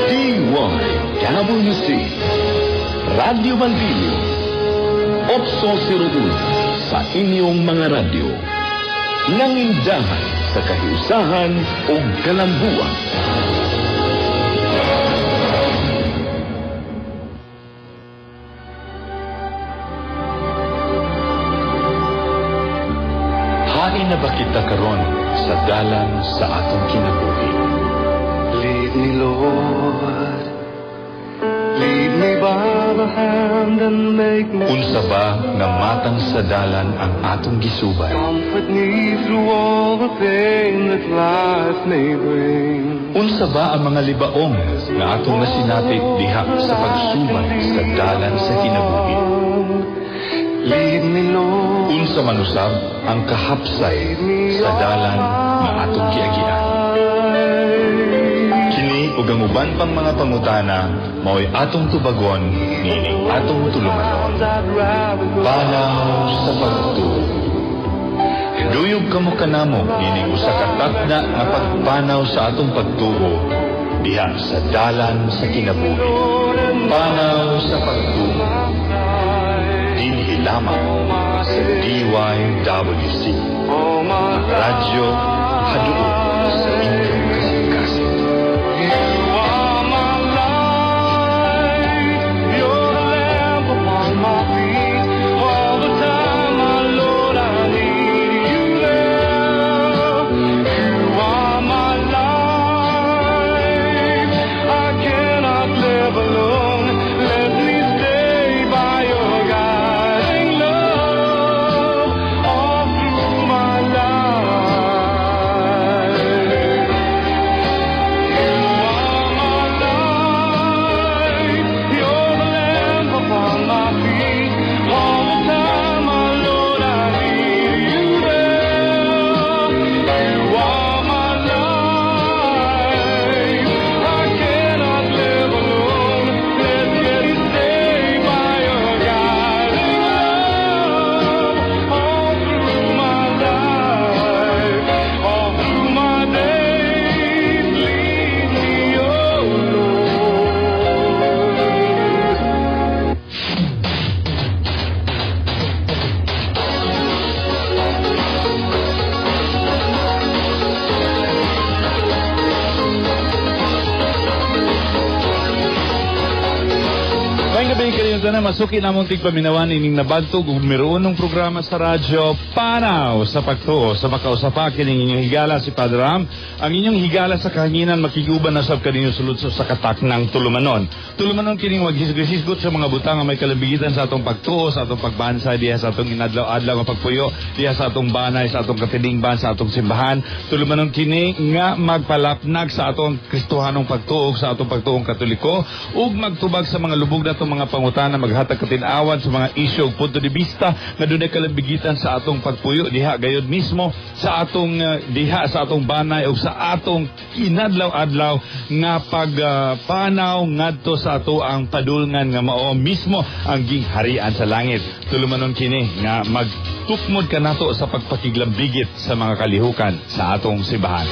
DYWC Radio Valdivio 801 sa inyong mga radyo. Nangindahan sa kahiusahan o kalambuan. Hain na ba kita karon sa dalan sa atong kinabuhi? Lead me, Lord. Lead me by the hand and make me. Unsa ba nga matang sa dalan ang atong gisubay? Comfort me through all the pain that life may bring. Unsa ba ang mga libaong nga atong nasinati diha sa pagsubay sa dalan sa kinabuhi? Lead me, Lord. Unsa man usab ang kahapsay sa dalan nga atong giagian? Kini ug ang uban pang mga pangutana mao'y atong tubagon niining atong tulumanon. Panaw sa pagtuo. Duyog kamo kanamo niining usa ka takna nga pagpanaw sa atong pagtuo diha sa dalan sa kinabuhi. Panaw sa pagtuo. Dinhi lamang sa DYWC. Ang radyo haduol sa inyong kasing-kasing. You are my light. You're the lamp upon my feet. All the time, my Lord, I need you there. You are my life. I cannot live alone. Let me stay by your guiding love all through my life. You are my light. You're the lamp upon my feet. All the time, my Lord, I need you there. You are my life. I cannot live alone. Let me stay by your guiding love all through my life, all through my days. Lead me, oh Lord. Maayong gabii kaninyong tanan, masuki namong tigpaminawan ining nabagtog ug meron ng programa sa radyo Panaw sa Pagtuo. Sa makausa pa kining inyong higala si Padre Ram. Ang inyong higala sa kahanginan makiguban na sab kaninyo sulod sa katak ng tulumanon. Tulumanon kining maghisgot sa mga butang nga may kalambigitan sa atong pagtuo, sa atong pagbansa diha sa atong inadlaw-adlaw nga pagpuyo, diha sa atong banay, sa atong katilingban, sa atong simbahan. Tulumanon kini nga magpalapnag sa atong Kristohanong pagtuo, sa atong pagtuong Katoliko ug magtubag sa mga lubog natong mga pangutana, maghatag katin-awan sa mga isyu ug punto de vista nga dunay kalambigitan sa atong pagpuyo diha gayud mismo sa atong diha sa atong banay ug sa atong inadlaw-adlaw nga pagpanaw ngadto sa ato ang padulngan nga mao mismo ang gingharian sa langit. Tulumanon kini nga magtukmod kanato sa pagpakiglambigit sa mga kalihukan sa atong simbahan.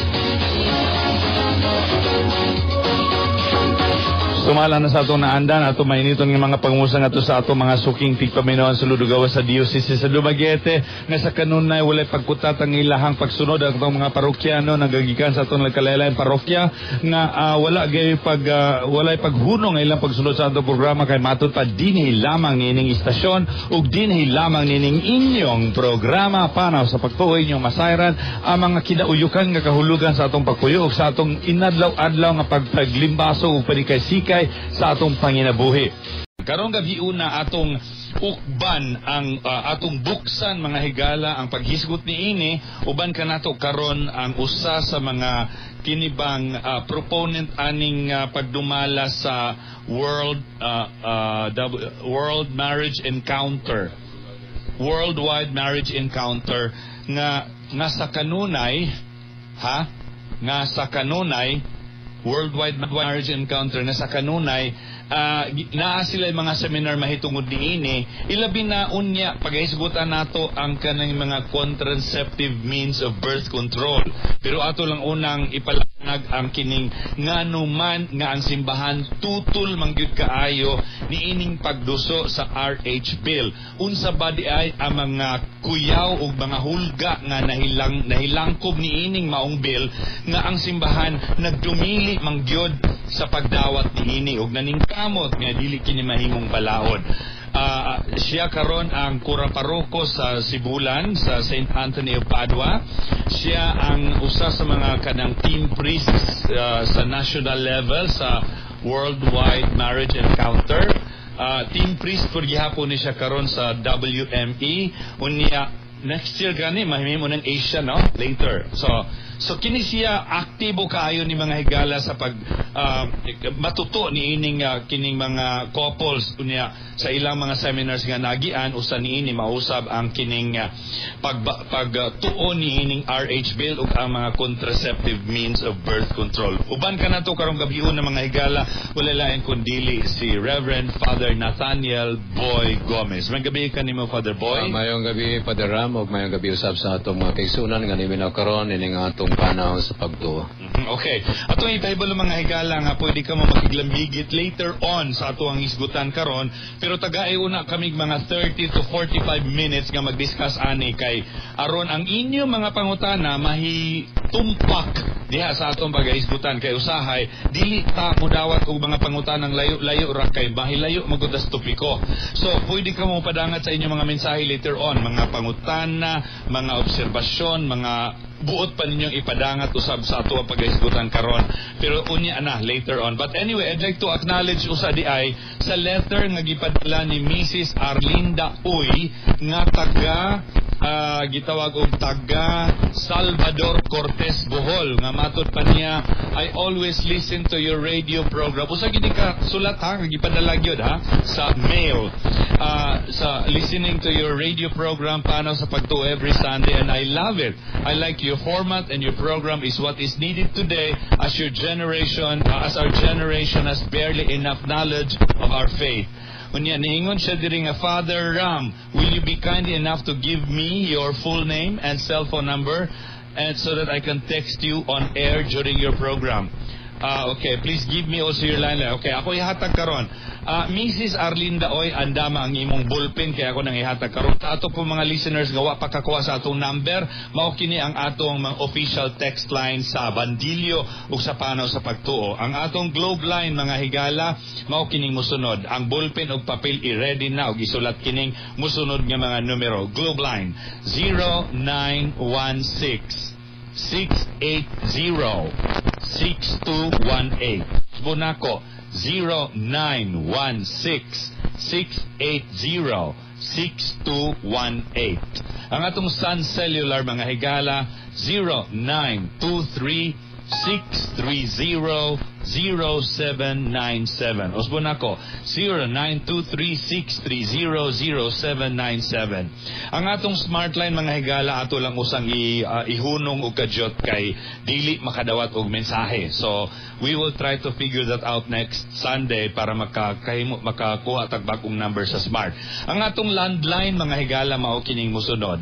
Sumala na sa atong naandan ato mainiton nga mga pangumusta ngadto sa atong mga suking tigpaminawan sa Ludugawa sa Diocese sa Dumaguete nga sa kanunay walay pagkutat ang ilahang pagsunod ang atong mga parokyano nagagikan sa atong nagkalain parokya nga wala gay pag walay paghunong ang ilang pagsunod sa atong programa kay matud pa dinhi lamang niining istasyon ug dinhi lamang niining inyong programa Panaw sa Pagtuo inyong masayran ang mga kinauyukan nga kahulugan sa atong pagpuyo ug sa atong inadlaw-adlaw nga pagpaglimbaso ug panikay-sikay sa atong panginabuhi. Karong gabi una atong ukban ang atong buksan mga higala ang paghisgot niini uban kanato karon ang usa sa mga kinibang proponent aning pagdumala sa World World Marriage Encounter, Worldwide Marriage Encounter nga nga sa kanunay ha nga sa kanunay Worldwide Marriage Encounter na sa kanunay Naa sila mga seminar mahitungod niini, ilabi na unya pagahisgutan nato ang kanang mga contraceptive means of birth control. Pero ato lang unang ipalanag ang kining ngano man nga ang simbahan tutol mangyud kaayo niining pagduso sa RH Bill. Unsa ba di ay ang mga kuyaw ug mga hulga nga nahilangkob niining maong bill nga ang simbahan nagdumili mangyud sa pagdawat niini ug naningkamot nga dili kini mahimong balaod? Siya karon ang kura paroko sa Sibulan sa St. Anthony of Padua. Siya ang usa sa mga kanang team priests sa national level sa Worldwide Marriage Encounter. Team priest pud gihapon ni siya karon sa WME. Unya next year gani mahimo ng Asia, no, later. So kini siya aktibo kaayo ni, mga higala, sa pag matuto ni ining kining mga couples. Unya sa ilang mga seminars nga nagian, usa niini mausab ang kining pag tuon ni ining RH Bill ug ang mga contraceptive means of birth control. Uban kanato karong gabii na, mga higala, wala lain kundili si Reverend Father Nathaniel Boy Gomez. Maayong gabii kanimo, Father Boy. Maayong gabi, Father Ram, ug maayong gabi usab sa atong mga kaigsunan nga niminaw karon ining atong Panaw sa Pagtuo. Okay. Atong ipahibalo, mga higala, nga pwede ka mo makiglambigit later on sa ato ang hisgutan karon, pero tagay una kamig mga 30 to 45 minutes nga mag-discuss ani kay aron ang inyo mga pangutana mahitumpak diha sa atong pagahisgutan, kay usahay dili ta mudawat og mga pangutanang layo-layo ra kay mahilayo magud sa topiko. So pwede ka mo padangat sa inyong mga mensahe later on, mga pangutana, mga obserbasyon, mga buot pa ninyong ipadangat usab sa ato ang paghisgutan karon. Pero unya na, later on. But anyway, I'd like to acknowledge usa di ay sa letter nga gipadala ni Mrs. Arlinda Uy nga taga gitawag og taga Salvador Cortez, Bohol, nga matod pa niya, "I always listen to your radio program." Usa gid ka sulat ha nga gipadala gyud ha sa mail. Sa "Listening to your radio program Panaw sa Pagtuo every Sunday and I love it. I like your format and your program is what is needed today as our generation has barely enough knowledge of our faith." Unya niingon siya diri nga, "Father Ram, will you be kind enough to give me your full name and cell phone number and so that I can text you on air during your program?" Okay, please give me also your line. Okay, ako ihatag karon. Mrs. Arlinda Oy, andama ang imong ballpen kay ako nang ihatag karon. Sa ato po mga listeners nga wa pa kakuha sa atong number, mao kini ang atong mga official text line sa Bandilyo ug sa Panaw sa Pagtuo. Ang atong Globe line, mga higala, mao kining musunod. Ang ballpen ug papel i-ready na ug isulat kining musunod nga mga numero. Globe line 0916 680 6218. Bonako 0916 680 6218. Ang atong Sun Cellular, mga higala, 0923 630 0797. Usbon ako, 0923-630-0797. Ang atong Smart line, mga higala, ato lang usang ihunong og kadyot kay dili makadawat og mensahe. So, we will try to figure that out next Sunday para makakahimo makakuha tag bag-ong number sa Smart. Ang atong landline, mga higala, mao kining musunod.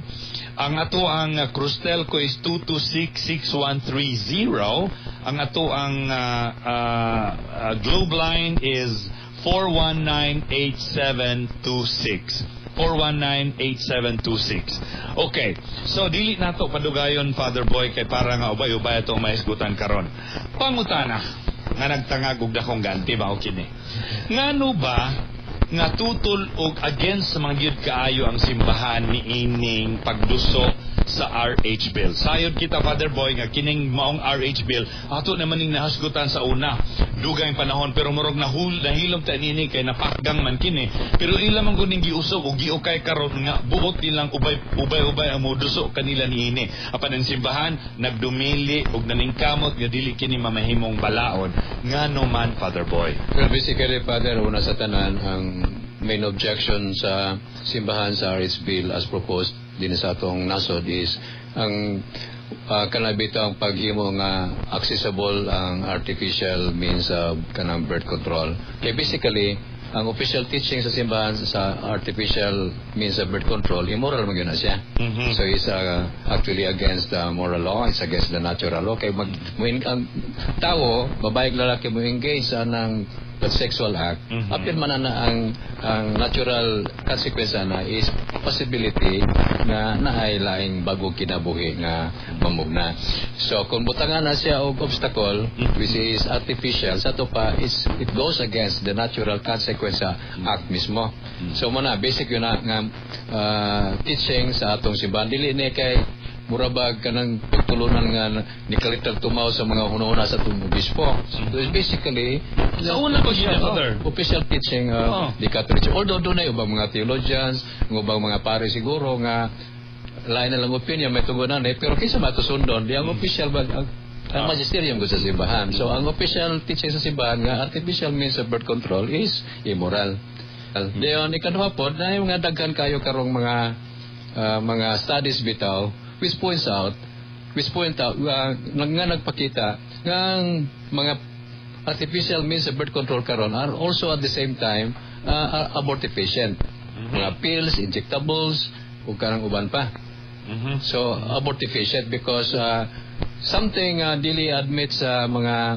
Ang ato ang Crustelco is 226-6130. Ang ato ang Globe line is 419-8726. 419-8726. Okay. So, dili nato padugayon, Father Boy, kay para nga ubay-ubay atong mahisgutan karon. Pangutana nga nagtangag og dakong ganti mao kini. Ngano ba nga tutol og against sa mga gyud kaayo ang simbahan ni ining pagduso sa RH Bill? Sayod kita, Father Boy, nga kining maong RH Bill ato naman ning nahasgutan sa una dugay panahon, pero murog nahilom ta niini kay napakgang man kini, pero ila man gud ning giusog og giukay karon nga buot nilang ubay ubay ubay ang moduso kanila niini, apan ang simbahan nagdumili og naningkamot nga dili kini mamahimong balaod. Ngano man, Father Boy? Well, basically, Father, una sa tanan, ang main objection sa simbahan sa RH Bill as proposed din sa atong nasod is ang Kana bitaw ang paghimo nga accessible ang artificial means of kanang birth control. Kay basically, ang official teaching sa simbahan sa artificial means of birth control, immoral man gyud na siya. So it's actually against the moral law, it's against the natural law. Kay mag mo ang tao, babae ug lalaki, mo engage sa anang that sexual act, apil man na ang natural consequence na is possibility nga naay laing bagong kinabuhi nga mamugna. So kung butangan na siya og obstacle which is artificial, sa ato pa is it goes against the natural consequence sa act mismo. So mao na basic yun na nga teaching sa atong simbahan. Dili ni kay mura bag kanang pagtulunan nga ni kalitag tumaw sa mga hunahuna sa atong obispo. So it's basically Sa una pa siya, Father. Official teaching of the Catholic Church. Although doon na ubang mga theologians, ang ubang mga pare siguro nga lain na lang opinion may tugunan eh, pero kinsa man sundon, di ang official ba ang magisterium ko sa simbahan. So ang official teaching sa simbahan nga artificial means of birth control is immoral. Dayon ikaduha pod na yung mga daghan kayo karong mga studies bitaw which point out nga nagpakita nga ang mga artificial means of birth control karon are also at the same time abortifacient. Mga pills, injectables, ug kanang uban pa. So abortifacient because something dili admit sa mga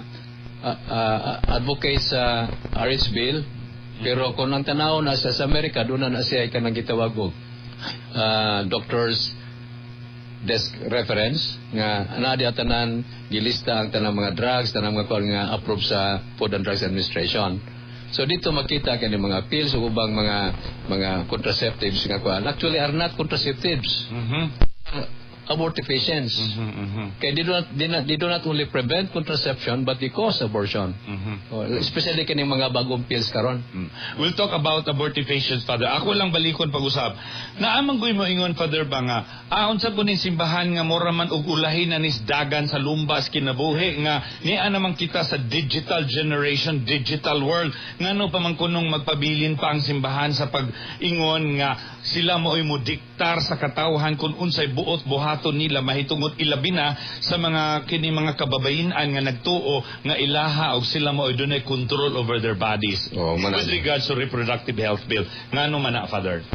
advocates sa RH bill, pero kung ang tanaw na sa Amerika, doon na na siya kanang gitawag og doctors desk reference nga naa diha tanan gilista ang tanang mga drugs, tanang mga kuan nga approve sa Food and Drugs Administration. So dito makita kani mga pills ug ubang mga contraceptives nga kuan actually are not contraceptives, abortifacients. Kay they do not only prevent contraception but they cause abortion. Oh, especially kani mga bagong pills karon. We'll talk about abortifacients, Father. Ako lang balikon pag-usap. Naa man goy mo ingon, Father, ba nga, unsa po ning simbahan nga mura man og ulahin na nis dagan sa lumbas kinabuhi nga niya naman kita sa digital generation, digital world. Ngano pa man kunong magpabilin pa ang simbahan sa pag-ingon nga sila mo mo diktar sa katawhan kung unsay buot buhaton nila mahitungod ilabi na sa mga kini mga kababayen-an nga nagtuo nga ilaha og sila mo dunay control over their bodies Oh, with regards to reproductive health bill? Ngano man na, Father?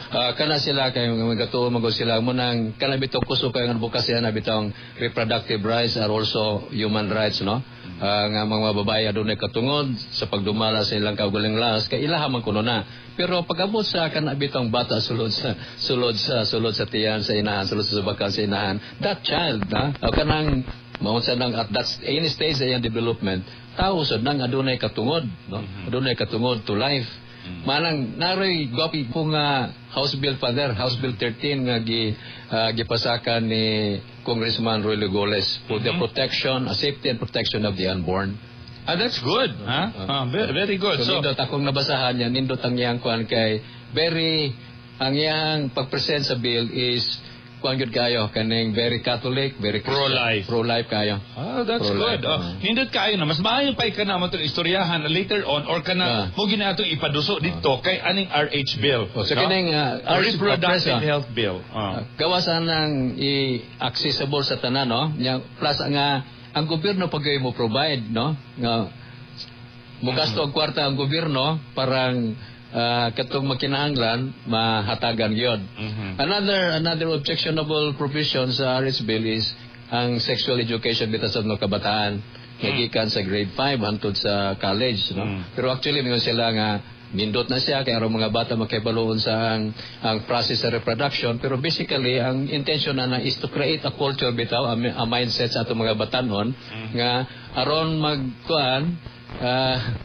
Kana sila kay mga gatuo man gud sila mo nang kana bitong kusog kay nga advocacy na bitong reproductive rights are also human rights, no? Nga mga babae adunay katungod sa pagdumala sa ilang kaugalingong lawas kay ilaha man kuno na, pero pag-abot sa kana bitong bata sulod sa tiyan sa inahan, sulod sa subakan sa inahan, that child na o kanang maunsa nang at that any stage sa iyang development, tao sad nang adunay katungod, no? Adunay katungod to life. Manang naroy gwapi po nga House Bill, Father, House Bill 13 nga gipasakan ni Congressman Roilo Golez for the protection, safety and protection of the unborn. Ah, that's good, huh? Ah, very, very good. So, So, nindot akong nabasahan niya, nindot ang iyang kuan kay very ang iyang pag-present sa bill is kuan gyud kayo kaning very Catholic, very Christian. Pro-life. Pro-life kayo. Ah, that's Pro-life, good. Oh, nindot kaayo na. Mas maayo pa ka na mo itong istoryahan later on or kana mo gina atong ipaduso dito kay aning RH bill, Oh, so no? kining Reproductive RH, health bill. Ah. Gawasan ng i-accessible sa tanan, no? Nya plus nga ang gobyerno pag mo provide, no? Nga mugasto og kwarta ang gobyerno parang katong makinahanglan mahatagan gyud. Another objectionable provision sa RH bill is ang sexual education bitaw sa mga kabataan nga gikan sa grade 5 hangtod sa college, no? Pero actually mingon sila nga nindot na siya kay aron mga bata makibaloon sa ang process sa reproduction, pero basically ang intention na na is to create a culture bitaw, a mindset sa atong mga batanon nga aron magkuan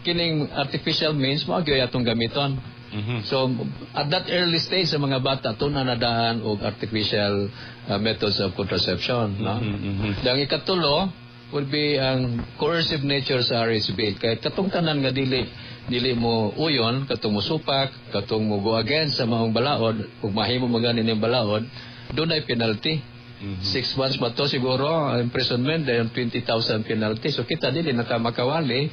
kining artificial means mao gyud atong gamiton. So at that early stage sa mga bata tuna na daan og artificial methods of contraception, no? Ang ikatulo would be ang coercive nature sa RH bill. Kay katong tanan nga dili mo uyon, katong musupak, katong mo go against sa maong balaod, ug mahimo man gani ning balaod, dunay penalty. 6 months ba to siguro imprisonment, then 20,000 penalty. So kita dili na ta makawali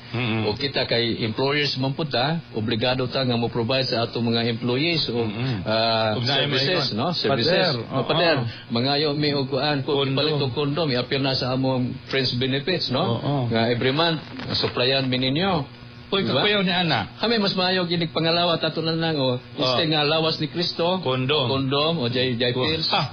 o kita kay employers man pud ta, obligado ta nga mo provide sa atong mga employees o Ug naay services, maingon. No? Services. Pader, O, pader, mangayo mi og kuan kung Condom. Ipalit og condom, i-appeal na sa among friends benefits, no? Oo. Nga every month supplyan mi ninyo. Uy, Diba? kakuyaw ni Ana. Kami mas maayo ginig pangalawa tato na lang o instead nga lawas ni Kristo, Condom. Condom o jay jay pills. Ah.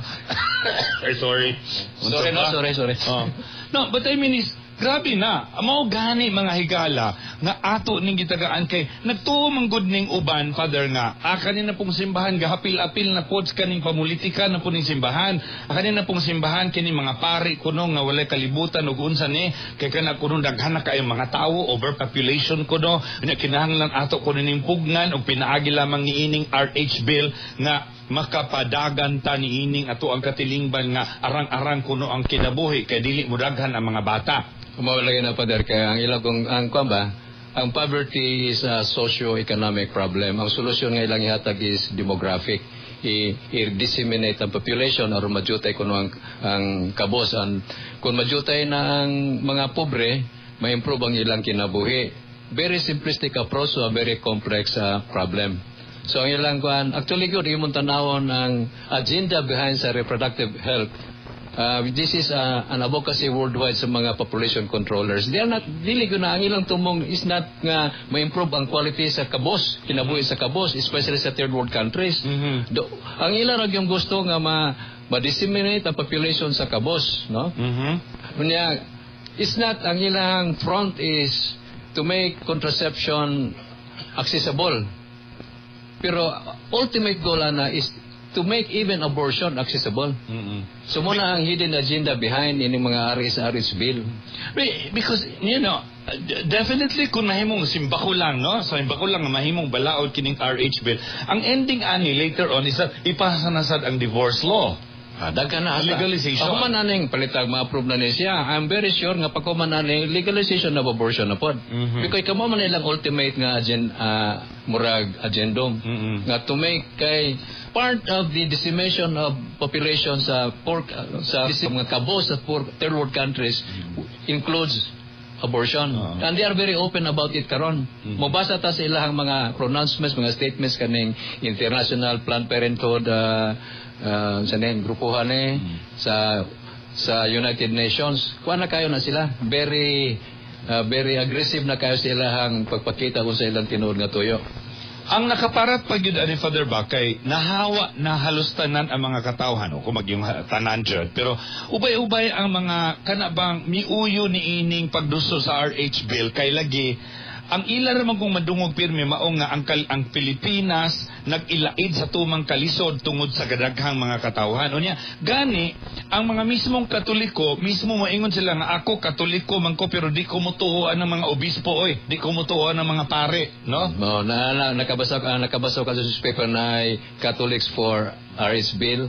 Ay, sorry. Sorry, no, sorry, sorry. Oh. No, but I mean is, grabe na. Mao gani, mga higala, nga ato ning gitagaan kay nagtuo man gud ning uban, Father, nga kanina pong simbahan gahapil-apil na pod kaning pamulitika na po ning simbahan. Kanina pong simbahan kini mga pari kuno nga walay kalibutan ug unsa ni kay kana kuno daghan na kaayo mga tawo, overpopulation kuno, nya kinahanglan ato kuno ning pugnan ug pinaagi lamang niining RH bill nga makapadagan ta niining ato ang katilingban nga arang-arang kuno ang kinabuhi kay dili mo daghan ang mga bata. Mao lagi na, Father, kay ang ilang kung ang kuan ba, ang poverty is a socio-economic problem. Ang solusyon nga ilang ihatag is demographic. I-disseminate ang population aron majutay kuno ang kabos. Ang kung majutay na ang mga pobre, ma-improve ang ilang kinabuhi. Very simplistic approach to a very complex problem. So ang ilang kuan, actually good imong tanawon ang agenda behind sa reproductive health. This is an advocacy worldwide sa mga population controllers. They are not, dili ko na, ang ilang tumong is not nga ma-improve ang quality sa kabos, kinabuhi sa kabos, especially sa third world countries. Ang ilang ra yung gusto nga ma ma-disseminate ang population sa kabos, no? Unya, it's not, ang ilang front is to make contraception accessible. Pero ultimate goal ana is to make even abortion accessible. So mao na ang hidden agenda behind ining mga RH bill. Because, definitely kung mahimong simbako lang, no? Sa simbako lang nga mahimong balaod kining RH bill. Ang ending ani later on is that ipasa na sad ang divorce law. Ah, daghan na asa. Legalization. Ako man aning palitag ma-approve na ni siya. I'm very sure nga pag man aning legalization of abortion na pod. Because kamo man ilang ultimate nga murag agendum. Nga to make kay part of the decimation of population sa poor, sa mga kabos sa poor third world countries includes abortion. Oo. And they are very open about it karon. Mobasa ta sa ilahang mga pronouncements, mga statements kaning International Planned Parenthood sa ning grupuhan eh, sa United Nations. Kuha na kayo na sila. Very aggressive na kayo sa ilahang pagpakita kung sa ilang tinuod nga tuyo. Ang nakaparat pag yun ani, Father Bakay, nahawa na halos tanan ang mga katawhan o kung magyung tanan jud, pero ubay-ubay ang mga kanabang miuyo ni ining pagduso sa RH bill kay lagi ang ila raman kung madungog pirmi mao nga ang Pilipinas nag-ilaid sa tumang kalisod tungod sa gadaghang mga katawhan. Unya, gani ang mga mismong Katoliko mismo moingon sila nga ako Katoliko man ko pero di ko motuoan ng mga obispo oy, di ko motuoan ng mga pare, no? No, na nakabasa ka sa newspaper na ay Catholics for RH Bill.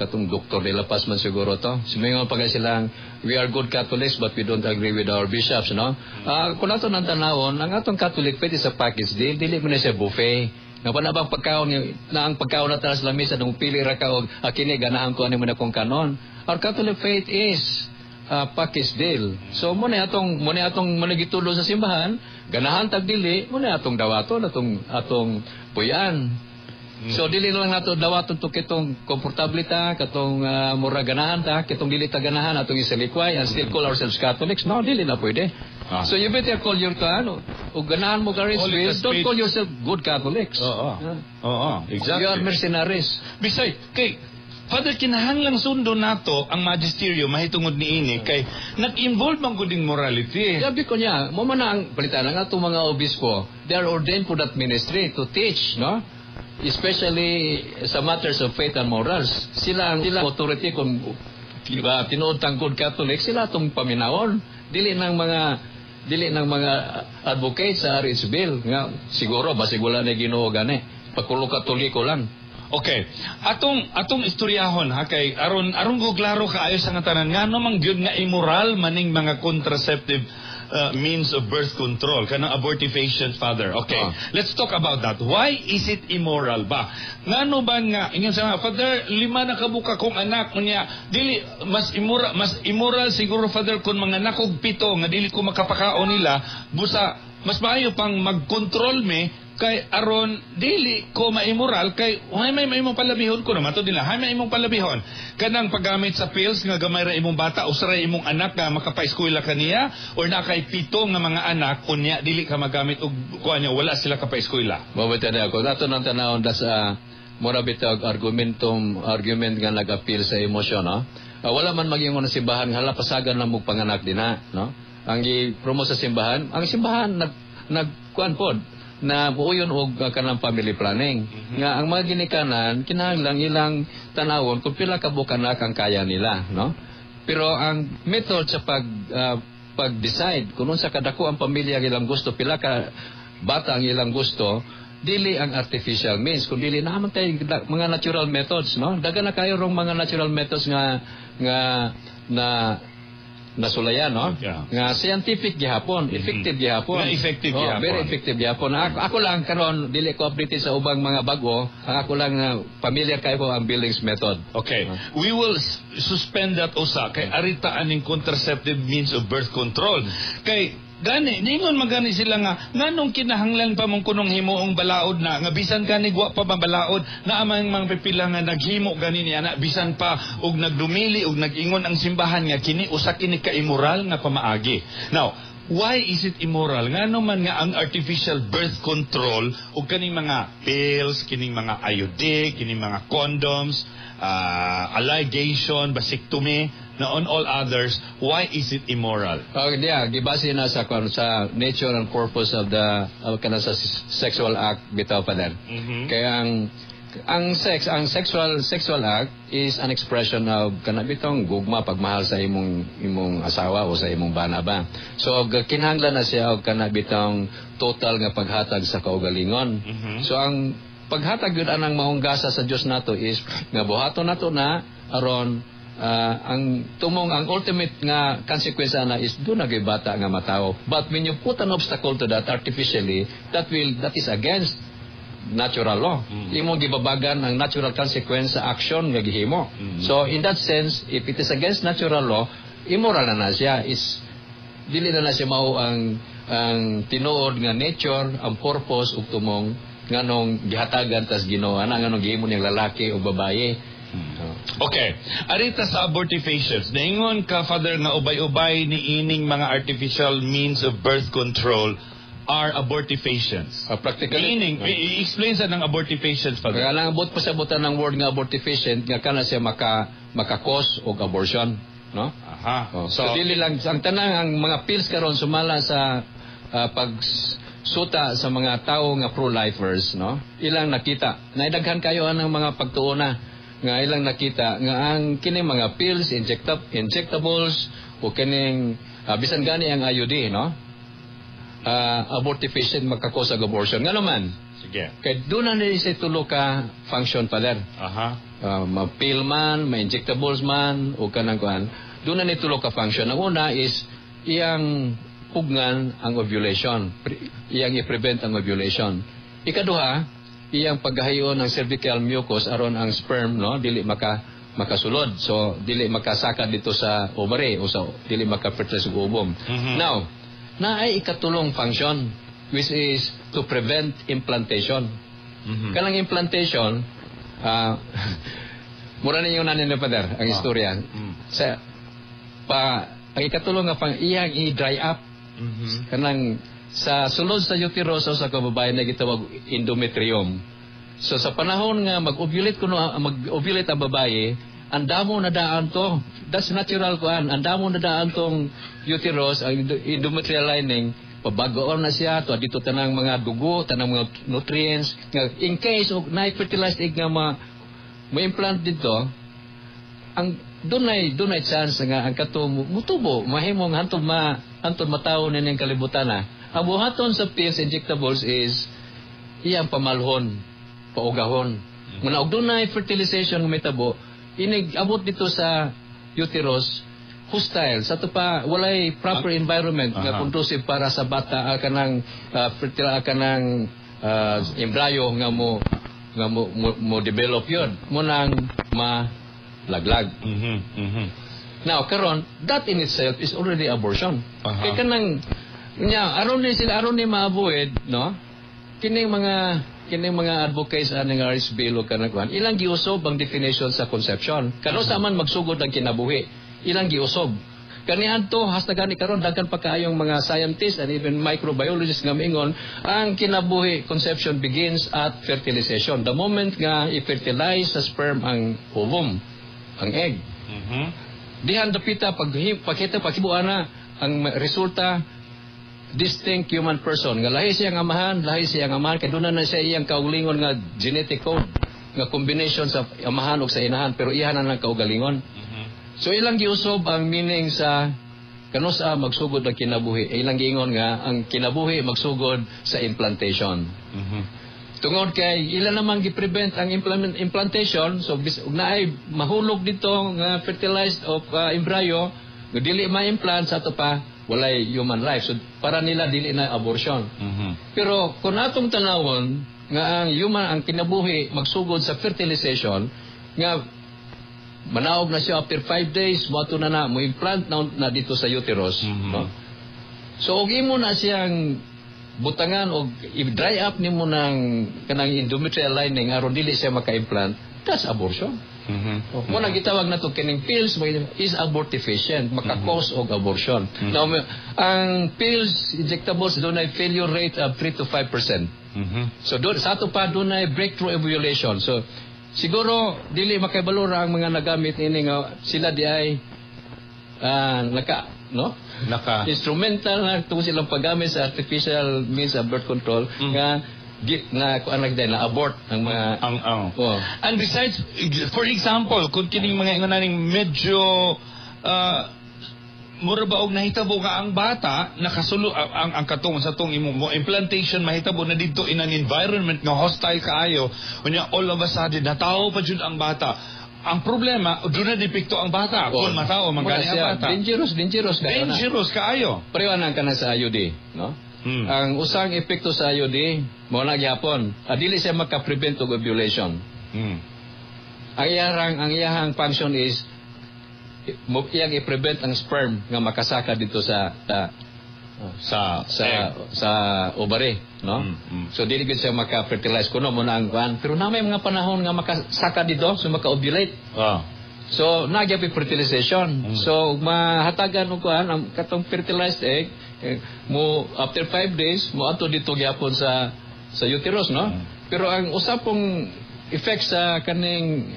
Katong Doktor de la Paz man siguro to. Sumingon pa kay silang, "We are good Catholics but we don't agree with our bishops," no? Kung ato nang tanawon, ang atong Catholic faith is a package deal, dili mo na siya buffet. Nga pa na bang pagkaon na ang pagkaon na taas lamisa nung pili ra ka og kini ganahan ko ani mo na kong kanon. Our Catholic faith is a package deal. So mo na atong mo na gitulo sa simbahan, ganahan tag dili, mo na atong dawaton atong puy-an. So dili na lang nato dawaton to kitong komportable ta, katong mura ganahan ta, kitong dili ta ganahan atong isalikway and still call ourselves Catholics. No, dili na pwede. So you better call your ano, o ganahan mo ka Call it will, a don't spade. Call yourself good Catholics. Oo, exactly. You are mercenaries. Bisay, kay Father, kinahanglang sundo nato ang magisterium mahitungod niini kay nag-involve man gud ning morality. Sabi ko niya, mo man na ang palitan ang atong mga obispo, they are ordained for that ministry to teach, no? Especially sa matters of faith and morals. Sila ang authority kung diba, tinuod tang good Catholic, sila atong paminawon. Dili ng mga advocate sa RH bill nga siguro basig wala na Ginoo gani. Pagkulo Katoliko lang. Okay. Atong istoryahon ha kay aron aron go klaro kaayo sa nga tanan ngano man gyud nga immoral maning mga contraceptive means of birth control, kanang abortifacient, Father. Okay. Ah. Let's talk about that. Why is it immoral ba? Ngano ba nga ingon sa mga, "Father, lima na kabuok akong anak, unya dili mas immoral siguro, Father, kung manganak og pito nga dili ko makapakaon nila, busa mas maayo pang mag-control me kay aron dili ko maimmoral," kay hay may imong palabihon ko naman to nila, hay may imong palabihon kanang paggamit sa pills nga gamay ra imong bata, usa ra imong anak nga makapaeskwela kaniya, or na kay pito nga mga anak, unya dili ka magamit og kuan niya, wala sila kapaeskwela? Mabita na ako. Ato nang tanawon das mura bitaw argumentum argument nga nag-appeal sa emosyon, no? Wala man magingon ang simbahan nga hala, pasagan lang mo panganak dinha, no? Ang gi-promote sa simbahan, ang simbahan nag nagkuan pod na buuyon og kanang family planning. Nga ang mga ginikanan kinahanglan ilang tanawon kung pila ka buok anak ang kaya nila, no? Pero ang method sa pag-decide kung unsa kadako ang pamilya ang ilang gusto, pila ka bata ang ilang gusto, dili ang artificial means, kung dili naman tayo mga natural methods, no? Dagan na kayo rong mga natural methods nga na nasulayan, no? Nga scientific gihapon, effective gihapon. Nga effective Oh, gihapon. very effective gihapon. Ako lang karon dili ko updated sa ubang mga bago. Ang ako lang na familiar kayo ko ang Billings method. Okay. We will suspend that usa kay arita aning contraceptive means of birth control. Kay gani ningon magani sila nga nganong kinahanglan pa mong kunong himuong balaod na nga bisan kani wa pa mabalaod na amang mga pipila nga naghimo gani niya na bisan pa og nagdumili og nag-ingon ang simbahan nga kini usa kini ka immoral nga pamaagi. Now, why is it immoral? Ngano man nga ang artificial birth control ug kaning mga pills, kining mga IUD, kining mga condoms, ligation, vasectomy, na on all others, why is it immoral? Oh, yeah, gibase na sa kwan sa nature and purpose of the of kana sa sexual act bitaw pa din. Kaya ang sex, ang sexual sexual act is an expression of kana bitong gugma, pagmahal sa imong asawa o sa imong bana ba. So kinahanglan na siya og kana bitong total nga paghatag sa kaugalingon. So ang paghatag yun anang maong gasa sa Dios nato is nga buhaton nato na aron ang tumong ang ultimate nga consequence ana is duna gyud bata nga matawo. But when you put an obstacle to that artificially, that is against natural law. Imong gibabagan ang natural consequence sa action nga gihimo. So in that sense, if it is against natural law, immoral na na siya. Is dili na na siya mao ang tinuod nga nature, ang purpose ug tumong nganong gihatagan tas Ginoo ana, nganong gihimo niyang lalaki o babaye. Oh. Okay. Arita sa abortifacients. Naingon ka, Father, nga ubay-ubay ni ining mga artificial means of birth control are abortifacients. Practically Meaning, i-explain sa ng abortifacients, Father. Kaya lang abot pa sa butan ng word nga abortifacient nga kana siya maka-cause og abortion, no? Aha. Oh. So, dili lang ang tanang ang mga pills karon sumala sa pagsuta sa mga tao nga pro-lifers, no? Ilang nakita. Naidaghan kayo ang mga pagtuona nga ilang nakita nga ang kining mga pills, injectables o kining bisan gani ang IUD, no? Abortifacient, maka-cause og abortion. Ngano man? Sige. Kay doon na ni sa tulo ka function, Father. Ma-pill man, ma-injectables man, o kanang kuan. Doon na ni tulo ka function. Ang una is iyang pugngan ang ovulation. Iyang i-prevent ang ovulation. Ikaduha, iyang paggahayon ng cervical mucus aron ang sperm, no, dili makasulod. So dili makasaka dito sa ovary o sa dili maka-fertilize og ovum. Now, naay ikatulong function, which is to prevent implantation. Kanang implantation, mura ninyo na ninyo, Father, ang istorya. Sa pa ang ikatulong nga pang iyang i-dry up kanang sa sulod sa uterus o sa kababae na gitawag endometrium. So sa panahon nga mag-ovulate kuno, mag-ovulate ang babae, ang damo na daan to. That's natural kuan. Ang damo na daan tong uterus, ang endometrial lining, pabagoon na siya to dito tanang mga dugo, tanang mga nutrients nga in case og na fertilized egg nga ma mo-implant dito, ang dunay chance nga ang kato mutubo, mahimong hantod matawo ni kalibutan na. Ang buhaton sa pills, injectables is iyang pamalhon, paugahon. Muna og dunay fertilization nga mitabo, inig abot dito sa uterus, hostile sa ato pa, walay proper environment nga conducive para sa bata, kanang fertile, kanang embryo nga mo develop yun mo nang malaglag. Now, karon, that in itself is already abortion. Kay kanang nya aron ni sila, aron ni ma-avoid, no? Kining mga advocates aning RH bill o kanang kuan, ilang giusob ang definition sa conception. Kano sa man magsugod ang kinabuhi, ilang giusob. Kaniadto hasta gani karon, daghan pa kaayong mga scientists and even microbiologists nga miingon ang kinabuhi, conception begins at fertilization. The moment nga i-fertilize sa sperm ang ovum, ang egg. Dihan dapita pag pagkita paghibuan na ang resulta, distinct human person nga lahi siyang amahan kay doon na siya iyang kaugalingon nga genetic code nga combination sa amahan ug sa inahan, pero iyahan na lang kaugalingon. So ilang giusob ang meaning sa kanusa magsugod ang kinabuhi. Ilang giingon nga ang kinabuhi magsugod sa implantation. Tungod kay ila namang gi-prevent ang implantation, so bis, ug naay mahulog dito nga fertilized of embryo nga dili ma-implant, sa ato pa walay human life. So para nila dili na abortion. Pero kung atong tanawon nga ang human, ang kinabuhi magsugod sa fertilization, nga manaog na siya after 5 days, moadto na na mo implant na dito sa uterus, no? So og imo na siyang butangan og i-dry up nimo ng kanang endometrial lining aron dili siya maka-implant, that's abortion. Mo na gitawag na to kining pills is abortifacient, maka-cause og abortion. Now, ang pills, injectables, dunay failure rate of 3 to 5%. So doon sa ato pa dunay breakthrough ovulation. So siguro dili makabalo ra ang mga nagamit ini nga sila di ay naka, no, Naka. instrumental na tungkol silang paggamit sa artificial means of birth control nga na kuan lang din na abort ang mga Ang Oh. And besides, for example, kung kining mga ingon naning medyo mura ba og nahitabo nga ang bata nakasulo ang katong sa tong imo mo implantation mahitabo na didto in an environment nga hostile kaayo, unya all of a sudden natawo pa jud ang bata. Ang problema, doon na depekto ang bata kung matao man Muna gani ang siya, bata. Dangerous, dangerous kaayo na. Dangerous kaayo. Pareho nang kanang sa IUD, no? Ang usang epekto sa IUD, mo na gyapon. Dili siya maka-prevent og ovulation. Ang iyahang function is mo iyang i-prevent ang sperm nga makasaka dito sa Sa sa egg. Sa ovary, no? So dili gud siya maka-fertilize kuno mo na ang kuan. Pero na may mga panahon nga makasaka dito, so maka-ovulate. So nagyapit fertilization. So mahatagan og kuan ang katong fertilized egg, eh, mo after 5 days mo adto dito gyapon sa uterus, no? Pero ang usa pong effect sa kaning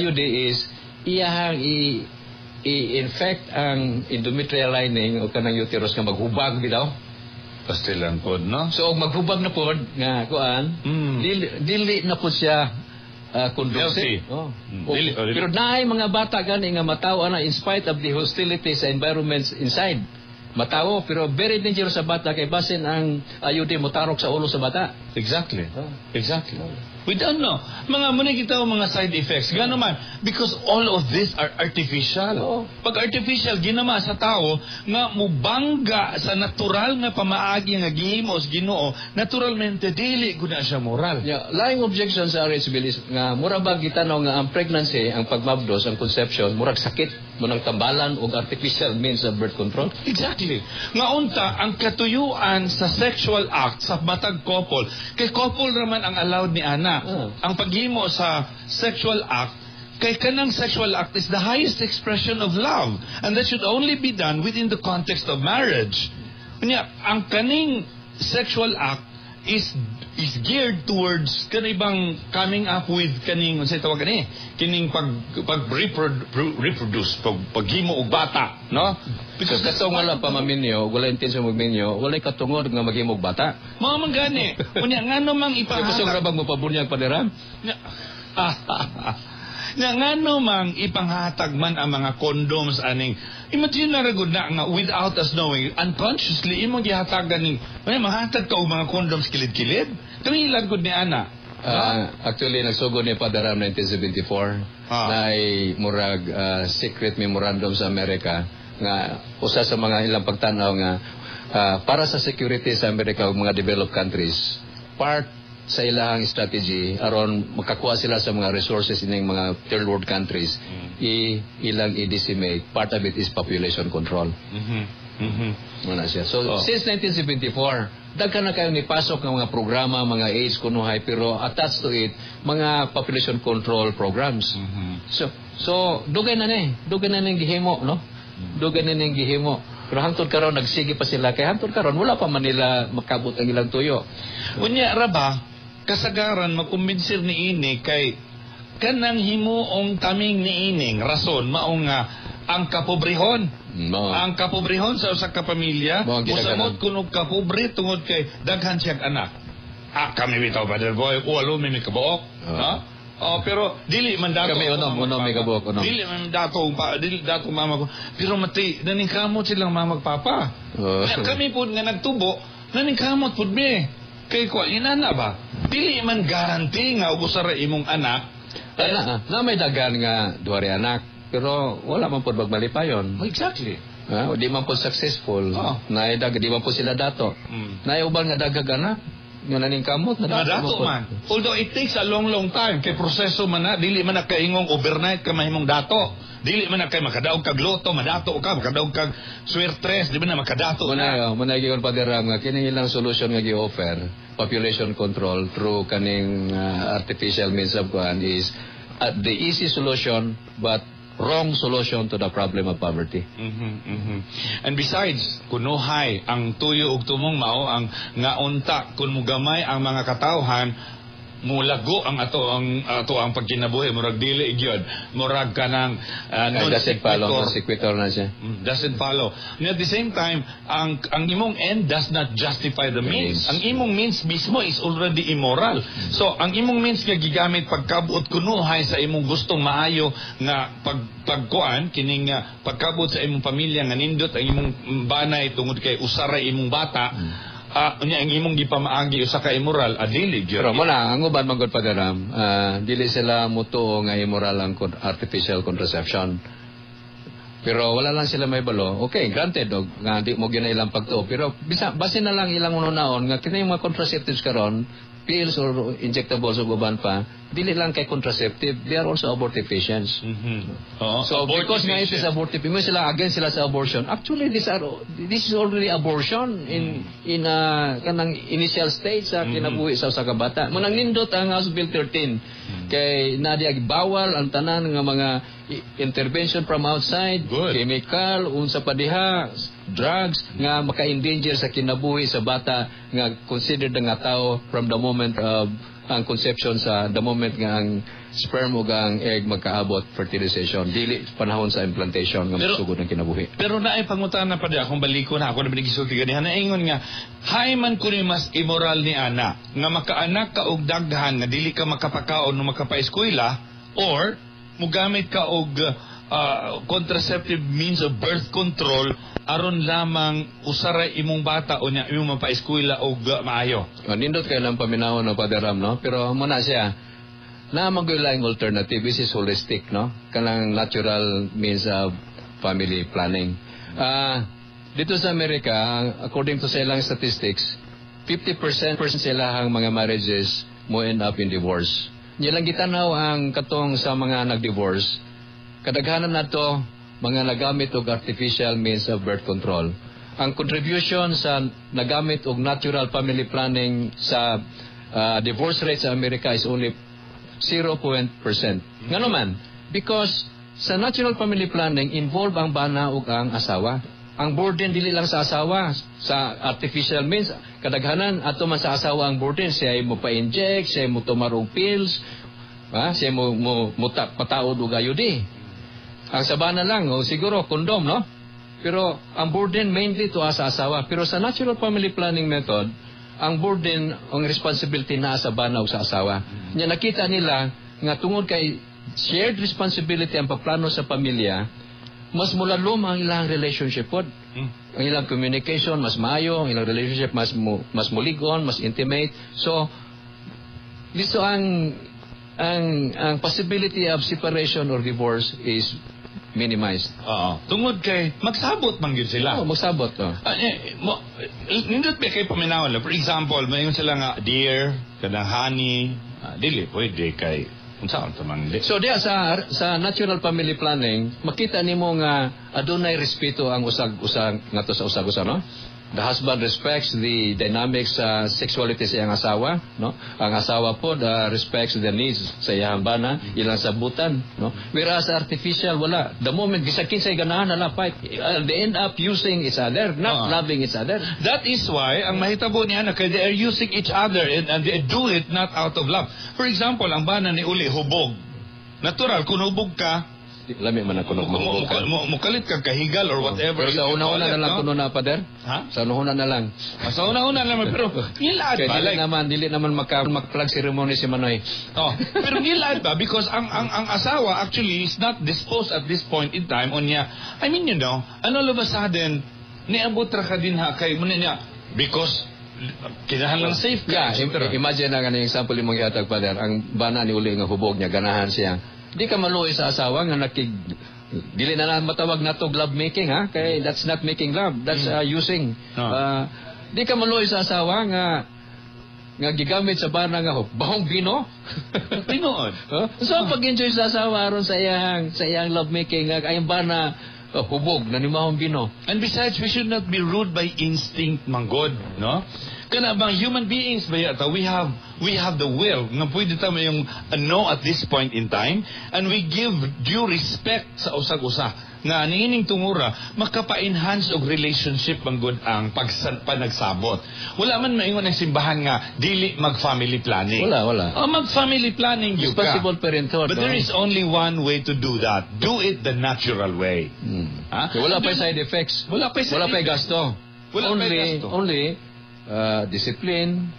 IUD is iyahang i i-infect ang endometrial lining o kanang uterus nga maghubag bitaw. Pastilan pod, no? So og maghubag na pod nga kuan, dili, dili na pod siya conducive. Healthy. Oh. Dili, oh, dili. Pero naay mga bata gani nga matawo ana in spite of the hostility sa environments inside. Matawo, pero very dangerous sa bata kay basin ang IUD motarok sa ulo sa bata. Exactly. Oh. Exactly. We don't know. Mga muna kita ang mga side effects. Gano man, because all of these are artificial. Oo. Pag artificial, ginama sa tao nga mubangga sa natural nga pamaagi nga gihimo sa Ginoo, naturalmente dili gud na siya moral. Yeah, laing objection sa RH bill is nga mura ba gitanaw nga ang pregnancy, ang pagmabdos, ang conception, murag sakit, munang tambalan og artificial means of birth control. Exactly. Nga unta, ang katuyuan sa sexual act sa matag couple, kay couple raman ang allowed ni ana. Ang paghimo sa sexual act, kay kanang sexual act is the highest expression of love. And that should only be done within the context of marriage. Unya, ang kaning sexual act is geared towards kanang bang coming up with kaning unsay tawag kani kining pag pag reproduce, pag paghimo og bata, no? Because katong wala pa maminyo, wala intensyon magminyo, walay katungod nga maghimog bata. Mao man gani. Unya, ngano mang Kaya gusto ipahatag ra bang mopabunyag pa dira? Nga ngano mang ipanghatag man ang mga condoms aning, imagine na ra gud na nga without us knowing, unconsciously imong gihatagan ning, ay, manghatag ka og mga condoms kilid-kilid kami gud ni ana. Actually, nagsugod ni Father Ram 1974 na ay murag secret memorandum sa Amerika. Nga usa sa mga ilang pagtanaw nga para sa security sa Amerika ug mga developed countries, part sa ilang strategy aron makakuha sila sa mga resources ining mga third world countries, i ilang i-decimate, part of it is population control. Muna siya. So, since 1974, daghan na kayo nipasok ng mga programa, mga AIDS kunuhay, pero attached to it, mga population control programs. So dugay na ni, dugay na ning gihimo, no? Dugay na ning gihimo. Pero hangtod karon nagsige pa sila kay hangtod karon wala pa man nila makabot ang ilang tuyo. Unya ra ba, kasagaran makumbensir ni ini kay kanang himuong taming ni ining rason mao nga ang kapobrehon. No. Ang kapobrehon sa usa ka pamilya, Mao ang mosamot ginaganan. kuno kapobre tungod kay daghan siyang anak. Ah, kami bitaw, Brother Boy, walo mi kabuok. Ah. Ha? Oh, pero dili man dato. Kami unom, unom mi kabuok, unom. Dili man dato, pa, dili dato mama ko. Pero mati, naningkamot silang mama ug papa. Kaya kami pud nga nagtubo, naningkamot pud mi. Kay ko, inana ba? Dili man guarantee nga ug usa ra imong anak. Na may daghan nga duha ray anak, pero wala man pud magmalipayon. Oh, exactly. Ha? Di man po successful. Oo. Na di man po sila dato. Na uban nga daghag anak, nga naningkamot na Nga dato po. man. Although it takes a long, long time. Kay proseso man na, dili man na kaingong overnight ka mahimong dato. Dili man na kay makadaog kag lotto, madato ka, makadaog kag swertres, di ba na makadato na. Muna gigon pa dira nga kini ilang solution nga gi-offer, population control through kaning artificial means of kuan is the easy solution but wrong solution to the problem of poverty. And besides, kunuhay ang tuyo ug tumong mao ang nga unta kun mugamay ang mga katawhan, mulago ang ato ang pagkinabuhi, murag dili gyud, murag kanang Ay, non doesn't follow, sequitur. Non sequitur na siya. Doesn't follow. And at the same time, ang imong end does not justify the means. Means. Ang imong means mismo is already immoral. So, ang imong means nga gigamit pagkabuot kunuhay sa imong gustong maayo nga pagkuan kining pagkabuot sa imong pamilya nga nindot ang imong banay tungod kay usaray imong bata. Ah, unya ang imong gipamaagi usa ka immoral, adili gyud. Pero mo na, ang uban man gud, Father Ram, dili sila mutuo nga immoral ang artificial contraception. Pero wala lang sila may balo. Okay, granted og nga di mo gyud na ilang pagtuo. Pero bisa base na lang ilang unaon nga kini yung mga contraceptives karon, pills or injectables ug uban pa, dili lang kay contraceptive, they are also abortifacients. Oo, So because nga it is abortive, mo sila against sila sa abortion. Actually this is already abortion in a kanang initial stage sa kinabuhi sa usa ka bata. Munang nindot ang House Bill 13 kay nadia bawal ang tanan nga mga intervention from outside, chemical, unsa pa diha, drugs nga maka-endanger sa kinabuhi sa bata nga considered nga tao from the moment of ang conception sa the moment nga ang sperm ug ang egg magkaabot, fertilization, dili panahon sa implantation nga masugod ang kinabuhi. Pero naay pangutana pa di akong baliko na ako na gisulti ganihan, naingon nga hay man kuno mas immoral ni ana nga makaanak ka og daghan nga dili ka makapakaon o makapaeskwela or mugamit ka og contraceptive means of birth control aron lamang usaray imong bata o nya imong mapaeskwela og maayo. Oh, nindot kay lang paminawon no, Father Ram, no? Pero mo na siya na laing alternative which is holistic, no, kanang natural means of family planning. Dito sa Amerika, according to sa ilang statistics, 50% sila ang mga marriages mo end up in divorce. Nilang gitanaw ang katong sa mga nag-divorce, kadaghanan nato mga nagamit og artificial means of birth control. Ang contribution sa nagamit og natural family planning sa divorce rate sa Amerika is only 0%. Ngano man? Because sa natural family planning, involve ang bana ug ang asawa. Ang burden dili lang sa asawa. Sa artificial means, kadaghanan ato man sa asawa ang burden, siya mo pa-inject, siya mo tumar og pills, ha? Siya mo pataod og IUD. Ang sa bana lang, o siguro kondom, no? Pero ang burden mainly to sa asawa. Pero sa natural family planning method, ang burden, ang responsibility naa sa bana o sa asawa. Nya nakita nila nga tungod kay shared responsibility ang pagplano sa pamilya, mas mulalom ang ilang relationship pod. Ang ilang communication mas maayo, ang ilang relationship mas muligon, mas intimate. So, dito ang possibility of separation or divorce is minimized. Oo. Tungod kay magsabot man gyud sila. Oh, magsabot. Oh. Ah, eh, mo, eh, nindot ba kay paminawon lang? For example, mayon sila nga dear, kanang honey, dili pwede kay unsa ta man di. So diya sa natural family planning, makita nimo nga adunay respeto ang usag-usag ngadto sa usag-usa, no? The husband respects the dynamics sa sexuality sa iyang asawa, no? Ang asawa po respects the needs sa iyang bana, ilang sabutan, no? Whereas artificial, wala. The moment bisag kinsay ganahan na fight, they end up using each other, not loving each other. That is why ang mahitabo niya na kay they are using each other and they do it not out of love. For example, ang bana ni uli hubog. Natural kung hubog ka, Lami man ako mo, mahubog ka. Mukalit kag kahigal or whatever. Pero sa una-una na lang No? kuno na, Pader. Ha? Sa una-una na lang. Sa una-una naman pero ngilad Kaya ba dili like naman dili naman maka mag-flag ceremony si Manoy. Oh, pero ngilad ba because ang asawa actually is not disposed at this point in time unya. I mean, ano of a sudden niabot ra ka din ha kay mo niya because kinahanglan safe ka. Yeah, etc. imagine na nga example imong gihatag, Father, ang bana ni uli nga hubog niya, ganahan siya. Di ka maluoy sa asawa nga nakig dili na lang matawag nato love making ha, kay that's not making love, that's using. Di ka maluoy sa asawa nga gigamit sa bana nga bahong bino. Tinuod. Huh? So pag-enjoy sa asawa aron sa iyang love making nga ay bana hubog na ni mahong bino. And besides, we should not be ruled by instinct, manggod, no? Kana bang human beings ba yata, we have the will nga pwede ta yung no at this point in time and we give due respect sa usag-usa nga niining tungura makapa-enhance og relationship manggod ang pagsan panagsabot. Wala man maingon ang simbahan nga dili mag-family planning. Wala, wala. Oh, mag-family planning gyud ka. Responsible parenthood. But no? there is only one way to do that. Do it the natural way. Ha? Wala pa side effects. Wala pa side Wala pa effects. gasto. Wala pa'y Only gasto. only discipline,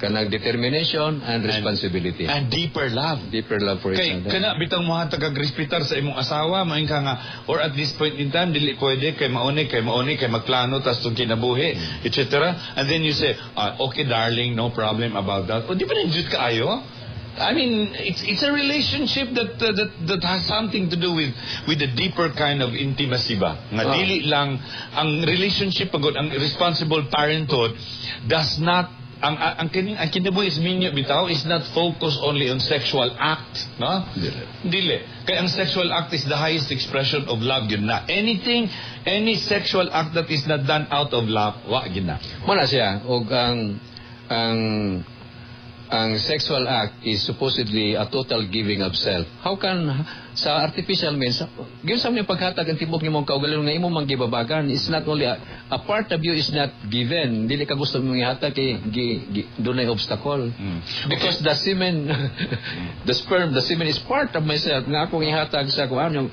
kanang determination and responsibility. And deeper love. Deeper love for each Kay other. kana bitang mohatag kag respetar sa imong asawa, maing ka nga or at this point in time dili pwede kay mauni kay magplano tas tong kinabuhi, etc. And then you say, "Ah, okay darling, no problem about that." O di ba nindot kaayo? I mean, it's a relationship that has something to do with a deeper kind of intimacy ba. Nga dili lang ang relationship pagod ang responsible parenthood does not ang kining ang kinabuhi is minyo bitaw is not focused only on sexual act, no? Dili. Dili. Kay ang sexual act is the highest expression of love yun na. Anything, any sexual act that is not done out of love, wa gyud na. Muna siya og ang sexual act is supposedly a total giving of self. How can sa artificial means giunsa man yung paghatag ang tibok nimong kaugalingon nga imo mang gibabagan? It's not only a part of you is not given. Dili ka gusto mong ihatag kay dunay obstacle. Because the semen, the sperm, the semen is part of myself nga akong ihatag sa kuan yung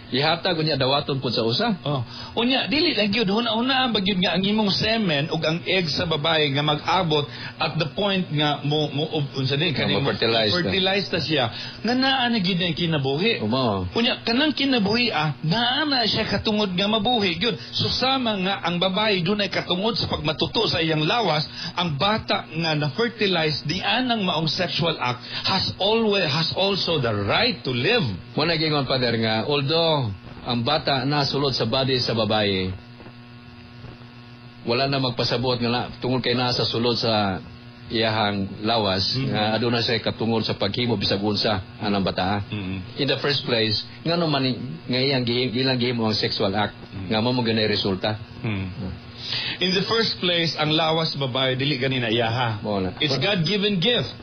ihatag unya dawaton pud sa usa. Oh. Unya dili lang gyud huna-huna ba gyud nga ang imong semen ug ang egg sa babae nga mag-abot at the point nga mo unsa din Nga kani mo mo-fertilize na. fertilize ta siya nga naa na gyud ang kinabuhi. Umo. Unya kanang kinabuhi naa na siya katungod nga mabuhi gyud. So sama nga ang babae dunay katungod sa pagmatuto sa iyang lawas, ang bata nga na fertilize di anang maong sexual act has also the right to live. Mo na gingon, Father, nga although ang bata nasulod sa body sa babae, wala na magpasabot nga na, tungod kay naa sa sulod sa iyahang lawas nga aduna siya katungod sa paghimo bisag unsa anang bata. In the first place, ngano man nga iyang ilang gihimo ang sexual act nga mao mo ganay resulta? In the first place, ang lawas babae dili ganina iyaha. Mao na. It's God-given gift.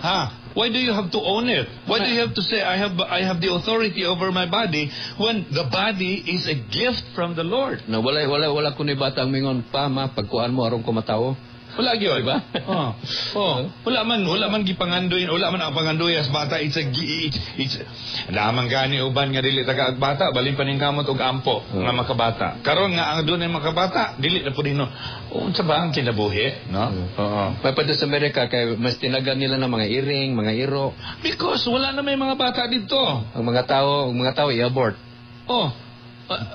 Ha? Why do you have to own it? Why do you have to say I have the authority over my body when the body is a gift from the Lord? Na wala kuno'y bata ang mingon, "Pa, ma, pagkuan mo aron ko matawo." Wala gyud. Diba? Oh. Wala man gipangandoy, wala man ang pangandoy as bata. It's naman gani uban nga dili taga ag bata, balin pa ning kamot og ampo nga makabata. Karon nga ang dunay makabata, dili na pud hino. Unsa ba ang kinabuhi, no? Oo. Pa sa Amerika kay mas tinagan nila ng mga iring, mga iro. Because wala na may mga bata dito. Ang mga tao i-abort. Oh.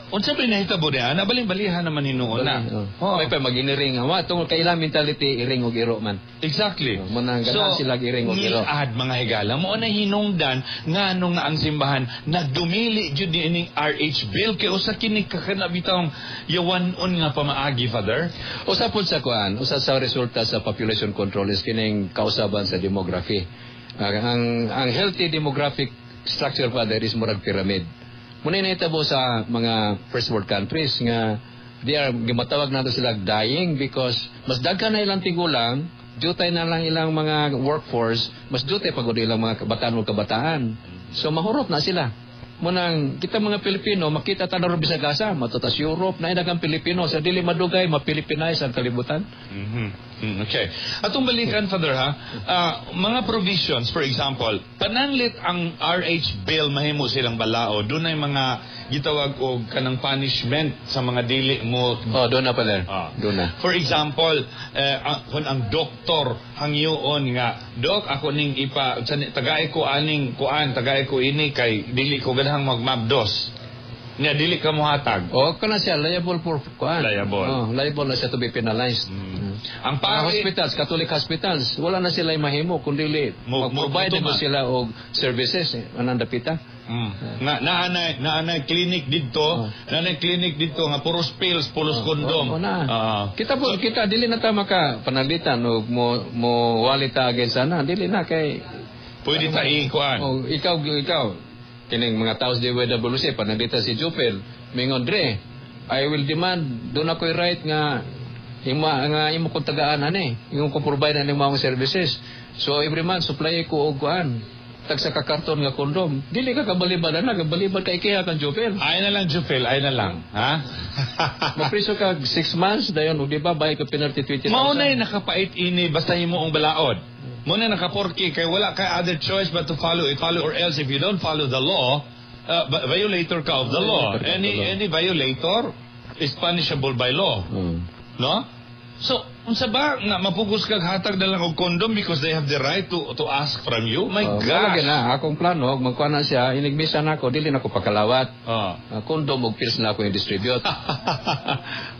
Unsa pa nahitabo niya? Nabalin-balihan naman hinuon na. Oh. May pa mag-iniring. Wa tungod kay ilang mentality iring og iro man. Exactly. Oh, mo nang ganahan sila iring og iro. Ngiad mga higala mo na hinungdan ngano nga ang simbahan nagdumili jud ni ining RH bill kay usa kini kakanabitawng yawan-on nga pamaagi, Father. Usa pud sa kuan, usa sa resulta sa population control is kining kausaban sa demography. Ang healthy demographic structure, Father, is murag pyramid. Muna nahitabo sa mga first world countries nga they are gimatawag nato sila dying because mas daghan na ilang tigulang, jutay na lang ilang mga workforce, mas jutay pagod ilang mga kabataan o kabataan. So mahurot na sila. Munang kita mga Pilipino makita ta ron bisag asa, matutas Europe na daghang Pilipino sa dili madugay ma-Pilipinize ang kalibutan. Okay. Atong balikan, Father, ha. Mga provisions, for example, pananglit ang RH bill mahimo silang balao, dunay mga gitawag og kanang punishment sa mga dili mo. Oh, doon na, Father. Doon na. For example, kung ang doktor hangyoon nga, "Dok, ako ning ipa tagay ko aning kuan, tagay ko ini kay dili ko ganahang magmabdos." Nya dili ka mohatag. O kana siya liable for kuan. Liable. Oh, liable na siya to be penalized. Ang Mga pari hospitals, Catholic hospitals, wala na sila mahimo kundi mag-provide mo mutuman. sila og services eh, anang dapita. Nga naanay naanay clinic didto, naanay clinic didto nga puros pills, puros condom. Oh, na. Kita po, kita dili na ta maka pananglitan og mo wali ta against ana, dili na kay Pwede ta i-kuan. Oh, ikaw kining mga tao sa DYWC pananglitan si Jupel, mingon dre, I will demand doon ako'y right nga ima nga imo kong tagaan ani, imo ko provide ani mga services. So every month supply ko og kuan tag sa kakarton nga kondom. Dili ka kabalibad ana, kabalibad ka ikiha kang Jupel. Ay na lang, Jupel, ay na lang, ha? Mapriso ka 6 months dayon og di ba bayad ka penalty 20,000. Mao na'y nakapait ini basta himo ang balaod. Mao na nakaporki kay wala kay other choice but to follow it, follow or else if you don't follow the law, violator ka of the law. Violator ka of Any the law. Any violator is punishable by law. No? So, unsa ba nga mapugos kag hatag na lang og condom because they have the right to ask from you? My Oh, gosh. wala na akong plano magkuha na siya inigmisa na ako dili na ko pakalawat. Condom og pills na ako i-distribute.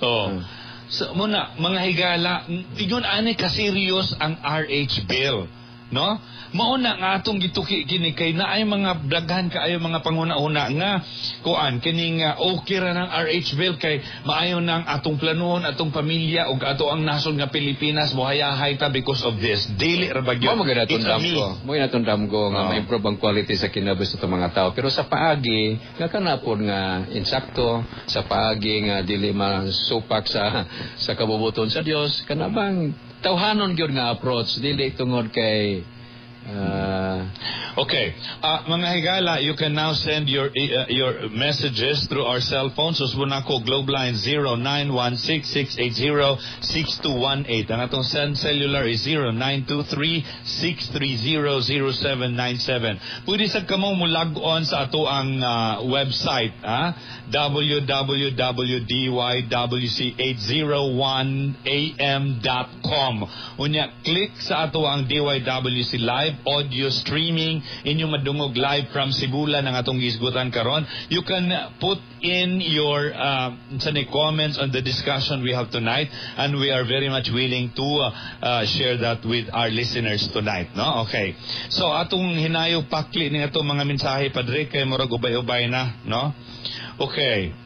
Oh. So muna mga higala, ingon ani ka serious ang RH bill, no? Mao na nga atong gituki kini kay naay mga daghan kaayo mga panghuna-huna nga kuan kining okay ra ng RH bill kay maayo nang atong planuhon atong pamilya ug ato ang nasod nga Pilipinas mohayahay ta because of this. Dili ra ba gyud? Mo It's a maganda myth. ko. Mo natundam ko nga ma-improve ang quality sa kinabuhi sa itong mga tao. Pero sa paagi nga kanapon nga insakto, sa paagi nga dili masupak sa kabubuton sa Dios, kana bang tawhanon gyud nga approach dili tungod kay Okay. Mga higala, you can now send your messages through our cell phones. Usbon ako, Globe Line 0916-680-6218. Ang atong send cellular is 0923-630-0797. Pwede sa kamo mo log on sa ato ang website, ha? www.dywc801am.com. Unya, click sa ato ang DYWC Live audio streaming, inyong madungog live from Sibula ng atong gisgutan karon. You can put in your comments on the discussion we have tonight, and we are very much willing to share that with our listeners tonight, no? Okay. So atong hinayo pakli ni atong mga mensahe, Padre, kay murag ubay-ubay na, no? Okay.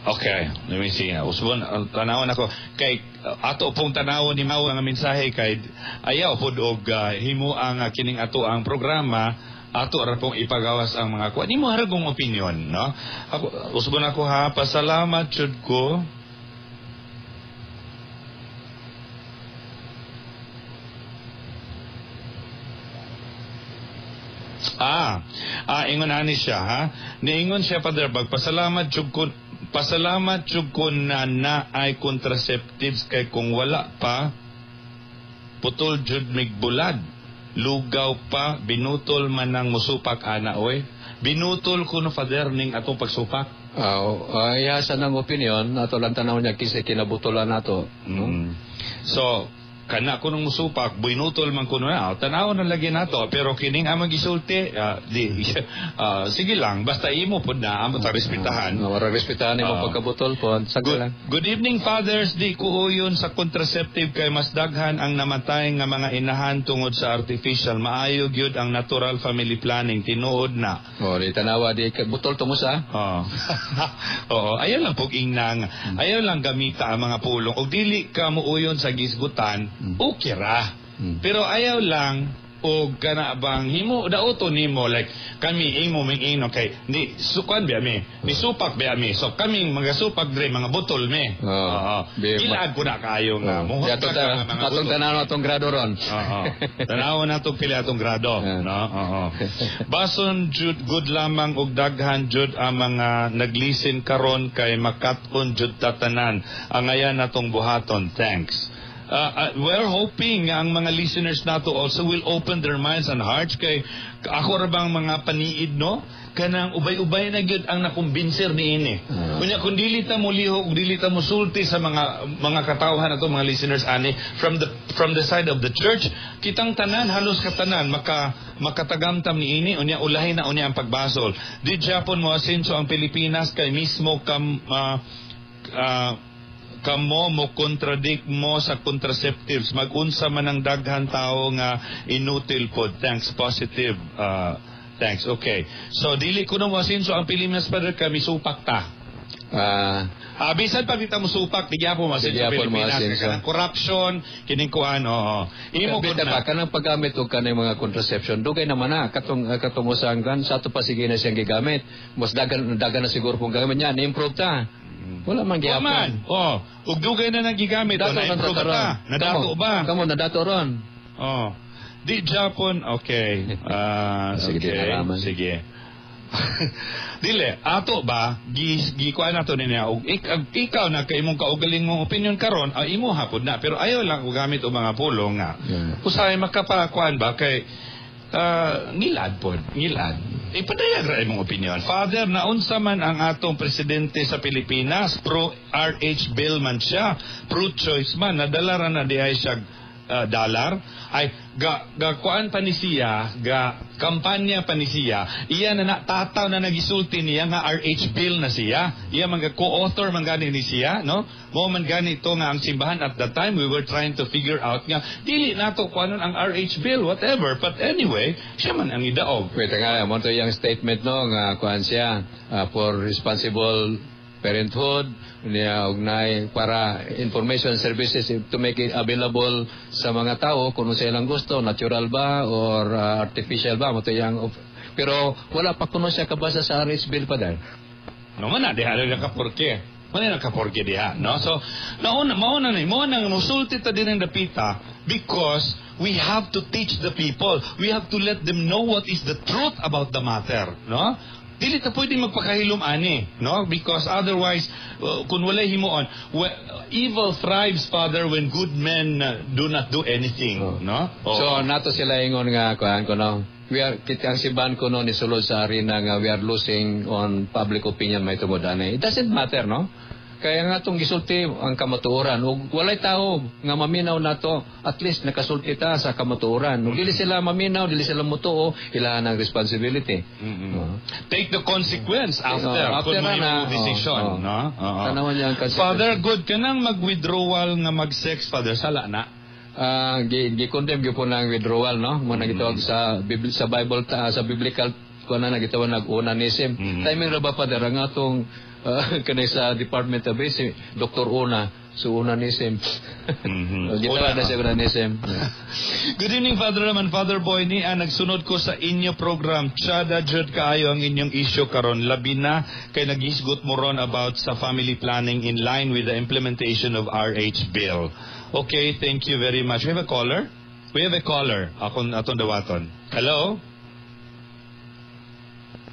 Okay, let me see. Usbon, tanawon ako kay ato pong tanawon ni Mau ang mensahe kay ayaw pud og himo ang kining ato ang programa, ato ra pong ipagawas ang mga kuan. Nimo haragong opinion, no? Ako usbon ako ha, pasalamat jud ko. Ingon ani siya ha. Niingon siya, Father, pasalamat jud ko. Pasalamat jud ko na naay contraceptives kay kung wala pa putol jud migbulad. Lugaw pa binutol man ang musupak ana oy. Binutol kuno, Father, ning atong pagsupak. Iya sa nang opinion ato lang tanaw niya kinsa kinabutolan nato. No? So Kana ko nung musupak, buinutol man kuno na. Tanaw na lagi nato, pero kining among gisulti, di sige lang, basta imo pud na amo ta respetahan. Wala respetahan imo pagkabutol po. Sago Good, lang. Good evening, fathers. Di ko uyon sa contraceptive kay mas daghan ang namatay nga mga inahan tungod sa artificial. Maayo gyud ang natural family planning. Tinuod na. Oh, di tanawa di butol to mo sa. Oo. Oo, ayaw lang pug ingnang, ayaw lang gamita ang mga pulong. Og dili ka muuyon sa gisgutan, okay ra. Pero ayaw lang og kana bang himo dauto nimo, like kami imo ming ino kay di sukan biya mi, ni supak biya mi, so kaming mga supak dre mga butol mi. Oo. Oo. Di Ilad ko na kaayo nga Oh. muhot Di ato ka nga mga atong butol. tanaw atong grado ron. Oo. Tanaw na itong pili atong grado. No? Oo. Bason jud good lamang og daghan jud ang mga naglisten karon kay makat-on jud tatanan. Ang ayan natong buhaton. Thanks. We're hoping nga ang mga listeners nato also will open their minds and hearts kay ako ra bang mga paniid, no, kanang ubay-ubay na gyud ang nakumbinser niini. Unya kung dili ta mo lihok, dili ta mo sulti sa mga katawhan ato, mga listeners ani from the side of the church, kitang tanan, halos katanan makatagamtam niini. Unya ulahin na unya ang pagbasol. Di Japon mo asenso ang Pilipinas kay mismo kam kamo mo contradict mo sa contraceptives, magunsa man ang daghan tao nga inutil pod. Thanks, positive. Thanks. Okay, so dili ko na mo asenso ang Pilipinas, Father, kami supak ta. Bisan pa kita mo supak, di gyapon mo asenso Di gyapon mo Pilipinas asenso. kay kanang corruption kining kuan, oo, imo Imo gud ba na. Kanang paggamit og kanang mga contraception, dugay naman na katong usang kan sa ato pa sige na siyang gigamit. Mas dagan dagan na siguro kung gamit niya, ni-improve ta. Wala man Wa gyapon. man. Oh, ug dugay na nang gigamit, oh, Dato man na-improve ta karon. ta. Nadato Kamo, ba? Kamo nadato ron. Oh. Di Japon, okay. Sige, di okay. nalaman. Sige. Dili, ato ba, gi kuan nato niya, og ikaw na kay imong kaugalingong opinion karon, ay imo hapod na, pero ayaw lang og gamit og mga pulong nga. Usahay makapakuan ba kay ngilad pod, ngilad. Ipadayag ra imong opinion. Father, naunsa man ang atong presidente sa Pilipinas, pro RH bill man siya, pro choice man, nadala ra na diay siya dollar ay ga ga kuan pa ni siya, ga kampanya pa ni siya, iya na natataw na nagisulti niya nga RH bill na siya, iya man ga co-author man gani ni siya, no, mo man gani to nga ang simbahan at that time we were trying to figure out nga dili nato kuanon ang RH bill, whatever, but anyway siya man ang idaog. Wait nga, mo to yung statement, no, nga kuan siya for responsible parenthood niya ugnay para information services to make it available sa mga tao kung ano silang gusto, natural ba or artificial ba mo to yang, pero wala pa kuno siya kabasa sa RH bill pa dahil. No man na diha na ka porke. Wala na ka porke diha, no? So, nauna mauna ni mo nang musulti ta din ang dapita because we have to teach the people. We have to let them know what is the truth about the matter, no? Dili ta pwede magpakahilom ani, no? Because otherwise, kung walay himuon, evil thrives, Father, when good men do not do anything, no? Oo. So nato sila ingon nga kuan kuno. We are kita ang simbahan kuno ni sulod sa arena nga we are losing on public opinion may tungod ani. It doesn't matter, no? Kaya nga itong gisulti ang kamatuoran ug walay tao nga maminaw nato, at least nakasulti ta sa kamatuoran. Ug dili sila maminaw, dili sila mutuo, ilahan ang responsibility. Oo. Take the consequence after, Oo, after kung na may na, decision, oo. no? Oo. Tanawan niya ang consequence. Father, good ka nang mag-withdrawal nga mag-sex, Father. Sala na. Gi condemn gyud po ng withdrawal, no, mo na gitawag sa Bible ta, sa biblical kuan na gitawag nag onanism. Timing ra ba, Father, ang atong kanay sa Department of Basic Dr. Ona, so onanism. Gitawag na Una. siya onanism. Good evening, Father Raman, Father Boy. Ni nagsunod ko sa inyo program. Tsada jud kaayo ang inyong issue karon. Labi na kay naghisgot mo ron about sa family planning in line with the implementation of RH bill. Okay, thank you very much. We have a caller? We have a caller. Akong atong dawaton. Hello?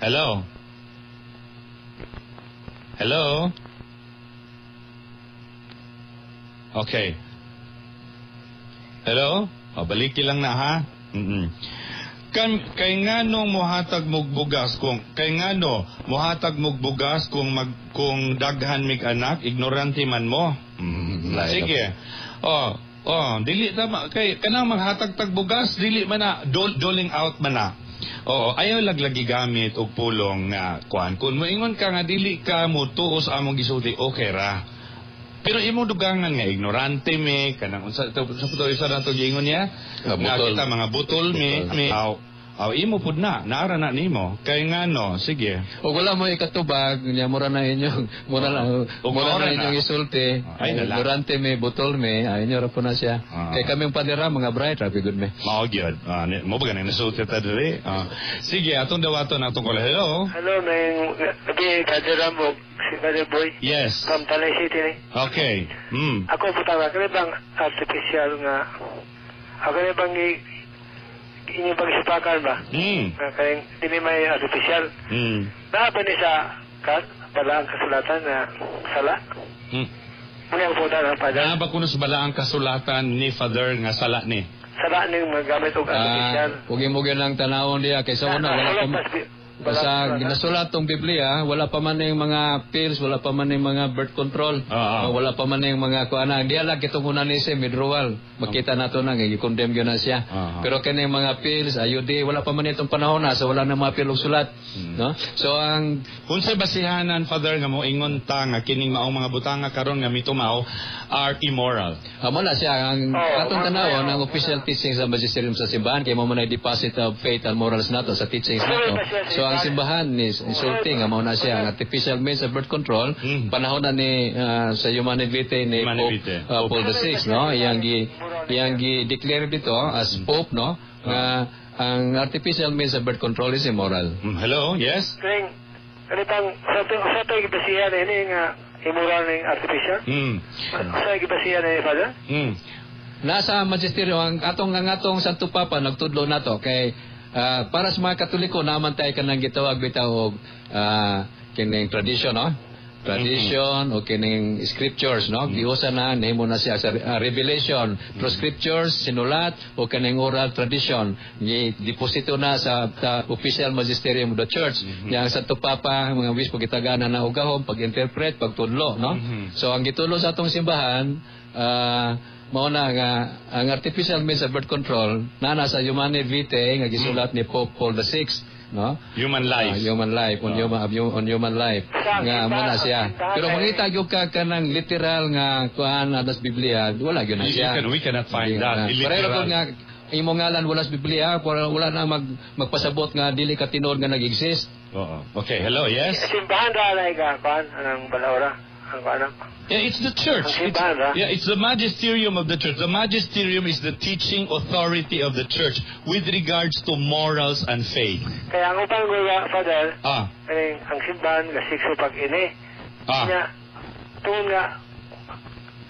Hello? Hello? Okay. Hello? O, baliki lang na ha. Kay ngano mohatag mog bugas kung kay ngano mohatag mog bugas kung daghan mig anak, ignorante man mo. Lain. Sige. Oh, Oh, dili tama kay kanang maghatag tag bugas dili man na doling out man na. Oo, ayaw laglagi gamit og pulong nga kuan. Kung moingon ka nga dili ka motuo sa among gisulti, okay ra. Pero imong dugangan nga ignorante mi kanang unsa to sa to isa na to giingon niya Ah, nga butol. kita mga butol mi Butol. mi aw aw imo pud na naara na nimo kay ngano, sige. O wala mo ikatubag, nya mura Ug na maura na. inyong isulti. Ay, nala. Ignorante me, butol me, ay inyo ra po na siya. Kay kaming padera mga bright, rapi good me. Mao gyud. Ah, mo ba ganin nasulti ta diri? Ah. Sige, atong dawaton atong caller. Hello. Hello, may gabi, Brother Rambo, si Brother Boy, from Tanay City ni. Okay. Ako po tama, kani bang artificial nga, ako ni bang inyong pagsipakan ba? Nga kayong dili may artificial. Naa ba ni sa balaang kasulatan na sala? Muna ako po na, Father. Naa ba kuno sa balaang kasulatan ni Father nga sala ni? Sala ning magamit og artificial. Ah, ug imo gyud lang tanawon diya kay sa una wala pa sa ginasulat tong Biblia, wala pa man yung mga pills, wala pa man yung mga birth control, wala pa man yung mga kuana. Diya lang kitong unanism, withdrawal. Makita nato na, i-condemn yun na siya. Pero kini mga pills, IUD, wala pa man itong panahon na, so wala na mga pill og sulat. No? So ang Unsay basihanan, Father, nga moingon ta nga kining maong mga butanga karon nga mitumaw are immoral? Amo na siya ang atong tanawon ang official teachings sa magisterium sa simbahan kay mo man deposit of faith and morals nato sa teachings nato. So ang simbahan is insulting amo na siya ang artificial means of birth control panahon na ni sa Humanae Vitae ni Humanae Pope Vitae. Paul VI, no, iyang gi declare dito as Pope, no, nga ang artificial means of birth control is immoral. Hello, yes? Kani kani bang sa to gibasihan ini nga immoral ning artificial? Sa gibasihan ini, Father? Nasa magisterium ang atong Santo Papa nagtudlo nato kay para sa mga Katoliko naman tayo kanang gitawag bitaw og kining tradition, no, tradition o kining scriptures, no, giusa na nahimo na siya sa revelation through scriptures sinulat o kining oral tradition, gi deposito na sa official magisterium of the church. Yang Santo Papa mga wispo gitagana na og gahom pag-interpret, pagtudlo, no. So ang gitulo sa atong simbahan mao na nga ang artificial means of birth control na nasa Humanae Vitae nga gisulat ni Pope Paul VI, no. Human life. Ah, human life on human life nga mo na siya, pero mangita gyud ka kanang literal nga kuan atas Biblia, wala gyud na siya. We cannot find that. Hindi na. Pareho Illiteral. kung nga imo ngalan wala sa Biblia, wala na magpasabot nga dili ka tinuod nga nag-exist. Oo. Okay, hello, yes? Simbahan ra na ka kuan anang balaura ang kuan. Yeah, it's the church. Ang simbahan, ra? Yeah, it's the magisterium of the church. The magisterium is the teaching authority of the church with regards to morals and faith. Kaya ang upang nga, Father, kaning ang simbahan nga sikso pag ini. Nya tungod nga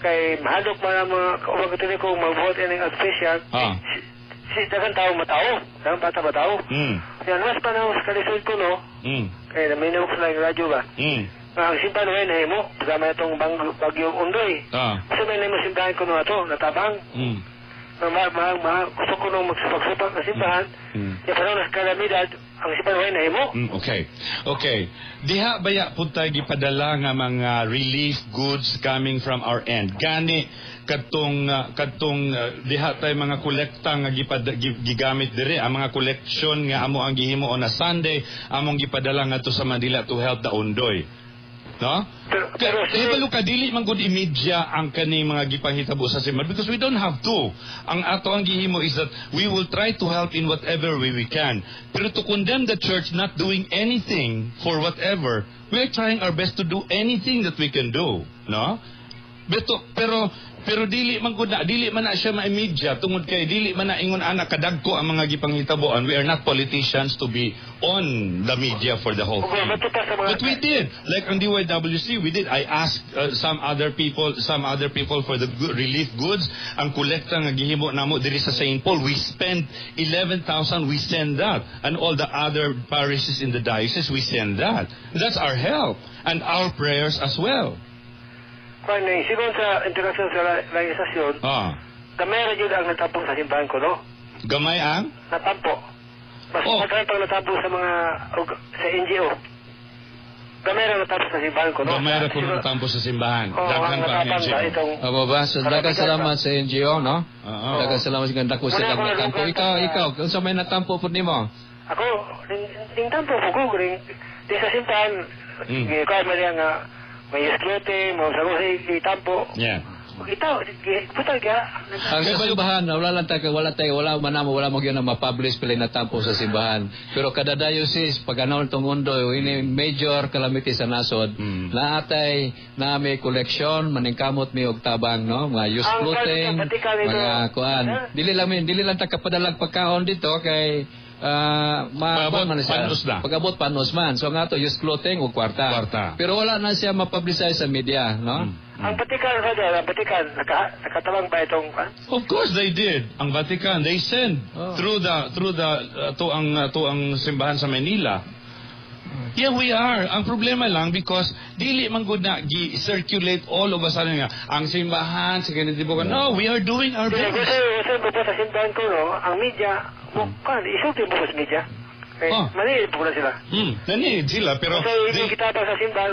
kay mahadlok man ang mga kaubang Katoliko magbuhat ining artificial. Si daghang tao matao, daghang bata matao. Yan mas panahon sa kalisod ko, no, kay naminaw ko sa laing radyo ba. Nga ang simbahan way nahimo, kasama itong bagyong Undoy. Kasi may nahimo simbahan ko no ato, natabang. Nga ma, ma, ma, gusto ko nung magsupag-supag ang simbahan. Kaya panahon sa kalamidad, ang simbahan way nahimo. Okay. Diha baya pud tay gipadala nga mga relief goods coming from our end? Gani kadtong diha tay mga kolekta nga gigamit diri, ang mga koleksyon nga amo ang gihimo on a Sunday, among gipadala ngadto sa Manila to help the Ondoy. No? Pero, Kaya balo ka dili man gud imedya ang kaning mga gipanghitabo sa simbahan because we don't have to. Ang ato ang gihimo is that we will try to help in whatever way we can. Pero to condemn the church not doing anything for whatever, we are trying our best to do anything that we can do, no? Pero dili man gud na dili man na siya ma-media tungod kay dili man na ingon ana kadagko ang mga gipanghitaboan. We are not politicians to be on the media for the whole Okay, thing. bato pa sa mga But we did. Like on DYWC, we did. I asked some other people for the relief goods. Ang kolekta nga gihimo namo diri sa St. Paul, we spent 11,000, we send that. And all the other parishes in the diocese, we send that. That's our help and our prayers as well. Kuan ni sigon sa international sa organisasyon, gamay ra jud ang natabong sa simbahan ko, no? Gamay ang? Natampo. Mas daghan pang natabong sa mga sa NGO. Gamay ra natapos sa simbahan ko, no? Gamay ra kuno natampo sa simbahan. Oo, Daghan ang pa ang natabang NGO. ba itong Amo ba? So daghang salamat sa NGO, no? Oo. Daghang salamat sa dako Wala silang ko natampo. nalungkot Ikaw, ikaw, unsa may natampo pud nimo? Ako, ning tampo po ko, ning sa simbahan, kaya man niya nga, may isklote, mo sa itampo. Itaw, putal kaya. Ang sa simbahan, wala lang tayo, wala tayo, wala man namo, wala mo gyud na ma-publish pila natampo sa simbahan. Pero kada diocese, pag ano itong undo, ini major calamity sa nasod, naatay na may koleksyon, maningkamot mi og tabang, no? Mga used Ang clothing, Vatican ito. mga kuan. Ha? Dili lang ta kapadalag pagkaon dito kay ma Pag-abot, man siya. panos na. Pag-abot panos man. So nga to used clothing o kwarta. Kwarta. Pero wala na siya ma-publicize sa media, no? Ang Vatican, Father, ang Vatican, nakatabang ba itong, ah? Of course they did. Ang Vatican, they send through the to ang simbahan sa Manila. Yeah, we are. Ang problema lang because dili man gud na gi-circulate all of a sudden nga ang simbahan sa ganito ba. No, we are doing our Kaya best. gusto ko po sa simbahan ko, no, ang media, mo, kan, isulti mo sa media. Eh, mali po na sila. Nani sila pero Kasi they, yung kita pa sa simbahan,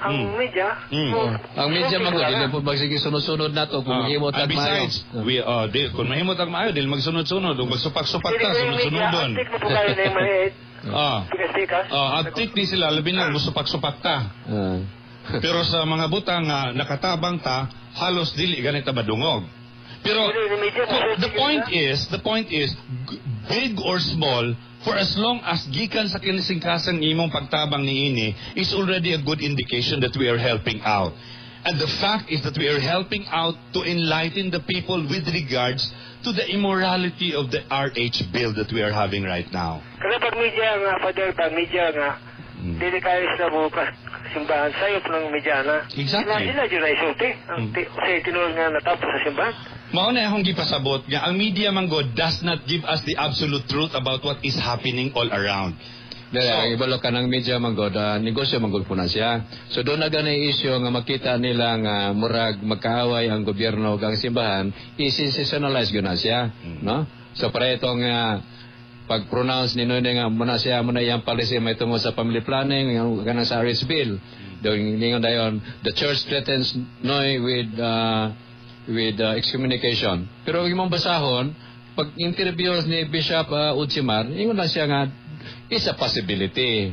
ang media, mo, Ang media isulti man mo gud na. dili po magsige sunod-sunod na to kung mahimo And tag maayo. besides, we di, kung mahimo tag maayo dili magsunod-sunod ug magsupak-supak Dili ta ko yung media, sunod-sunodon. antik mo po kayo na yung maliit. Pikas-pikas. Antik ni sila labi na musupak-supak ta. Pero sa mga butang nga nakatabang ta, halos dili ganita madungog. Pero the point is, big or small, for as long as gikan sa kinisingkasang imong pagtabang niini, is already a good indication that we are helping out. And the fact is that we are helping out to enlighten the people with regards to the immorality of the RH bill that we are having right now. Kaya pag media nga, Father, pag media nga, dili kayo sila bukas simbahan, sayop ng media na. Sila dyan na isulti. Ang sa tinuod nga natapos sa simbahan. Mao na akong gipasabot nga ang media man god does not give us the absolute truth about what is happening all around. Dili, ang ibalo ka ng media man god, negosyo man god po na siya. So doon na gani issue nga makita nila nga murag magkaaway ang gobyerno ug ang simbahan, i-sensationalize gyud na siya, no? So para itong pag-pronounce ni Noy nga muna siya muna iyang policy may tungod sa family planning yung kanang sa RH bill. Doon ningon dayon, "The church threatens Noy with excommunication." Pero imong basahon pag interview ni Bishop Odchimar, ingon lang siya nga it's a possibility.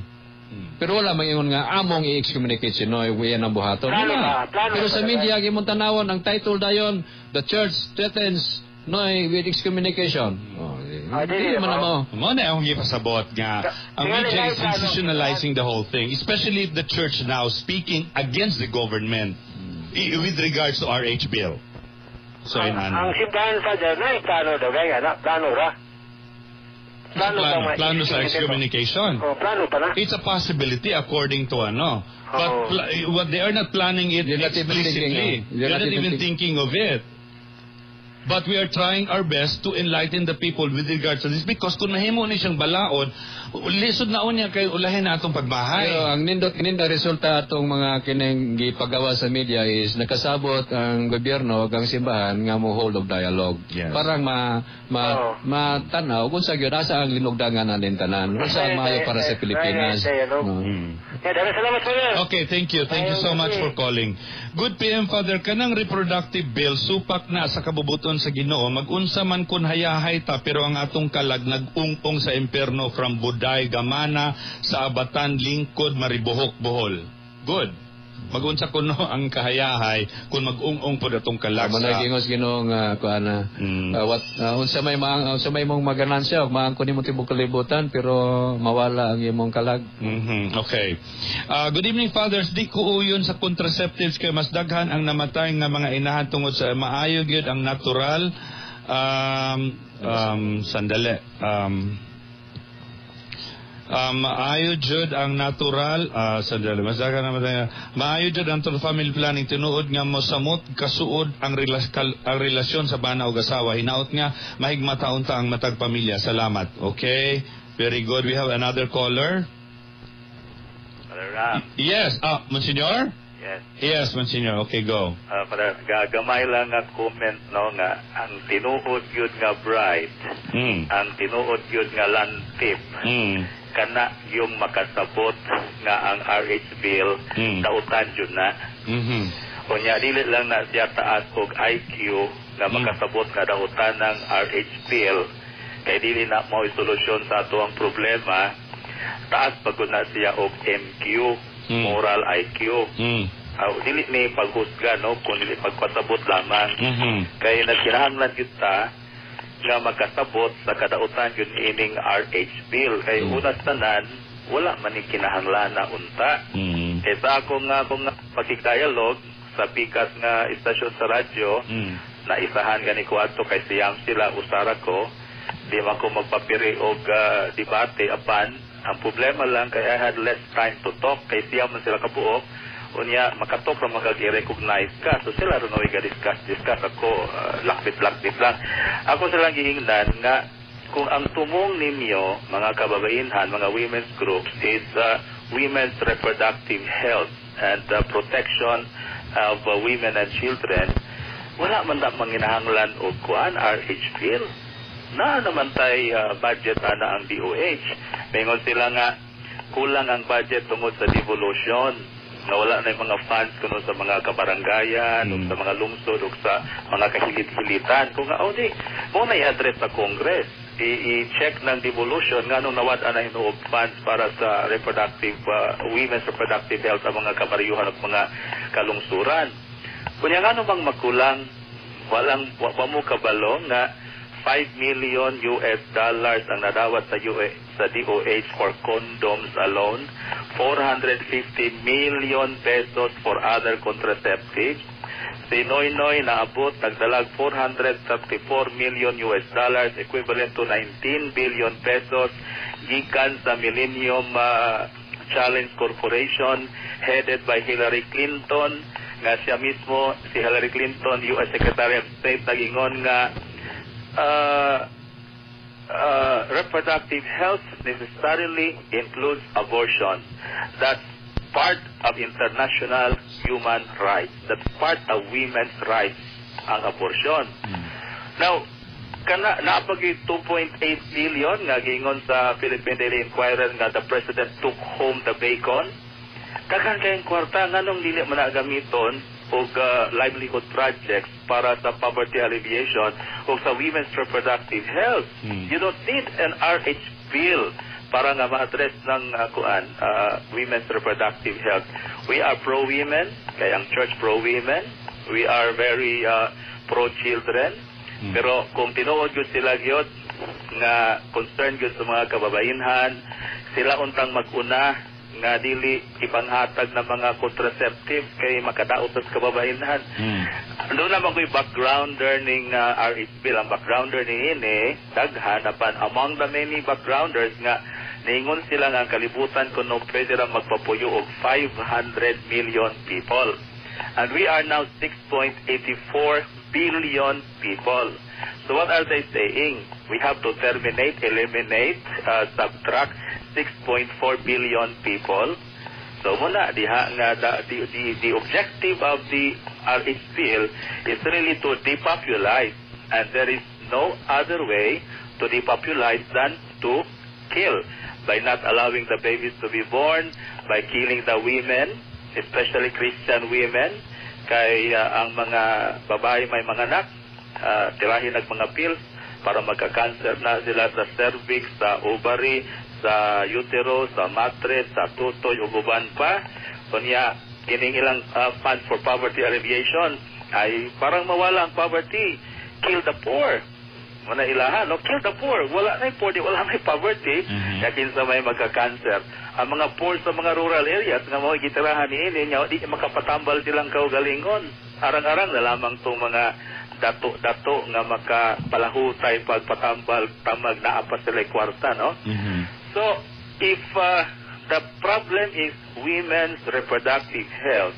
Pero wala mang ingon nga among i-excommunicate si Noy, wiya ng buhaton. Plano Wala. ba? Plano Pero ba sa talaga? media, imong tanawon, ang title dayon, "The Church Threatens Noy with Excommunication." Oh, Ah, hindi dili man ba? na mo. Mao na akong gipasabot nga ang Tingali media is na plano. sensationalizing the whole thing, especially if the church now speaking against the government with regards to RH bill. So Ang inano. simbahan, Father, na plano daw, gaya na, plano ra. Plano, Plano, ba nga plano sa excommunication. Oh, plano pa na. It's a possibility according to ano. But what they are not planning it They're not even explicitly. thinking, oh. They're not even thinking of it. But we are trying our best to enlighten the people with regards to this because kung mahimo ni siyang balaod, lisod na unya kay ulahin na atong pagbahay. Pero ang nindot nindot resulta atong mga kining gipagawa sa media is nakasabot ang gobyerno ug ang simbahan nga mo hold of dialogue. Parang ma ma matanaw kung sa gyud asa ang linugdangan natin tanan. Unsa ang maayo para sa Pilipinas. Dialogue. No. Yeah, daghang salamat, Father. Okay, thank you. Thank you so much for calling. Good PM, Father, kanang reproductive bill supak na sa kabubuton sa Ginoo. Magunsa man kun hayahay ta pero ang atong kalag nag-ungong sa impierno from Buday, Gamana, sa Abatan, Lingkod, Maribohok, Bohol. Good. Magunsa kuno ang kahayahay kung mag-ung-ung pod atong kalag Amo sa na gingos Ginoo nga kuan na what unsa may imong maganansya ug maangkon nimo tibok kalibutan pero mawala ang imong kalag. Okay. Good evening, Fathers. Di ko uyon sa contraceptives kay mas daghan ang namatay nga mga inahan tungod sa maayo gyud ang natural. Sandali. Maayo jud ang natural, sandali, mas daghan namatay. Maayo jud ang natural family planning tinuod nga mosamot kasuod ang relasyon sa bana ug asawa. Hinaot nga mahigmata unta ang matag pamilya. Salamat. Okay. Very good. We have another caller. Father Ram. Yes. Ah, Monsignor? Yes. Yes, Monsignor. Okay, go. Father, gagamay lang nga comment no nga ang tinuod gyud nga bride, ang tinuod gyud nga lantip. Kana yung makasabot nga ang RH bill dautan jud na. Unya dili lang na siya taas og IQ nga makasabot nga dautan ng RH bill kay dili na mao solusyon sa ato ang problema. Taas pa gud na siya og MQ, moral IQ. Dili ni paghusga, no, kun dili pagpasabot lamang kay nagkinahanglan gyud ta nga makasabot sa kadautan gyud ining RH bill kay una sa tanan, wala man ni kinahanglan na unta. Kay sa ako nga akong pagkidialog sa pikas nga istasyon sa radyo, naisahan gani ko adto kay siyam sila, usara ko. Di man ko magpapiri og debate, apan ang problema lang kay I had less time to talk kay siyam man sila kabuok. Unya makatok ra magag i-recognize ka, so sila ro ga discuss discuss, ako lakbit lakbit lang. Ako silang giingnan nga kung ang tumong ninyo, mga kababainhan, mga women's groups, is women's reproductive health and protection of women and children, wala man na manginahanglan og kuan, RH bill na naman tay budget ana ang DOH. Mingon sila nga kulang ang budget tungod sa devolution, nga wala na yung mga funds kuno sa mga kabaranggayan ug sa mga lungsod ug sa mga kahilit-hilitan. Kung nga, oh, di mo na i-address sa Congress, i-check ng devolution nga nung nawad na hinuog funds para sa reproductive women's reproductive health sa mga kabaryuhan at mga kalungsuran. Kunya nga bang makulang, walang wa mo kabalo nga 5 million US dollars ang nadawat sa UA, sa DOH for condoms alone, 450 million pesos for other contraceptives. Si Noynoy naabot nagdalag 434 million US dollars, equivalent to 19 billion pesos, gikan sa Millennium Challenge Corporation headed by Hillary Clinton, nga siya mismo, si Hillary Clinton, US Secretary of State, nagingon nga reproductive health necessarily includes abortion. That's part of international human rights. That's part of women's rights, ang abortion. Now, kana naapagi 2.8 billion nga giingon sa Philippine Daily Inquirer nga the president took home the bacon. Daghan kayong kwarta, nganong dili man na gamiton og livelihood projects para sa poverty alleviation o sa women's reproductive health? You don't need an RH bill para nga ma-address ng kuan, women's reproductive health. We are pro-women, kay ang church pro-women. We are very pro-children. Pero kung tinuod gyud sila gyud nga concerned gyud sa mga kababainhan, sila untang mag-una nga dili ipanghatag ng mga contraceptives kay makadaot sa kababainhan. Doon naman ko'y backgrounder ning RH bill. Ang backgrounder ni ini, daghan, apan among the many backgrounders nga niingon sila nga ang kalibutan kuno pwede ra magpapuyo og 500 million people. And we are now 6.84 billion people. So what are they saying? We have to terminate, eliminate, subtract 6.4 billion people. So muna diha nga the objective of the RH bill is really to depopulate, and there is no other way to depopulate than to kill, by not allowing the babies to be born, by killing the women, especially Christian women, kay ang mga babae may mga anak, tirahin ng mga pills para magka-cancer na sila sa cervix, sa ovary, sa uterus, sa matres, sa tutoy, ug uban pa. Kunya, kining ilang fund for poverty alleviation ay parang mawala ang poverty. Kill the poor. Muna ilahan, no? Kill the poor. Wala na poor, di wala may poverty. Kaya kinsa may magka-cancer? Ang mga poor sa mga rural areas nga mga gitirahan ni ini, nya di makapatambal silang kaugalingon. Arang-arang na lamang tong mga dato-dato nga makapalahutay pagpatambal tamag naa pa sila kwarta, no? So, if the problem is women's reproductive health,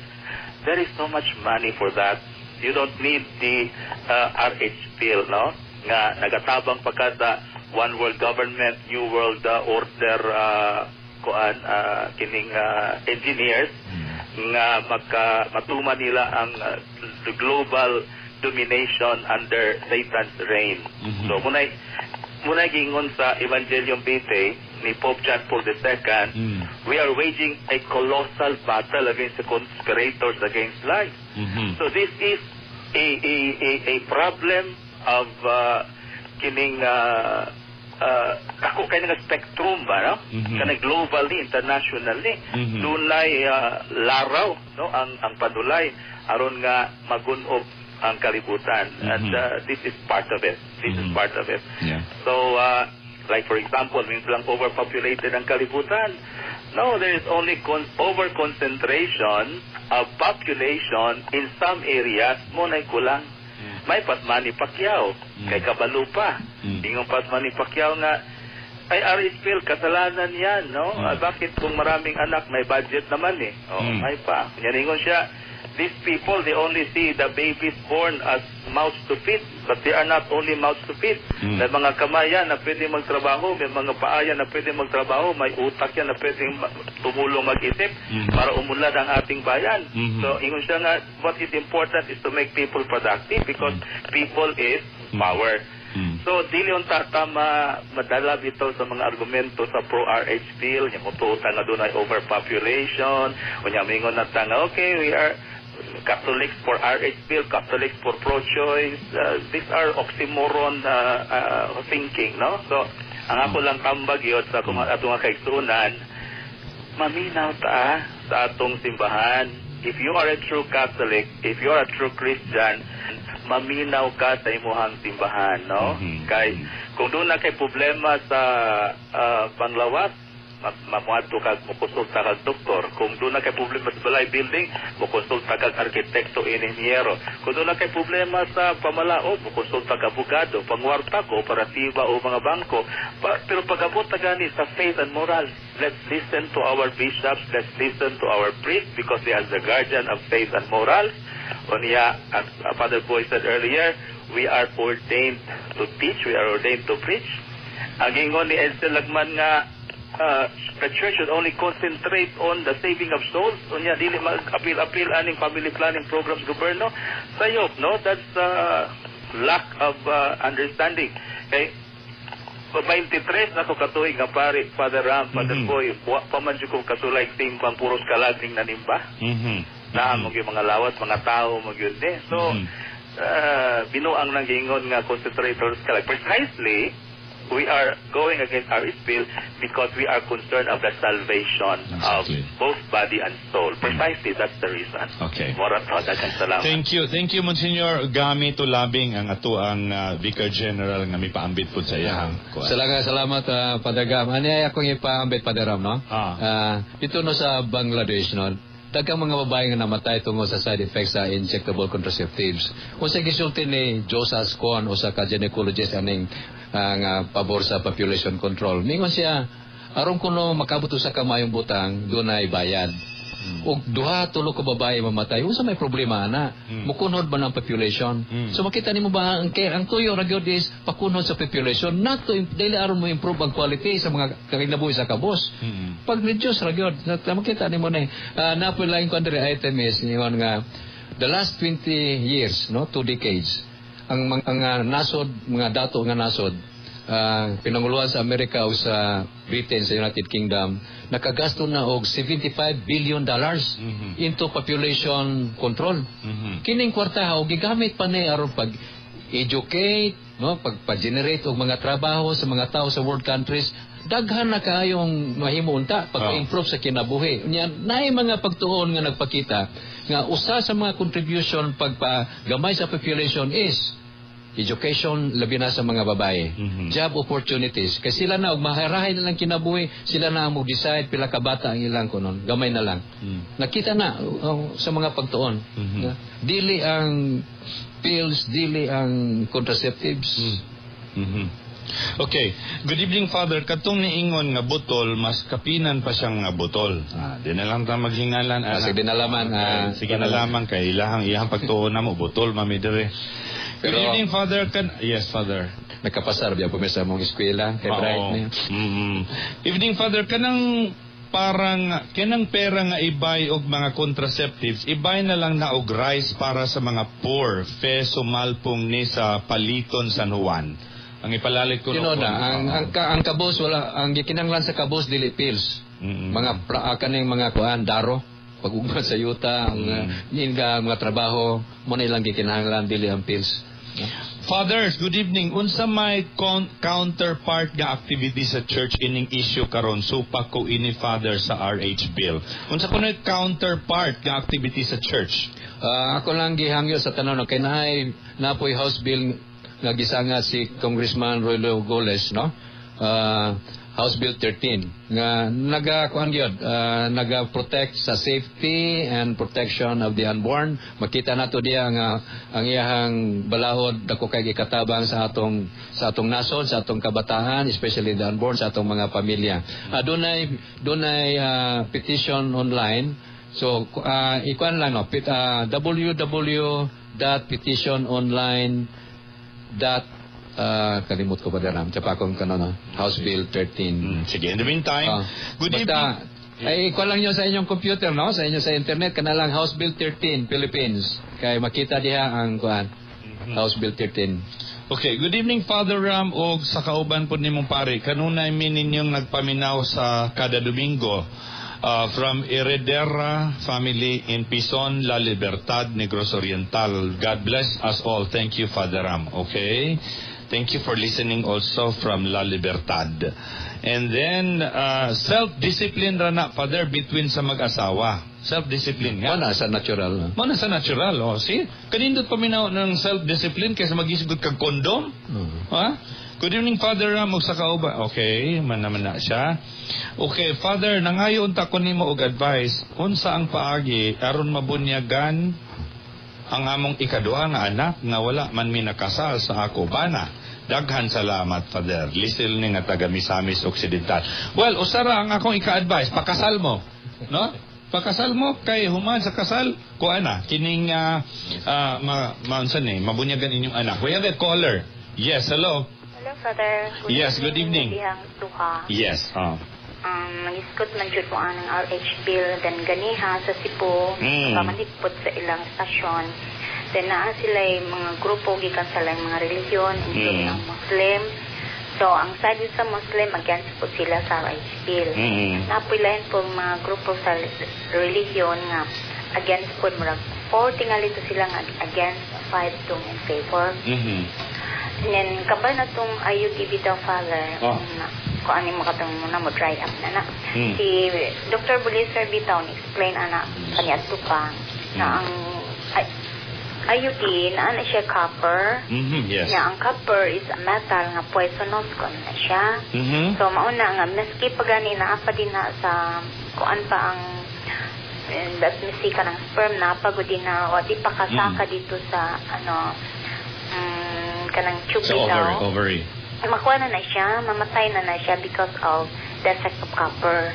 there is so much money for that. You don't need the RH bill, no? Nga nagatabang pa ka sa One World Government, New World Order, kuan, kining engineers nga maka matuma nila ang the global domination under Satan's reign. So munay Mao na giingon sa Evangelium Vitae ni Pope John Paul II, we are waging a colossal battle against the conspirators against life. So this is a problem of kining dako kay nga spectrum ba, no? Kanang globally, internationally, dunay laraw, no, ang padulay aron nga magun-ob ang kalibutan. And this is part of it. This is part of it. So, like for example, means lang overpopulated ang kalibutan. No, there is only overconcentration of population in some areas, mao na kulang. May pas Manny Pacquiao, kay kabalo pa. Ingon pas Manny Pacquiao nga, ay RH bill, kasalanan yan, no? Ah, bakit kung maraming anak, may budget naman eh. Oh, may pa. Yan ingon siya, these people, they only see the babies born as mouths to feed, but they are not only mouths to feed. May mga kamay yan na pwede magtrabaho, may mga paa yan na pwede magtrabaho, may utak yan na pwedeng tumulong mag-isip para umunlad ang ating bayan. So, ingon siya nga, what is important is to make people productive because people is power. So, dili unta ta madala bitaw sa mga argumento sa pro-RH bill, yung mutuo nga dunay overpopulation, unya mingon na ta nga, okay, we are Catholics for RH bill, Catholics for pro-choice. These are oxymoron thinking, no? So, ang ako lang tambag yun sa atong nga kaigsuonan, maminaw ta sa atong simbahan. If you are a true Catholic, if you are a true Christian, maminaw ka sa imuhang simbahan, no? Kay kung duna kay problema sa panglawas, mamuadto kag mokonsulta kag doktor. Kung duna kay problema sa balay building, mokonsulta kag arkitekto, inhinyero. Kung duna kay problema sa pamalaod, mokonsulta kag abogado, pangwarta, kooperatiba o mga bangko. Pero pag-abot na gani sa faith and moral, let's listen to our bishops, let's listen to our priests because they are the guardian of faith and morals. Unya, as Father Boy said earlier, we are ordained to teach, we are ordained to preach. Ang ingon ni Edsel Lagman nga the church should only concentrate on the saving of souls. Unya dili mag-apil-apil aning family planning programs gobyerno. Sayop, no? That's lack of understanding. Okay? 23 na ko katuig nga pare, Father Ram, Father Boy, wa pa man jud ko kasulay timbang puros kalag ning nanimba. Na mo gyud mga lawas, mga tao mo gyud eh. So, binuang nang giingon nga concentrators kalag. Precisely, we are going against RH bill because we are concerned of the salvation of both body and soul. Precisely, that's the reason. Mora to, daghang salamat. Thank you. Thank you, Monsignor Gami Tulabing, ang ato ang Vicar General nga mipaambit po sa iyang kuan. Salamat, salamat, Father Gam. Ano ay akong ipaambit, Father Ram, no? Ah. Dito no sa Bangladesh, no, daghang mga babae nga namatay tungod sa side effects sa injectable contraceptives. Kung sa gisulti ni Josas Kwon, usa ka gynecologist aning nga pabor sa population control. Mingon siya, aron kuno makabot sa kamayong butang, dunay bayad. Og duha tulo ka babae mamatay, unsa may problema ana? Mukunhod ba ng population? So makita nimo ba ang tuyo ra gyud is pakunhod sa population, not to dili aron mo improve ang quality sa mga kinabuhi sa kabos. Pag reduce ra gyud, makita nimo na eh. Napoy laing kuan diri item is ingon nga the last 20 years, no, 2 decades, ang nasod, mga dato nga nasod, pinanguluhan sa Amerika o sa Britain, sa United Kingdom, nakagasto na og $75 billion into population control. Kining kwarta og gigamit pa ni aron pag educate, no, pag pa-generate og mga trabaho sa mga tao sa world countries, daghan na kaayong mahimo unta pag-improve sa kinabuhi. Unya naay mga pagtuon nga nagpakita nga usa sa mga contribution pagpagamay sa population is education, labi na sa mga babae. Job opportunities. Kasi sila na, og maharahay na lang kinabuhi, sila na ang mo-decide pila ka bata ang ilang kunon. Gamay na lang. Nakita na sa mga pagtuon. Na, dili ang pills, dili ang contraceptives. Okay. Good evening, Father. Katong niingon nga butol, mas kapinan pa siyang nga butol. Ah, di na lang ta maghingalan. Ah, Ana. sige na laman. Okay, sige na lamang kay ilahang iyang pagtuon na mo butol mami dire. Good evening, Father. Yes, Father. Nakapasar biya po sa mong eskwela kay Bright Oo. na yun. Evening, Father, kanang parang kanang pera nga ibay og mga contraceptives, ibay na lang na og rice para sa mga poor. Fe sumalpong ni sa Paliton, San Juan. Ang ipalalit ko Tinuod na, ang kabus wala ang gikinahanglan sa kabus dili pills. Mga kaning mga kuan daro pag-ugma sa yuta, ang mga trabaho mo na ilang gikinahanglan, dili ang pills. Fathers, good evening. Unsa may counterpart nga activity sa church ining issue karon? Supak ko ini, Father, sa RH bill. Unsa kuno counterpart nga activity sa church? Ako lang gihangyo sa tanan, no, kay naay napoy House bill nga gisanga si Congressman Roilo Golez, no? House Bill 13 nga naga kuan gyud, naga protect sa safety and protection of the unborn. Makita nato diya nga ang iyahang balahod dako kay gikatabang sa atong nasod, sa atong kabataan, especially the unborn, sa atong mga pamilya. Dunay petition online. So ikuan lang, no, www.petitiononline dot kalimot ko pa dara. Tsaka akong kano, no, House Bill 13. Sige, in the meantime, good basta, evening. Ay, ikuan lang nyo sa inyong computer, no? Sa inyo sa internet, kana lang House Bill 13, Philippines. Kay makita diha ang kuan. House Bill 13. Okay, good evening, Father Ram, og sa kauban po nimong pare. Kanunay mi ninyong nagpaminaw sa kada Domingo. From Heredera family in Pison, La Libertad, Negros Oriental. God bless us all. Thank you, Father Ram. Okay? Thank you for listening also from La Libertad. And then, self-discipline ra na, Father, between sa mag-asawa. Self-discipline nga. Mao na sa natural, no? Mao na sa natural, oh. See? Kanindot paminaw ng self-discipline kaysa mag-isgot kag kondom. Ha? Good evening, Father Ram, ug sa kauban. Okay, man naman na siya. Okay, Father, nangayo unta ko nimo og advice unsa ang paagi aron mabunyagan ang among ikaduha nga anak nga wala man mi nakasal sa ako bana. Daghan salamat, Father. Lisil ni nga taga Misamis Occidental. Well, usara ang akong ika-advise, pakasal mo. No? Pakasal mo kay human sa kasal, kuan na kining ma, maunsa ni mabunyagan inyong anak. We have a caller. Yes, hello. Hello, Father. Yes, good evening. Dihang duha. Yes. Oh. Nag-iskot man jud mo ang RH bill, then ganiha sa Cebu, pamanipot sa ilang stasyon. Then naa sila mga grupo gikan sa laing mga relihiyon, including ang Muslim. So, ang side sa Muslim, against po sila sa RH bill. Napoy lain po mga grupo sa relihiyon nga against po, murag 4 tingali to sila nga against, 5 tong in favor. And then, kabal na tong IUD bitaw, Father, na, kung ano mo katong muna mo dry up na na. Si Dr. Buliser bitaw ni explain ana kaniya to pa na ang IUD na ana siya copper. Nga ang copper is a metal nga poisonous kon na siya. So mauna nga maski pa gani naa pa din na sa kuan pa ang that misika ng sperm na pagod din na o di pa kasaka dito sa ano kanang tube Sa ovary, bitaw. Ovary. Makuha na na siya, mamatay na na siya because of the effect of copper.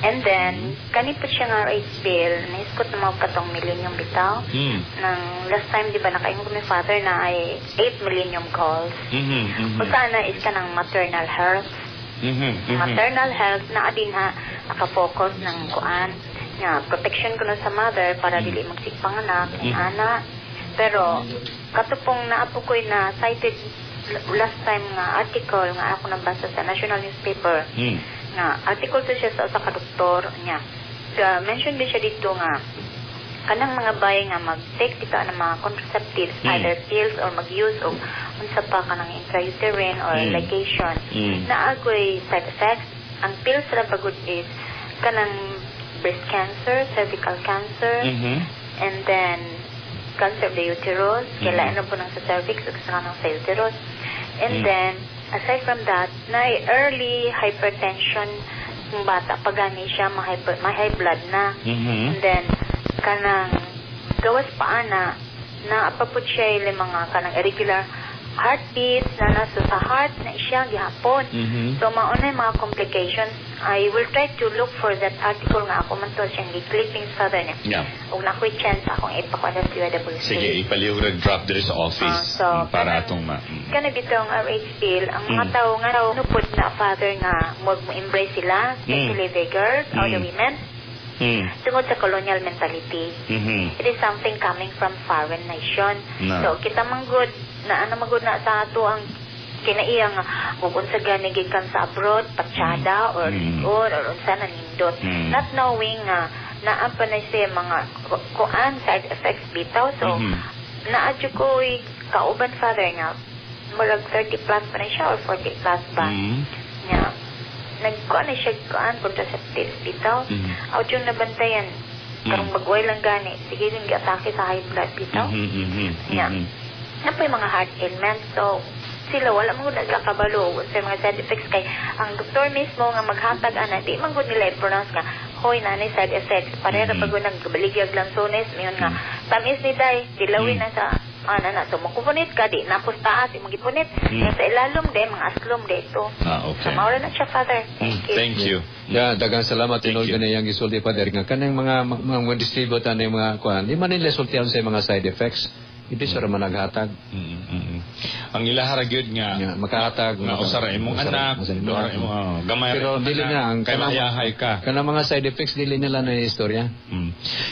And then, kani po siya nga RH bill, naiskot na mga katong Millennium bitaw. Nang last time, di ba, nakaingon ko mi, Father, na ay 8 Millennium Goals. O sana is kanang maternal health. Maternal health na din ha, nakafocus ng kuan nga protection kuno sa mother para dili magsigpanganak and ana. Pero katupong naapo ko'y na cited last time nga article nga ako nabasa sa national newspaper nga article to siya sa usa ka doktor niya. Ga mention din siya dito nga kanang mga bayi nga mag-take dito ang mga contraceptives, either pills or mag-use og unsa pa kanang intrauterine or ligation, naagoy side effects. Ang pills ra pagud is kanang breast cancer, cervical cancer, and then cancer of the uterus, kailangan na po ng sa cervix ug sa kanang sa uterus. And then aside from that, na early hypertension ng bata pag gani siya ma high blood na. And then kanang gawas pa ana na apapot siya yung mga kanang irregular heartbeats na nasa sa heart na siya gihapon. So mauna yung mga complications. I will try to look for that article nga ako man to siyang gi-clippings, Father, niya. Ug na ako'y chance akong ipakuha sa CWC. Sige, ipalihog drop diri sa office Ah, so, para atong ma. Kana bitong RH bill, ang mga tao nga nupod na, Father, nga mo embrace sila, especially the girls or the women, tungod sa colonial mentality. It is something coming from foreign nation. Na. So kita man gud na ano man gud na sa ato ang Kinaiya nga kung unsa gani gikan sa abroad, patsada or ligon or unsa na nindot. Not knowing nga naa pa na siya mga kuan, side effects bitaw. So naa jud ko kauban, Father, nga murag 30 plus pa na siya or 40 plus ba. Nga nagkuan na siya, kuan, contraceptives bitaw. Out yung nabantayan karong bagway lang gani, sige din giatake sa high blood bitaw. Yeah. Naa mga heart ailments. So sila wala man gud nagkakabalo sa mga side effects kay ang doktor mismo nga maghatag ana, di man gud nila i-pronounce nga, "Hoy, nanay side effects." Pareha pag nagbaligyag lansones, mayon nga, "Tamis ni day, dilawin na sa ana na." So makupunit ka, di napos taas imong gipunit. Sa ilalom de mga aslom de ito. Ah, okay. So mao na siya, Father. Thank you. Thank you. Yeah, daghang salamat. Thank Tinuod you. gani yang gisulti, Father, nga kanang mga distribute ani mga kuan, di man nila sultihan sa mga side effects. Hindi sila man naghatag. Ang ilaha ra gyud nga Nga, makahatag nga usara imong anak, usara imong duha anak. imong, oh, gamay ra Pero imong dili anak, na ang kay mayahay ka. Kanang mga side effects, dili nila na istorya.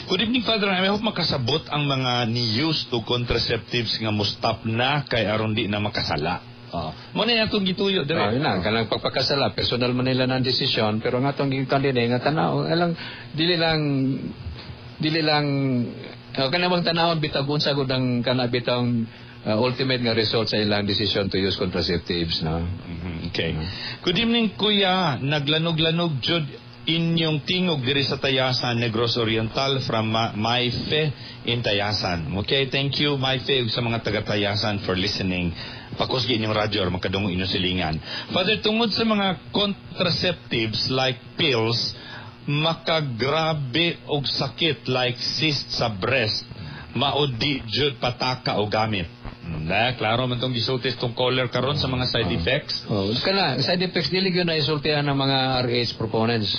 Good evening, Father. I hope makasabot ang mga ni-use to contraceptives nga mo stop na kay aron di na makasala. Oh. Mo na atong gituyo dire. Ah, yun na, kanang pagpakasala, personal man nila ng desisyon, pero nga atong gikan din eh, nga tanaw, alang, dili lang, kanang bang tanawon bitag unsa gud ang kana bitang ultimate nga result sa ilang decision to use contraceptives, no? Okay. Good evening, Kuya. Naglanog-lanog jud inyong tingog diri sa Tayasan, Negros Oriental, from Maife in Tayasan. Okay, thank you, Maife, ug sa mga taga Tayasan for listening. Pakusgi inyong radyo or makadungog inyong silingan. Father, tungod sa mga contraceptives like pills, makagrabe og sakit like cyst sa breast, maudi jud pataka o gamit. Na, klaro man tong gisulti tong caller karon sa mga side effects. Oh, kana side effects, dili gyud na isultihan ng mga RH proponents.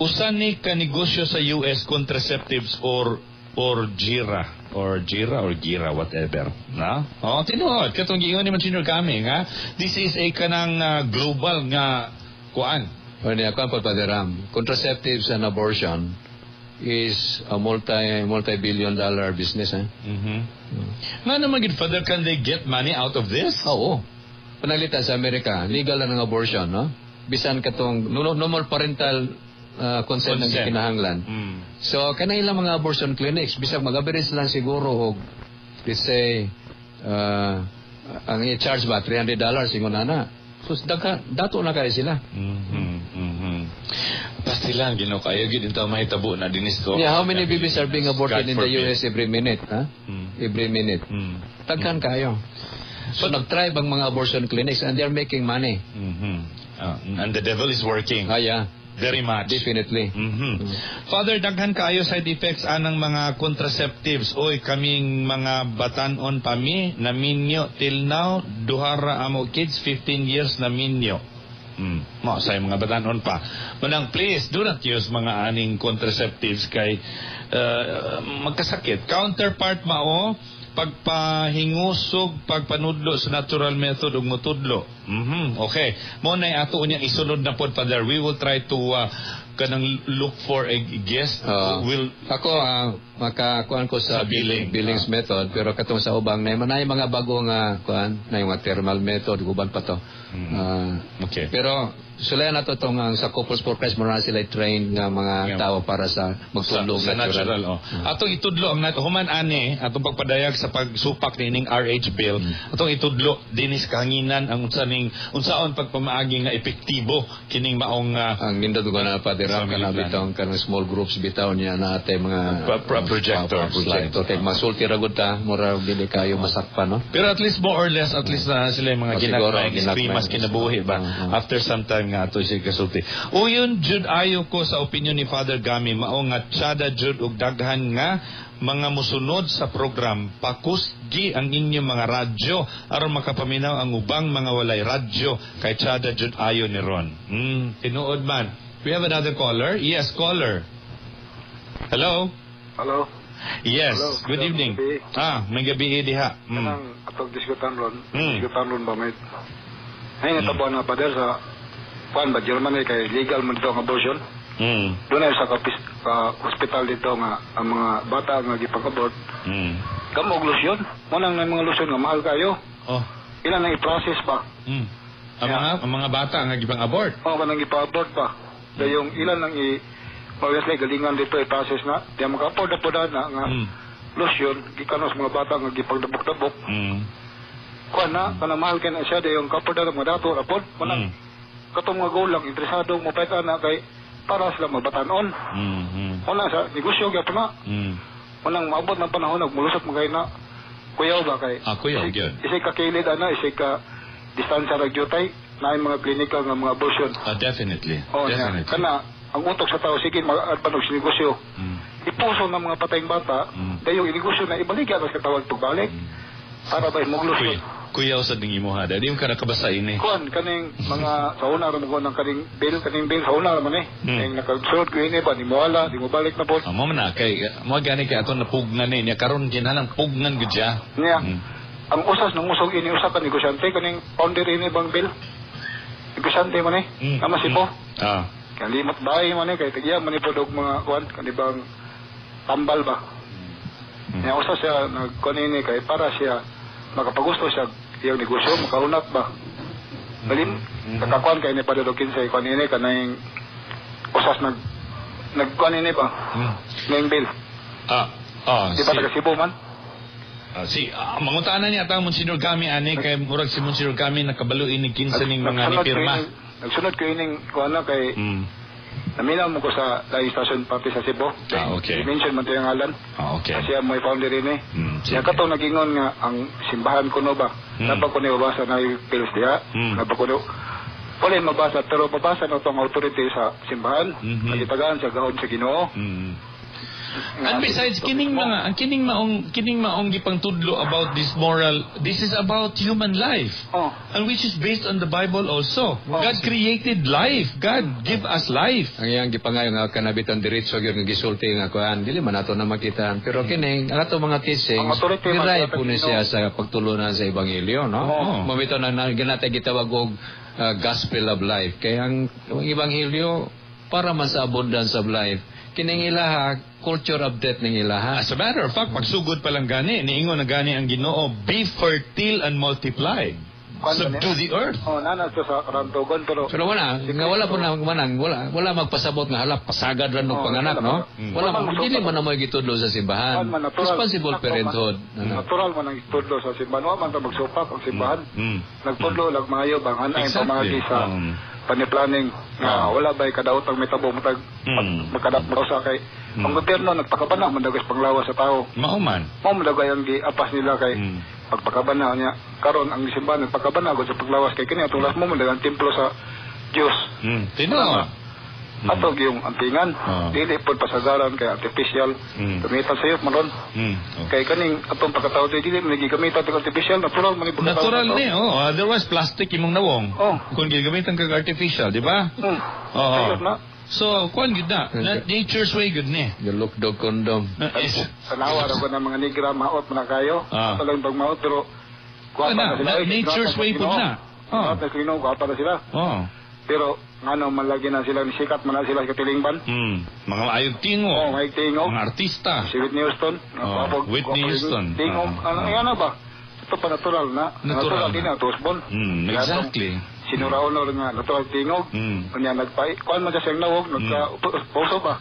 Usa ni ka negosyo sa US, contraceptives or Gira whatever, na? Oh, tinuod katong giingon ni Monsignor Gaming, ha. This is a kanang global nga kuan. O niya, kuan po, Father Ram, contraceptives and abortion is a multi-billion dollar business, eh? Nga naman gid, Father, can they get money out of this? Oo. Pananglitan sa Amerika, legal na ng abortion, no? Bisan katong no, normal parental consent ang Consent. kinahanglan. So, kanang ilang mga abortion clinics, bisag mag-average lang siguro og, let's say, ang i-charge ba, $300, ingon ana. So, dagha, dato na kayo sila. Pastilan, Ginoo, kayo gyud intaw mahitabo na dinis ko. Yeah, how many babies are being aborted God in the forbid. US every minute? Ha? Every minute. Daghan kayo. So, nag-thrive ang mga abortion clinics and they're making money. And the devil is working. Ah, yeah. Very much. Definitely. Father, daghan kayo side effects anang mga contraceptives. Oy, kaming mga batanon pa mi, naminyo till now, duhara amo kids, 15 years naminyo. Mo sa mga batanon pa. Manang please do not use mga aning contraceptives kay magkasakit. Counterpart mao pagpahingusog, pagpanudlo sa natural method ug mutudlo. Okay. Mo na ato unyang isunod na pod, Father. We will try to kanang look for a guest who will Ako, makakuan ko sa, Sa billing. Billings method, pero katong sa ubang na may mga bago nga kuan na yung mga thermal method, uban pa to. Pero sulayan na to tong ang sa Couples for Christ, mura na sila trained nga mga tao para sa magtudlo sa natural, oh. Atong itudlo ang human ani atong pagpadayag sa pagsupak niining RH bill, atong itudlo dinis kahanginan ang unsa ning unsaon pagpamaagi nga epektibo kining maong Ang nindot ko na, Father Ram, Family kana plan. bitaw kanang small groups bitaw niya na ate mga projector, projector slide. Kay masulti ra gud ta, mura dili kayo masakpan, no? Pero at least more or less, at least na sila yung mga Oh, siguro, ginagmay, ginagmay. mas kinabuhi ba? After some time nga ato siya kasulti. Uyon jud ayo ko sa opinion ni Father Gami, mao nga tsada jud og daghan nga mga musunod sa program. Pakusgi ang inyong mga radyo aron makapaminaw ang ubang mga walay radyo kay tsada jud ayo ni Ron. Tinuod man. We have another caller. Yes, caller. Hello? Hello. Yes, Hello, good good evening. gabi. Ah, may gabi diha. Kanang atong diskutan ron, diskutan ron ba may ay natabo na, Father, sa kuan ba, Germany, kay legal man dito ang abortion. Doon ay sa ka hospital dito nga ang mga bata nga gipag-abort. Kamo og lotion, mo nang mga lotion nga mahal kayo. Oh. Ilan ang i-process ba? Ang mga bata nga gipang-abort. Oo, kanang ipa-abort ba? Dayong ilan ang obviously galingan dito i-process na. Di maka-afford na po na nga lotion gikan sa mga bata nga gipagdabok-dabok. Kuan na kana mahal kay na siya dayong ka-afford na mga dato rapod. Manang katong mga gulang interesado mo pait ana kay para sila mabatanon. Una sa negosyo gyapon na. Unang maabot ng panahon nagmulusot mo kay na kuyaw ba kay? Kuyaw gyud. Isay ka kilid ana, isay ka distansya ra gyutay na mga klinika nga mga abortion. Definitely. Oh, definitely. Kana ang utok sa tao sige mag-adpanog sa negosyo. Ipuso ng mga patayng bata, dayong inegosyo na ibaligya sa katawag pagbalik. Para ba imuglusot. Kuyaw sa ding imuha. Di mo ka nakabasa ini. Kuan kaning mga sa una ra mo ng kaning bill sa una ra man eh. Ning nakasulod ko ini ba di mo wala, di mo balik na po. Mo man na kay mo gani kay ato napugnan ni niya karon kinahanglan pugnan gud siya. Niya. Ang usas nang usog ini usa ka negosyante kaning founder ini bang bill. Negosyante man eh. Tama si po. Kay limot bahay man eh kay tigiya man ni pod og mga kuan kanibang tambal ba. Niya usas siya nagkuan ini kay para siya makapagusto siya iyang negosyo, makaunat ba? Balin, kakakuan kay ni Padre Kinsay, kuan ini kanang usas nagkuan ini ba? Ning bill. Di ba taga Cebu man? Mangutaan na niya atang Monsignor Gami ani kay murag si Monsignor Gami nakabalo ini kinsa ning mga ni pirma. Nagsunod ko ining kuan na kay naminaw mo ko sa live station pati sa Cebu. Okay. I-mention man ito yung ngalan. Okay. Kasi may founder rin eh. Siya katong nagingon nga ang simbahan ko no ba. Napa ko ni mabasa na yung pills diya. Napa ko no. Wala yung mabasa pero mabasa na itong authority sa simbahan. Nagitagaan sa gahon sa Ginoo. And besides kining mga ang kining maong gipangtudlo about this moral, this is about human life. And which is based on the Bible also. God created life. God give us life. Ang iyang gipangayo nga kanabitan diretso gyud nga gisulti nga kuan dili man ato na makita. Pero kining ang ato mga teachings derive po ni siya sa pagtulunan sa ebanghelyo, no? Mamito na ginatay gitawag og gospel of life. Kay ang ebanghelyo para man sa abundance of life. Kining ilaha culture of death ning ilaha. As a matter of fact, pagsugod pa lang gani, niingon na gani ang Ginoo, be fertile and multiply. Subdue the earth. Oh, nana to sa karantogon pero wala, nga wala po na manang wala magpasabot nga hala pasagad ra og panganak, no? Wala man dili man na gitudlo sa simbahan. Responsible parenthood. Natural man ang gitudlo sa simbahan. Wa man ta magsupak ang simbahan. Nagtudlo lag maayo bang hanay pamagi sa paniplaning nga wala bay kadaotang mitabo matag magkadap sa kay ang gobyerno nagpakabana man dagas panglawas sa tao. Mao man. Mao man dagay ang giapas nila kay pagpakabana niya karon ang simbahan nagpakabana gud sa paglawas kay kini atong mo man dagang templo sa Dios. Tinuod. Ato yung ampingan dili pod pasagaran kay artificial. Gamitan sayop man ron. Kay kaning atong pagkatao dili man gigamitan og artificial, natural man pagkatao. Natural ni, oh, otherwise plastic imong nawong. Kung gigamitan kag artificial, di ba? Oo. So, kuan gud na. Nature's way gud ni. You look dog condom. Tanawa ra ko ng mga negra maot man kayo. Ato lang pagmaot pero kuan na sila. Nature's way pud na. Oh. Gwapa na sila. Pero ngano man lagi na sila nisikat man na sila sa katilingban. Mga maayog tingo. Oh, maayog tingo. Mga artista. Si Whitney Houston. Whitney Houston. Tingo. Ano ba? Ito pa natural na. Natural din na tusbon. Exactly. Sinura-unor nga natural tingog. Unya nagpay kuan man siya nawog nagka-puso ba.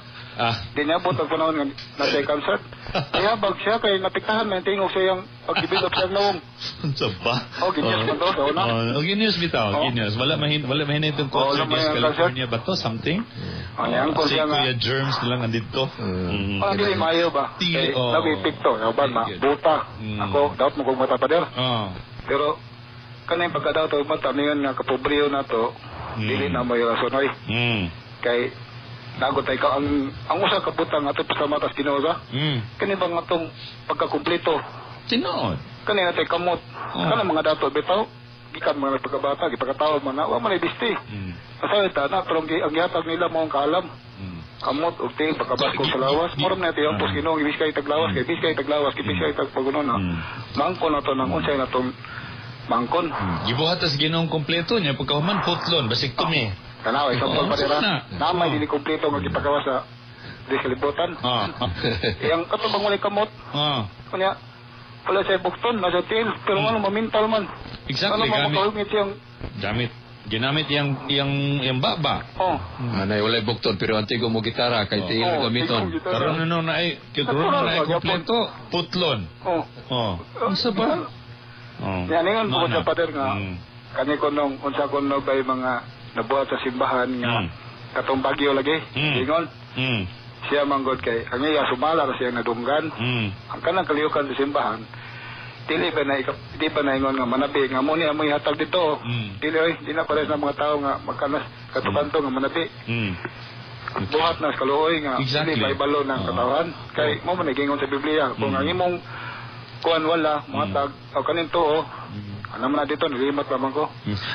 Di niya abot ang panahon nga nasa concert. Kaya bag siya kay napiktahan man tingog sa iyang pag-develop siyang nawong. Unsa ba? Oh, genius man to sa una. Oh, genius bitaw, genius. Wala mahin itong concert sa California ba to something? Ang si Kuya Germs na lang andito. Parang dili maayo ba? Kay labi pikto, ba buta. Ako daot mo kog mata pader. Pero kanang pagkadaot og mata mingon nga kapobriyo na to, dili na mo rason oy. Kay nagot ay ka ang usa ka butang ato pasalamatan sa Ginoo sa. Kani bang atong pagkakumpleto? Tinuod. Kani natay kamot. Kana mga dato bitaw gikan mga pagkabata gipakatawo man na wa man bisti. Asa ta na pero ang gihatag nila mo ang kaalam. Kamot og tingin pagkabasko sa lawas. Moro na ito yung pos Ginoo ibis kay taglawas kay bis kay taglawas kay bis kay tagpagunon na. Mangkon na to nang unsay na tong mangkon. Gibuhat tas Ginoong kompleto niya pagkahuman putlon basig tumi. Tanaw, example pa rin. Namay dili kompleto nga gipagawa sa di kalibutan. Yang katong bang walay kamot. Kunya, Wala siya bukton, nasa tiil, pero ano, mamintal man. Exactly, Ano gamit. Siyang Gamit ginamit yang baba. Oh. Anay walay bukton pero antigo mo gitara kay tiil Oh, gamiton. Karon no na ay karon na ay kompleto putlon. Oh. Oh. Unsa ba? Oh. Yan ingon po na. sa pader nga kani ko nung unsa ko no bay mga nabuhat sa simbahan nga katong Bagyo lagi. Ingon. Siya manggod kay ang iya sumala ra siya nadunggan. Ang kanang kalihukan sa simbahan dili ba na di ba na ingon nga manabi nga mo ni amoy hatag dito. Dili oy, di na pares na mga tao nga magkanas katukanto nga manabi. Buhat na sa kaluoy nga dili pa ibalo ng katawan kay mo man gingon sa Biblia kung ang imong kuan wala mohatag o kanin tuo. Ano man na dito nilimot lamang ko.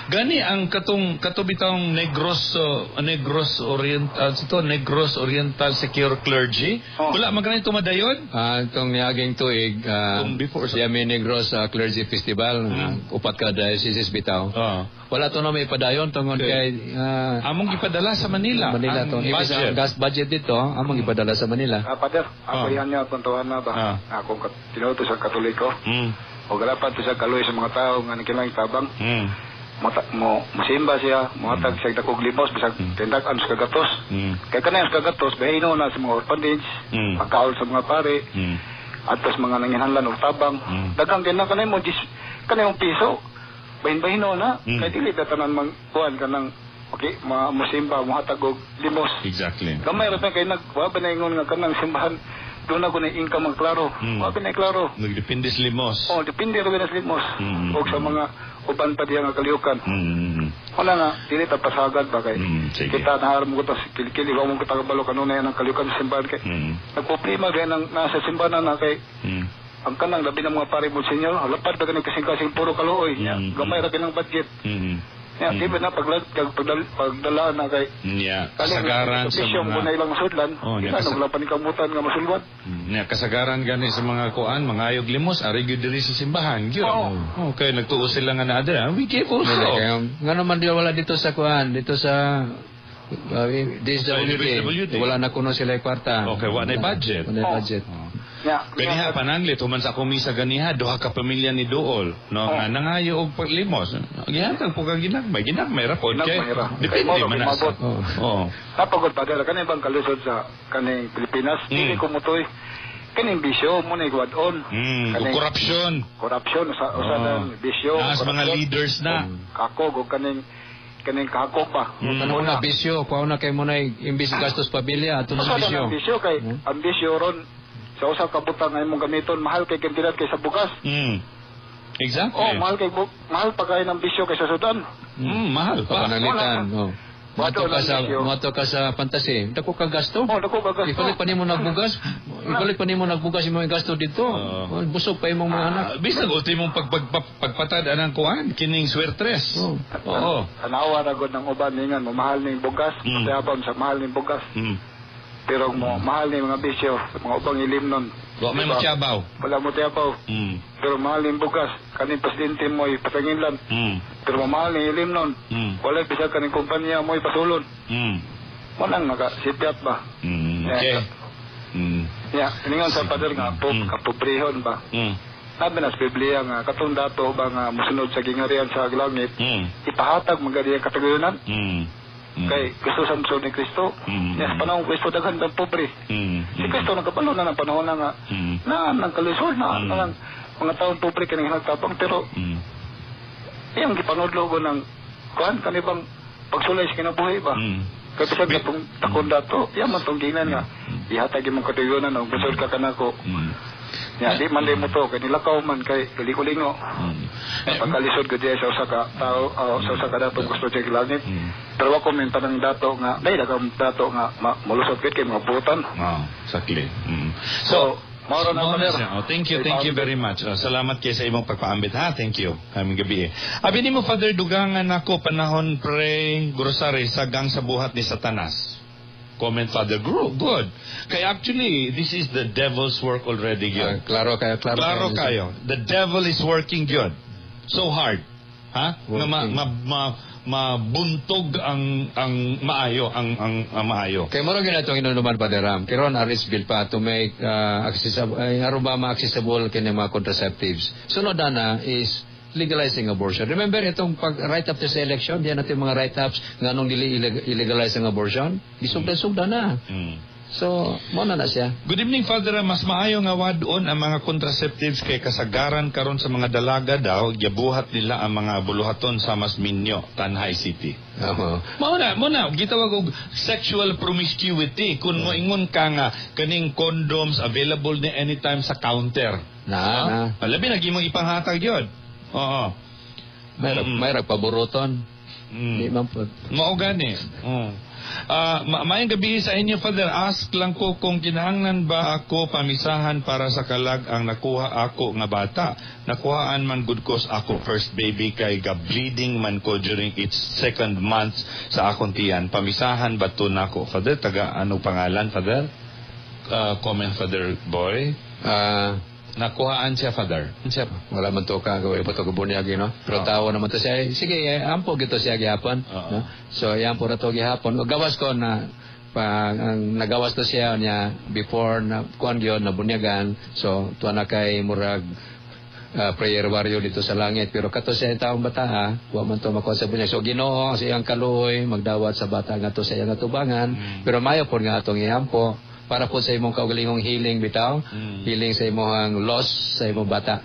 Gani ang katong katubitang Negros Negros Oriental ito Negros Oriental Secure Clergy. Oh. Wala man ganito madayon? Itong niaging tuig before sa Yami Negros Clergy Festival, upat ka dioceses bitaw. Wala to na may padayon tungod kay among gipadala sa Manila. Manila ang to. Ibig budget. sa gas budget dito, among gipadala sa Manila. Pader, ako yan niya puntuhan na ba? Akong tinuto sa Katoliko. O galapan to sa kaloy sa mga tao nga nagkilang tabang. Mo musimba siya, mohatag siya dakog limos bisag tindak-an sa kagatos. Kay kanang sa kagatos bahino na sa mga orphanage, pagkaol sa mga pare, atos mga nanginhanlan og tabang. Daghang kay na kanay mo kanay mong piso. Bahin-bahino na kay dili ba tanan mang kuan kanang okay, mga musimba mohatag og limos. Exactly. Gamay ra kay nag wa ba na ingon nga kanang simbahan doon ako na income ang klaro. Wa ba na klaro. Nagdepende sa limos. Oh, depende ra sa limos. Og sa mga uban pa diya nga kalihukan. Wala nga dili ta pasagad ba kay kita naharam ko ta kilikili wa mo kita kabalo kanunay ang kalihukan sa simbahan kay nagproblema gay nang nasa simbahan na kay ang kanang labi ng mga pare mo senyor, lapad ba kani kasing-kasing puro kaluoy. Gamay ra kinang budget. Ya, di ba na pagdala na kay kasagaran sa mga mga ilang sudlan. Oh, yeah, wala pa ni kamutan nga masulwat. Kasagaran gani sa mga kuan, mga ayog limos, ari gyud diri sa simbahan gyud. Oh. Okay, nagtuo sila nga naa diri. We give also. Ngano man di wala dito sa kuan, dito sa DSWD. Wala na kuno sila kwarta. Okay, wa na budget. Wala budget. Yeah. Ganiha pananglit human sa akong misa ganiha duha ka pamilya ni Duol no nga nangayo og paglimos gihatag po kang ginagmay ginagmay ra pod kay depende man na sa oh. Napagod pa dira kani bang kalisod sa kaning Pilipinas dili ko mutoy kaning bisyo mo ni guad-on kaning korupsyon korupsyon usa usa na bisyo nas mga leaders na kakog og kaning kakog pa. Kanang na bisyo kuha na kay mo na imbis gastos pamilya ato na bisyo. Bisyo kay ang bisyo ron sa usa ka butang nga imong gamiton mahal kay kantidad kaysa bugas. Exactly. Oh, mahal kay mahal pa kay ng bisyo kaysa sudan. Mahal pa. Pananglitan. Oh. Mato ka sa fantasy. Dako ka gasto. Oh, dako ka gasto. Ipalit pa nimo nagbugas. Ipalit pa nimo nagbugas imong gasto dito. Busog pa imong mga anak. Bisag ultimong pagpatad anang kuan kining swertres. Oo. Oh. Tanawa ra gud ng uban ningan mo mahal ning bugas, mm. sa mahal ning bugas. Pero mo mahal ni mga bisyo, mga ubang ilim nun. Wa may motiyabaw. Wala mo tiyabaw. Pero mahal ni bugas, kaning presidente mo ipatanginlan. Pero mahal ni ilim nun. Wala bisag kaning kumpanya mo ipasulon. Walang nakasipiat ba? Okay. Yeah, iningon sa pader nga kapobrehon ba? Sabi na sa Biblia nga katong dato ba nga mosunod sa gingarian sa langit, ipahatag magadi ang kataguyunan. Kay gusto sa musunod ni Kristo. Sa panahon Kristo daghan ng pobre. Si Kristo nagkabalo na ng panahon na nga na nang kalisod na ng mga taong pobre kining nagtabang pero iyang gipanudlo ko ng kuan kanibang pagsulay sa kinabuhi ba. Kay bisag katong takon dato, iya man tong ginan nga ihatag imong katuyunan og busod ka kanako. Ya, di man mo to kay nilakaw man kay liko-lingo. Pagkalisod ko diya sa usa ka tao sa usa ka dato gusto siya langit. Pero ako min tanang dato nga dai ka dato nga molusot gid kay mga butan. Oh, exactly. So, mao na siya. Oh, thank you very much. Salamat kay sa imong pagpaambit ha. Thank you. Kaming gabi. Abi nimo Father dugangan nako panahon pray grocery sa gang sa buhat ni Satanas. Comment Father good. Kay actually this is the devil's work already gyud. Klaro kayo, klaro kayo. The devil is working gyud. So hard. Ha? Nga mabuntog ang maayo ang maayo. Kay mura gyud atong inunuman, Father Ram. Karon RH bill pa to make accessible ay aron ba ma-accessible kini mga contraceptives. Sunod na is legalizing abortion. Remember itong pag right after sa election, diyan natin mga write-ups nga anong dili illegalize ang abortion? Gisugda-sugda na. So, mo na na siya. Good evening, Father. Mas maayo nga wad-on ang mga contraceptives kay kasagaran karon sa mga dalaga daw, gibuhat nila ang mga buluhaton sa mas minyo, Tanjay City. Oo. Mao na gitawag og sexual promiscuity kung moingon ka nga kaning condoms available ni anytime sa counter. Na, Ah? na. Labi na imong ipanghatag yun. Oo. May may paburoton. Di man po. Mao gani. Ah, maayong gabi sa inyo, Father. Ask lang ko kung kinahanglan ba ako pamisahan para sa kalag ang nakuha ako nga bata. Nakuhaan man gud ko sa ako first baby kay ga-bleeding man ko during its second month sa akong tiyan. Pamisahan ba to nako, Father? Taga ano pangalan, Father? Comment, Father Boy. Nakuhaan siya, Father. Siya. Wala man to ka gawin pa to kabunyag, no? Pero tawo naman to siya. Eh, sige, eh, ampo gito siya gihapon, no? So, ampo na to gihapon. O, gawas ko na pa ang nagawas to siya niya before na kuan gyud na bunyagan. So, tuwa na kay murag prayer warrior dito sa langit, pero kato siya yung taong bata, ha, wa man to makuha sa bunyag. So Ginoo sa iyang kaluoy magdawat sa bata ngadto sa iyang atubangan, pero mayo pod nga atong iampo para po sa imong kaugalingong healing bitaw, healing sa imong loss sa imong bata.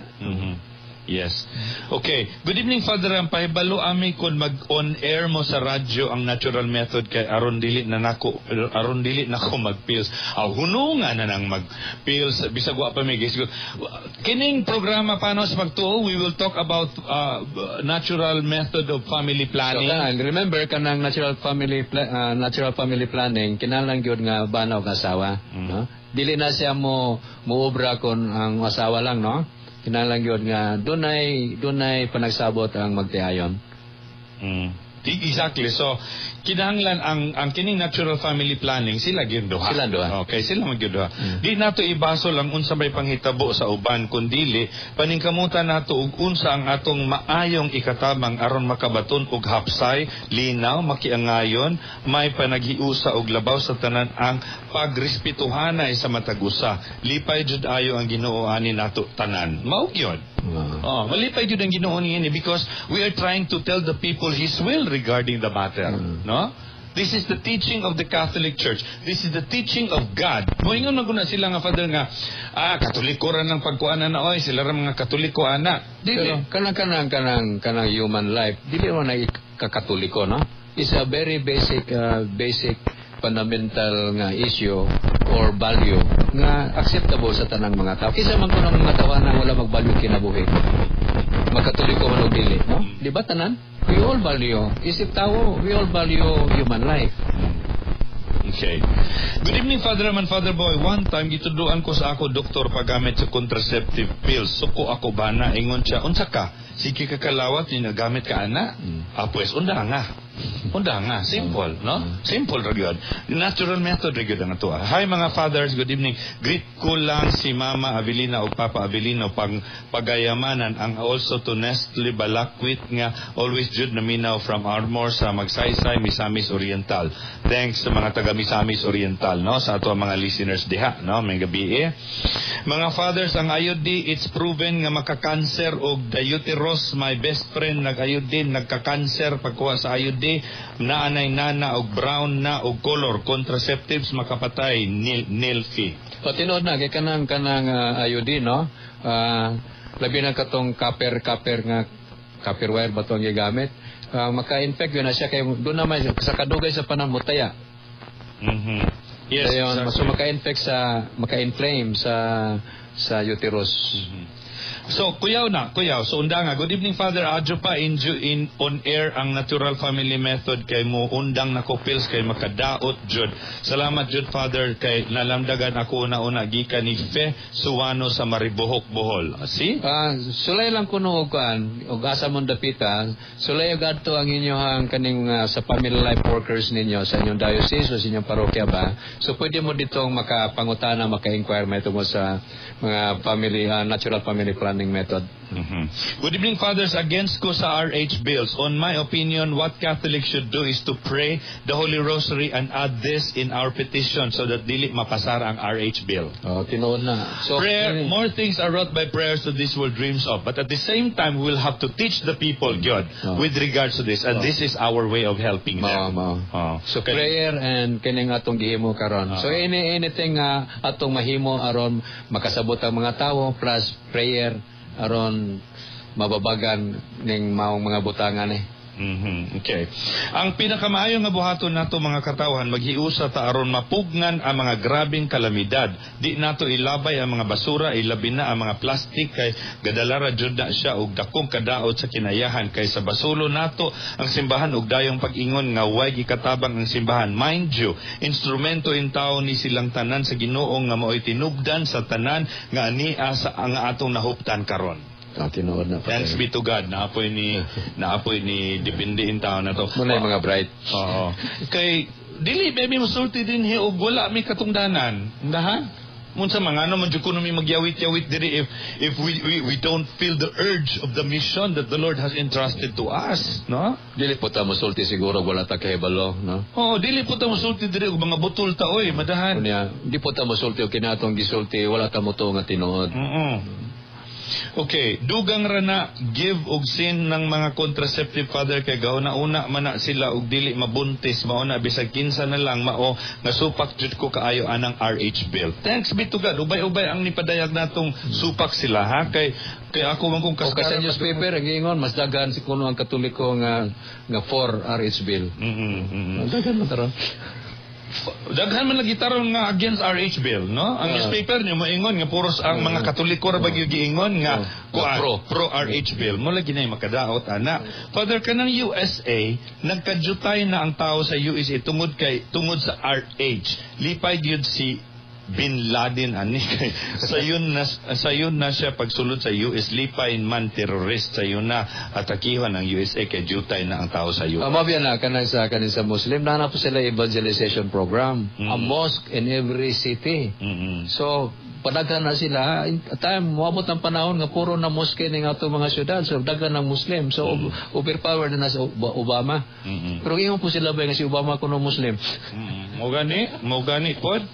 Yes. Okay. Good evening, Father. Ang pahibalo ami kung mag-on air mo sa radyo ang natural method kay aron dili na nako aron dili nako mag-pills. Aw hunungan na nang mag-pills bisag wa pa may guys. Kining programa Panaw sa Pagtuo, we will talk about natural method of family planning. So, kanang, remember kanang natural family planning, kinahanglan gyud nga bana og asawa, no? Dili na siya mo muobra kon ang asawa lang, no? Kinahanglan gyud nga dunay panagsabot ang magtiayon. Exactly. So, kinahanglan ang kining natural family planning sila gyud duha. Sila duha. Okay, sila man gyud duha. Di nato ibasol ang unsa may panghitabo sa uban kun dili paningkamutan nato og unsa ang atong maayong ikatabang aron makabaton og hapsay, linaw, makiangayon, may panaghiusa og labaw sa tanan ang pagrespetuhanay sa matag usa. Lipay jud ayo ang Ginoo ani nato tanan. Mao gyud. Oh, malipay jud ang Ginoo niini because we are trying to tell the people His will regarding the matter, no? This is the teaching of the Catholic Church. This is the teaching of God. Moingon na guna sila nga, Father, nga Katoliko ra ng pagkuanan na oy, sila ra mga Katoliko ana. Dili. Pero kanang human life, dili mo na ikakatoliko, no? It's a very basic fundamental nga issue or value nga acceptable sa tanang mga tao. Kinsa man kuno mga tao na wala mag-value kinabuhi? Magkatoliko man og dili, no? Di ba tanan? We all value. Isip tao, we all value human life. Okay. Good evening, Father and Father Boy. One time, gituduan ko sa ako doktor paggamit sa contraceptive pills. Suko ako bana, ingon siya, "Unsa ka? Sige ka kalawat, ni nagamit ka ana?" Ah, pues, unda nga. Unda nga. Simple, no? Simple ra gyud. Natural method ra gyud ang ato. Hi mga fathers, good evening. Greet ko lang si Mama Avelina o Papa Avelino pang pagayamanan ang also to Nestle Balakwit nga always jud naminaw from Armor sa Magsaysay, Misamis Oriental. Thanks sa mga taga Misamis Oriental, no? Sa ato ang mga listeners diha, no? May gabi eh. Mga fathers, ang IUD, it's proven nga makakanser og the uterus. My best friend nag-IUD, nagka-cancer pagkuha sa IUD, naanay nana og brown na og color. Contraceptives makapatay, nilfi. O tinuod na kay kanang IUD, no? Labi na katong copper nga copper wire ba to ang gigamit? Maka-infect yun na siya kay doon naman sa kadugay sa panahon mo taya. Yes, Dayon, exactly. So maka-infect sa maka-inflame sa uterus. So, kuyaw na, kuyaw. So, unda nga. Good evening, Father. Adyo pa in on air ang natural family method kay mo undang na ko pills kay makadaot jud. Salamat jud, Father, kay nalamdagan ako una-una gikan ni Fe Suwano sa Maribohok, Bohol. Ah, see? Sulay lang kuno og kuan og asa mong dapita, sulay og adto ang inyohang kaning mga sa family life workers ninyo sa inyong diocese o sa inyong parokya ba. So pwede mo ditong makapangutana, maka-inquire may tungkol sa mga family natural family planning method. Good evening, Fathers. Against ko sa RH bills. On my opinion, what Catholics should do is to pray the Holy Rosary and add this in our petition so that dili mapasar ang RH bill. Oh, tinuod na. So, prayer, more things are wrought by prayers that this world dreams of. But at the same time, we will have to teach the people God with regards to this. And this is our way of helping them. Mao, mao. So prayer and kining atong gihimo karon. So anything nga atong mahimo aron makasabot ang mga tawo, plus prayer aron mababagan ning maong mga butangan eh. Okay. Ang pinakamaayo nga buhaton nato, mga katawhan, maghiusa ta aron mapugnan ang mga grabeng kalamidad. Di nato ilabay ang mga basura, ilabi na ang mga plastic kay gadala ra jud na siya og dakong kadaot sa kinayahan kay sa basulo nato ang simbahan og dayong pag-ingon nga way gikatabang ang simbahan. Mind you, instrumento in tao ni silang tanan sa Ginoo nga maoy tinubdan sa tanan nga ania sa ang atong nahuptan karon. Ah, tinuod na. Thanks be to God, naapoy ni depende in taon na to. Muna yung mga bright. Oo. Kay dili baby mosulti din he og wala mi katungdanan. Dahan? Munsa mga ano man jud kuno mi magyawit-yawit diri if we don't feel the urge of the mission that the Lord has entrusted to us, no? Dili po ta mosulti siguro wala ta kahibalo, no? Oo, dili po ta mosulti diri og mga butol ta oy, madahan. Unya, di po ta mosulti og kinatong gisulti wala ta motuo nga tinuod. Okay, dugang rana give og sin ng mga contraceptive, Father, kay gauna-una man na sila og dili mabuntis, mao na bisag kinsa na lang mao nga supak jud ko kaayo anang RH bill. Thanks be to God. Ubay-ubay ang nipadayag natong supak sila ha, kay kay ako man kung O kasi newspaper ang giingon mas daghan si kuno ang Katoliko nga for RH bill. Daghan man taron. Daghan man lagi taron nga against RH bill, no? Ang newspaper niyo moingon nga puros ang mga Katoliko ra ba gyud giingon nga kuan, pro. Pro RH bill. Mo lagi na makadaot ana. Father, kanang USA, nagkadyutay na ang tao sa USA tungod sa RH. Lipay gyud si Bin Laden ani kay sayon na siya pagsulod sa US, lipay man terrorist, sayon na atakihon ang USA kay jutay na ang tao sa US. Mao biya na kanang sa kanin sa Muslim na po sila evangelization program. A mosque in every city. So padaghan na sila in time moabot ang panahon nga puro na mosque ning ato mga syudad, so daghan ng Muslim, so overpower na sa Obama, pero ingon po sila ba nga si Obama kuno Muslim. Mo gani pod.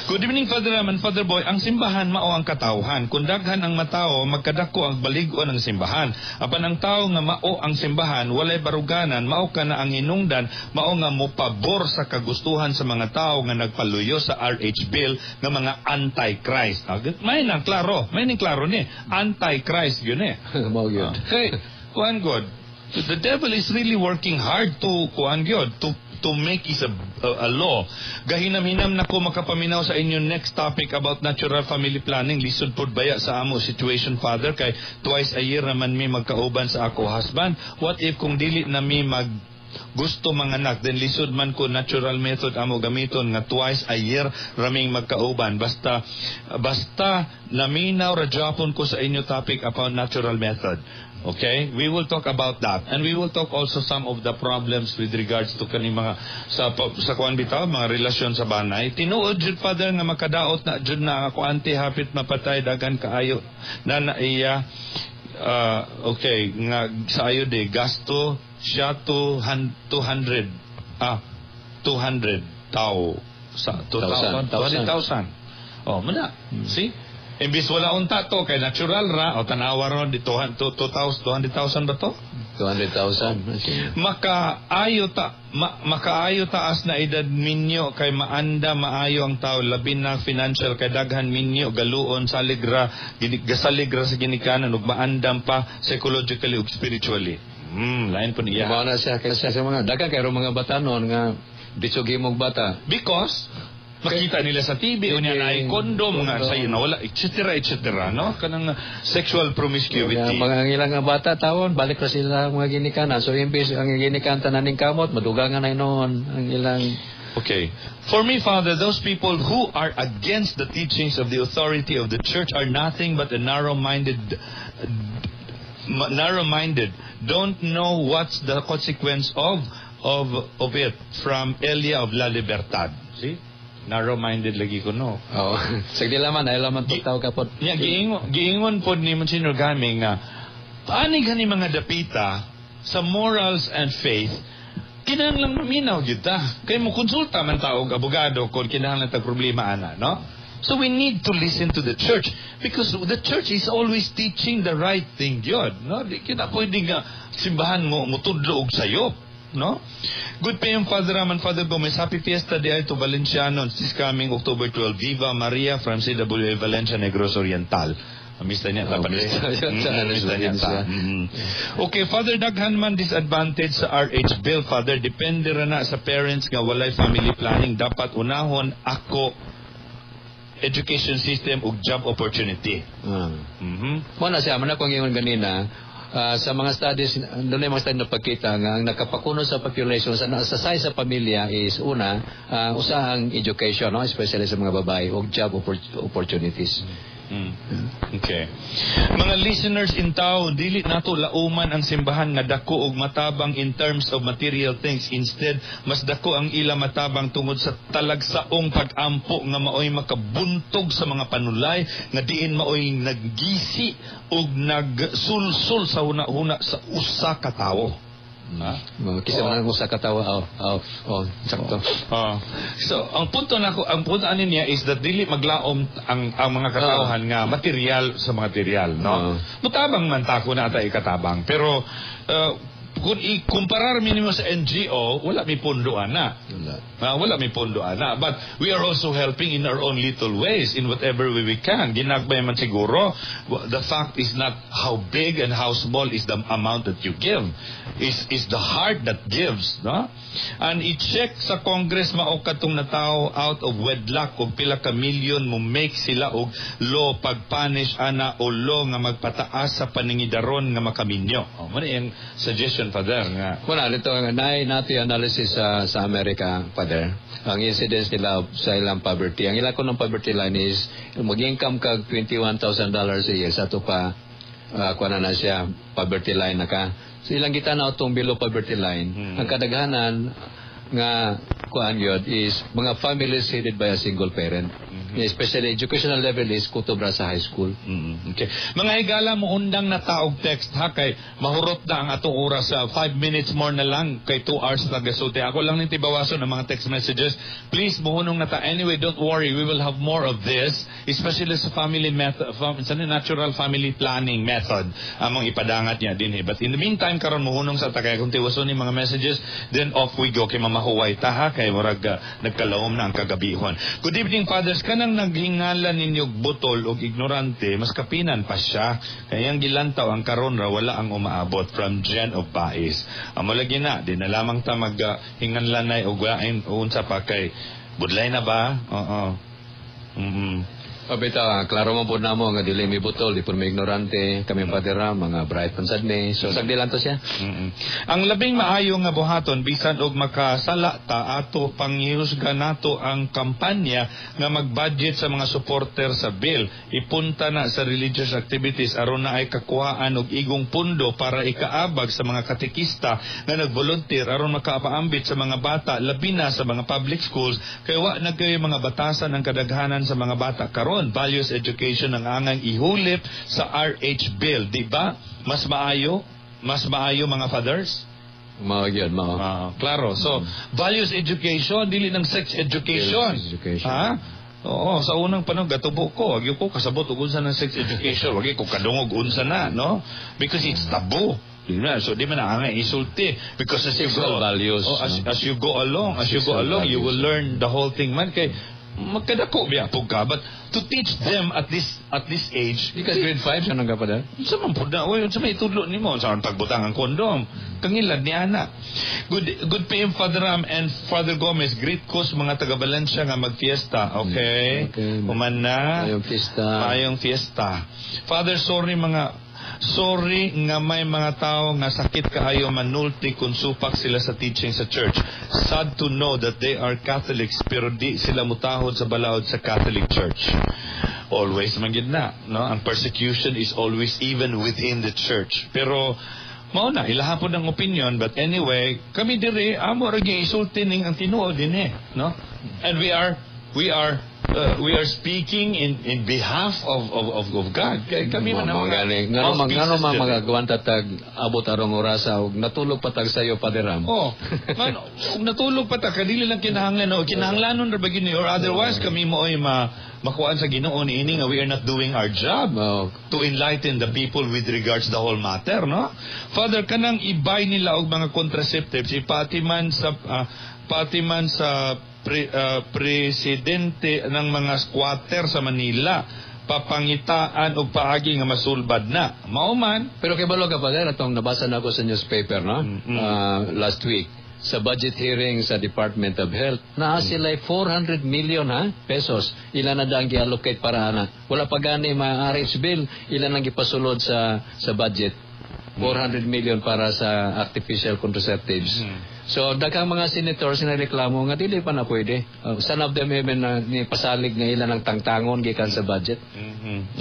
Good evening, Father Ram and Father Boy. Ang simbahan mao ang katawhan. Kung daghan ang matao, magkadako ang balig-on ng simbahan. Apan ang tao nga mao ang simbahan, walay baruganan, mao ka na ang hinungdan, mao nga mopabor sa kagustuhan sa mga tao nga nagpaluyo sa RH bill nga mga anti-Christ. Ah, may nang klaro, may nang klaro ni. Anti-Christ yun eh. Mao gyud. Okay, kuan god. The devil is really working hard to kuan gyud to make is a law. Gahinam-hinam na ko makapaminaw sa inyo next topic about natural family planning. Lisod pod baya sa amo situation, Father, kay twice a year naman mi magkauban sa ako husband. What if kung dili na mi mag gusto manganak, then lisod man ko natural method amo gamiton nga twice a year raming magkauban. Basta basta naminaw ra japon ko sa inyo topic about natural method. Okay, we will talk about that and we will talk also some of the problems with regards to kani mga sa kuan bitaw, mga relasyon sa banay. Tinuod jud, Father, nga makadaot na jud na ako auntie, hapit mapatay, daghan kaayo na naiya. Okay, nga sa ayo de gasto siya to 200 200 tao sa 2,000. 200,000. Oh, mana see. Imbis wala unta to kay natural ra o tanawa ron di 200,000 200,000 ba to? 200,000. Makaayo taas na edad minyo kay maanda maayo ang tao, labi na financial, kay daghan minyo galuon salig ra gasalig ra sa ginikanan ug maandam pa psychologically ug spiritually. Lain po niya. Mao na siya kay sa mga daghan kay mga batanon nga ditso gimog bata. Because makita nila sa TV, unya na ay condom nga sa na wala, etc., etc., no? Kanang sexual promiscuity. Kaya mga ang ilang nga bata tawon balik ra sila mga ginikanan. So imbes ang ginikan tanan ning kamot, madugangan na noon ang ilang. Okay. For me, Father, those people who are against the teachings of the authority of the church are nothing but a narrow-minded, don't know what's the consequence of it. From Elia of La Libertad. See? Narrow-minded lagi ko, no? Oo. Sige laman, ay laman to tao kapot. Nya giingon pod ni Monsignor Gami nga Ani gani mga dapita sa morals and faith, kinahanglan maminaw gyud ta. Kay mo konsulta man ta og abogado kung kinahanglan tag problema ana, no? So we need to listen to the church because the church is always teaching the right thing yun, no? Di kita pwede nga simbahan mo mutudlo og sayop, no? Good PM, Father Raman, Father Gomez. Happy Fiesta de to Valenciano this coming October 12. Viva Maria from CWA Valencia, Negros Oriental. Mista niya ta. Mista niya ta. Okay, Father, daghan man disadvantage sa RH bill, Father. Depende ra na sa parents nga walay family planning. Dapat unahon ako education system ug job opportunity. Mo na siya, man akong ingon ganina, sa mga studies, doon yung mga study na pagkita nga ang nakapakuno sa population sa size sa pamilya is una, usa ang education, no, especially sa mga babae ug job opportunities. Okay. Mga listeners in town, dili nato lauman ang simbahan nga dako og matabang in terms of material things. Instead, mas dako ang ila matabang tungod sa talagsaong pag-ampo nga maoy makabuntog sa mga panulay nga diin maoy naggisi og nagsulsul sa huna-huna sa usa ka tawo. Ha? Kisa man ang usa ka tawo. Oh, sakto. Oh. So, ang punto nako, ang punto ani niya is that dili maglaom ang mga katawhan nga material sa material, no? Mutabang man ta ko na ata ikatabang, pero kung ikumparar minimo sa NGO, wala may pondo ana. Wala. Wala may pondo ana. But we are also helping in our own little ways, in whatever way we can. Ginagbay man siguro, the fact is not how big and how small is the amount that you give. Is the heart that gives, no? And i-check sa Congress mao katong natawo out of wedlock og pila ka milyon mo make sila og law pagpunish ana o law nga magpataas sa pangingidaron nga makaminyo. Oh, mo na iyang suggestion, Father, nga. Wala, dito nga naay nato yung analysis sa Amerika, Father. Ang incidence nila sa ilang poverty. Ang ilang kunong poverty line is mag-income kag $21,000 a year sa ato pa kuha na siya poverty line na ka. So ilang kita na itong below poverty line. Ang kadaghanan nga kuan yun is mga families headed by a single parent. Especially educational level is kutubra sa high school. Okay. Mga higala mo undang na taog text ha kay mahurot na ang atong oras sa 5 minutes more na lang kay 2 hours na gasulti. Ako lang ning tibawason ang mga text messages. Please muhunong na ta. Anyway, don't worry, we will have more of this, especially sa family method, sa natural family planning method among ipadangat niya din eh. But in the meantime karon muhunong sa ta kay kung tiwason ni mga messages, then off we go kay mamahuway ta ha kay murag nagkalawom na ang kagabihon. Good evening, fathers. Kanang naghingala ninyo butol og ignorante, mas kapinan pa siya. Kaya ang gilantaw ang karon ra wala ang umaabot from Jen of Bais. Amo lagi na, di na lamang ta mag hinganlanay og wain unsa pa kay budlay na ba? Oo. Pabita, klaro man po namo nga dili mi butol, di po mi ignorante, kami Father Ram, mga bright man sad mi. So sagdi lang to siya. Ang labing maayo nga buhaton bisan og makasala ta ato panghihusga nato ang kampanya nga mag-budget sa mga supporter sa bill. Ipunta na sa religious activities aron na ay kakuhaan og igong pundo para ikaabag sa mga katekista nga nagvolunteer aron makapaambit sa mga bata labi na sa mga public schools kay wa na kay mga batasan ang kadaghanan sa mga bata karon. Values education ang angang ihulip sa RH bill, di ba? Mas maayo mga fathers? Mao gyud, mao. Klaro. So, values education dili ng sex education. Values education. Ha? Oo, sa unang panahon gatubo ko, wag ko kasabot og unsa ng sex education, wag ko kadungog unsa na, no? Because it's taboo. So di man ang isulti because as you go values, oh, as you go along, you will learn the whole thing man kay magkadako biya pug ka, but to teach them at this age because grade 5 siya nang kapada sa man pud na oy unsa may itudlo nimo sa pagbutang ang kondom kangilad ni ana. Good PM, Father Ram and Father Gomez, greet ko sa mga taga Valencia nga magfiesta. Okay, okay. Human na mayong fiesta, mayong fiesta. Father, sorry nga may mga tao nga sakit kaayo manulti kung supak sila sa teaching sa church. Sad to know that they are Catholics pero di sila mutahod sa balaod sa Catholic Church. Always man gid na, no? Ang persecution is always even within the church. Pero mao na ilahapon ang opinion, but anyway, kami diri amo ra gyud isulti ning ang tinuod dinhi, no? And we are We are speaking in behalf of God. Kay kami man ang mga ngano man magagwanta tag abot arong orasa og natulog pa tag sayo, Padre Ram. Oh, man, ug natulog pa ta kadili lang kinahanglan o kinahanglanon ra ba gyud ni, or otherwise kami mo ay makuan sa Ginoo niini nga we are not doing our job to enlighten the people with regards the whole matter, no? Father, kanang i-buy nila og mga contraceptives, ipati man sa presidente ng mga squatter sa Manila, papangitaan og paagi nga masulbad na. Mao man. Pero kay balo ka, Father, atong nabasa na ako sa newspaper, no? Last week sa budget hearing sa Department of Health, naa sila 400 million ha pesos ila na dang gi-allocate para ana. Wala pa gani mga RH bill, ila nang gipasulod sa budget. 400 million para sa artificial contraceptives. So daghang mga senators na reklamo nga dili pa na pwede. Some of them even ni pasalig nga ila ng tangtangon gikan sa budget.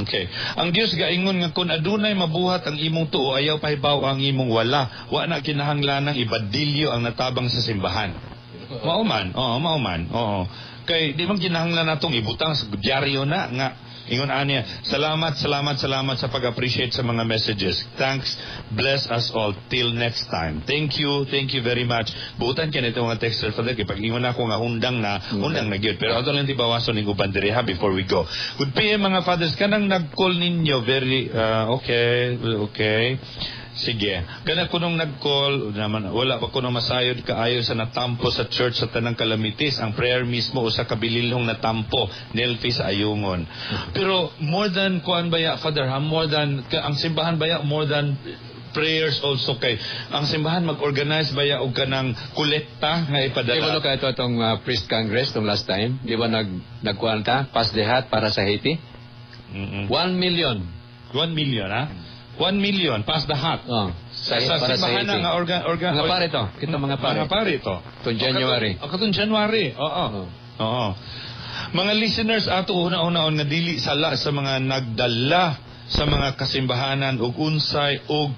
Okay. Ang Dios gaingon nga kung adunay mabuhat ang imong tuo, ayaw pahibaw ang imong wala. Wa na kinahanglanang ibadilyo ang natabang sa simbahan. Mao man. Oo, mao man. Oo. Kay di man kinahanglan natong ibutang sa dyaryo na nga ingon aniya. Salamat, salamat, salamat sa pag-appreciate sa mga messages. Thanks. Bless us all till next time. Thank you. Thank you very much. Buutan kaya nito mga texter, Father, kay pag ingon ako nga hundang na gyud. Pero ato lang tibawason ning uban diri ha before we go. Good PM mga fathers, kanang nag-call ninyo very okay, okay. Sige. Kana kunong nag-call naman, wala pa kunong masayod kaayo sa natampo sa church sa tanang kalamitis. Ang prayer mismo usa ka bililhong natampo, Nelfi sa Ayungon. Pero more than kuan baya, Father, ha, more than ang simbahan baya, more than prayers also kay ang simbahan mag-organize baya og kanang kolekta nga ipadala. Di ba no, ito itong priest congress tong last time, di ba nagkuan ta pass the hat para sa Haiti? 1 million. 1 million, ha? 1 million, pass the hat. Oh, sa para sa Haiti. Nga mga pare to. Kita mga pare. Mga pare to. Itong January. O katong January. Oo. Oo. Mga listeners, ato una-unaon nga dili sala sa mga nagdala sa mga kasimbahanan ug unsay ug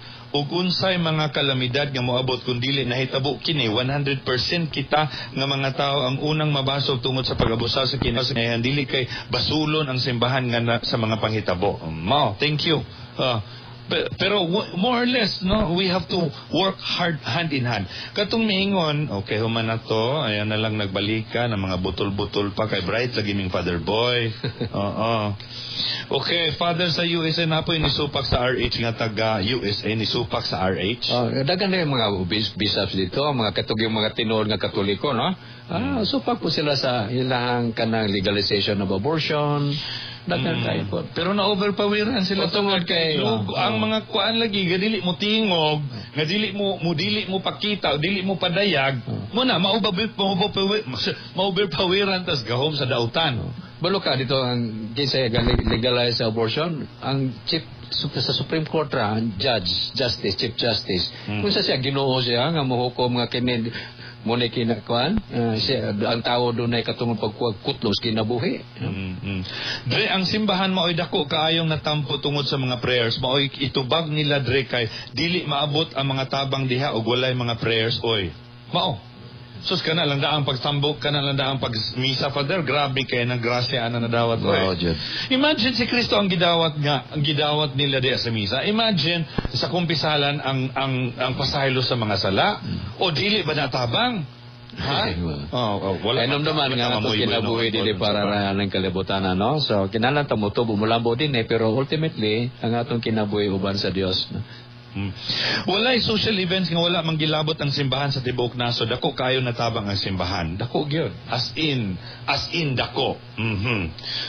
unsay mga kalamidad nga moabot kung dili nahitabo kini. 100% kita nga mga tao ang unang mabasog tungod sa pag-abusar sa kinasayahan, dili kay basulon ang simbahan nga na, sa mga panghitabo. Mao, thank you. Pero more or less, no, we have to work hard hand in hand. Katong miingon, okay, human na to, ayan na lang nagbalika ng mga butol-butol pa kay Bright lagi ming Father Boy. Oo. Okay, Father, sa USA na po nisupak sa RH nga taga USA nisupak sa RH. Oh, daghan na yung mga bishops dito, mga katug yung mga tinuod nga Katoliko, no? Supak po sila sa ilahang kanang legalization of abortion. Daghan kayo po. Pero na-overpoweran sila tungod kay ang mga kuan lagi nga dili mo tingog, nga dili mo dili mo pakita, dili mo padayag, mo na ma-overpoweran tas gahom sa dautan. Balo ka dito ang kinsa legalize abortion, ang chief sa Supreme Court ra, judge, justice, chief justice. Kung sa siya Ginoo siya nga mohukom nga kini mo ni kinakuan, siya ang tao dunay katungod pagkutlos kinabuhi. Dre, ang simbahan maoy dako kaayong natampo tungod sa mga prayers, maoy itubag nila dre kay dili maabot ang mga tabang diha og walay mga prayers oy. Mao. Sus, kana lang daang pagtambok, kana lang daang pagmisa, Father. Grabe kay nang grasya ana nadawat oy. Oh, imagine si Kristo ang gidawat nga, ang gidawat nila diha sa misa. Imagine sa kumpisalan ang pasaylo sa mga sala. O dili ba natabang? Ha? Oh, wala. Ay, naman nga ato kinabuhi dili para ng kalibutan, ano? So kinahanglan ta mo tubo mulambo din eh, pero ultimately ang atong kinabuhi uban sa Dios. No? Walay social events nga wala manggilabot ang simbahan sa tibuok nasod. Dako kayo natabang ang simbahan. Dako gyud. As in dako.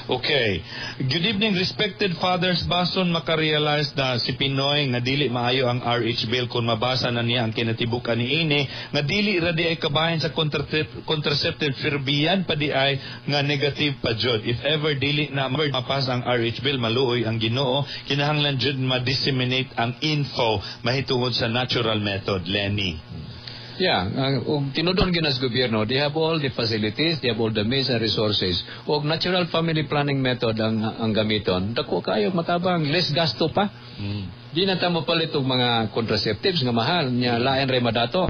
Okay. Good evening, respected fathers. Bason makarealize na si Pinoy nga dili maayo ang RH bill kung mabasa na niya ang kinatibukan niini nga dili ra di ay kabahin sa contraceptive firbiyan pa di ay nga negative pa jud. If ever dili na mapas ang RH bill, maluoy ang Ginoo, kinahanglan jud ma-disseminate ang info mahitungod sa natural method, Lenny. Yeah, ug tinudon gyud sa gobyerno, they have all the facilities, they have all the means and resources. Og natural family planning method ang gamiton. Dako kayo matabang, less gasto pa. Di na ta mopalit og mga contraceptives nga mahal, nya lain ray madato.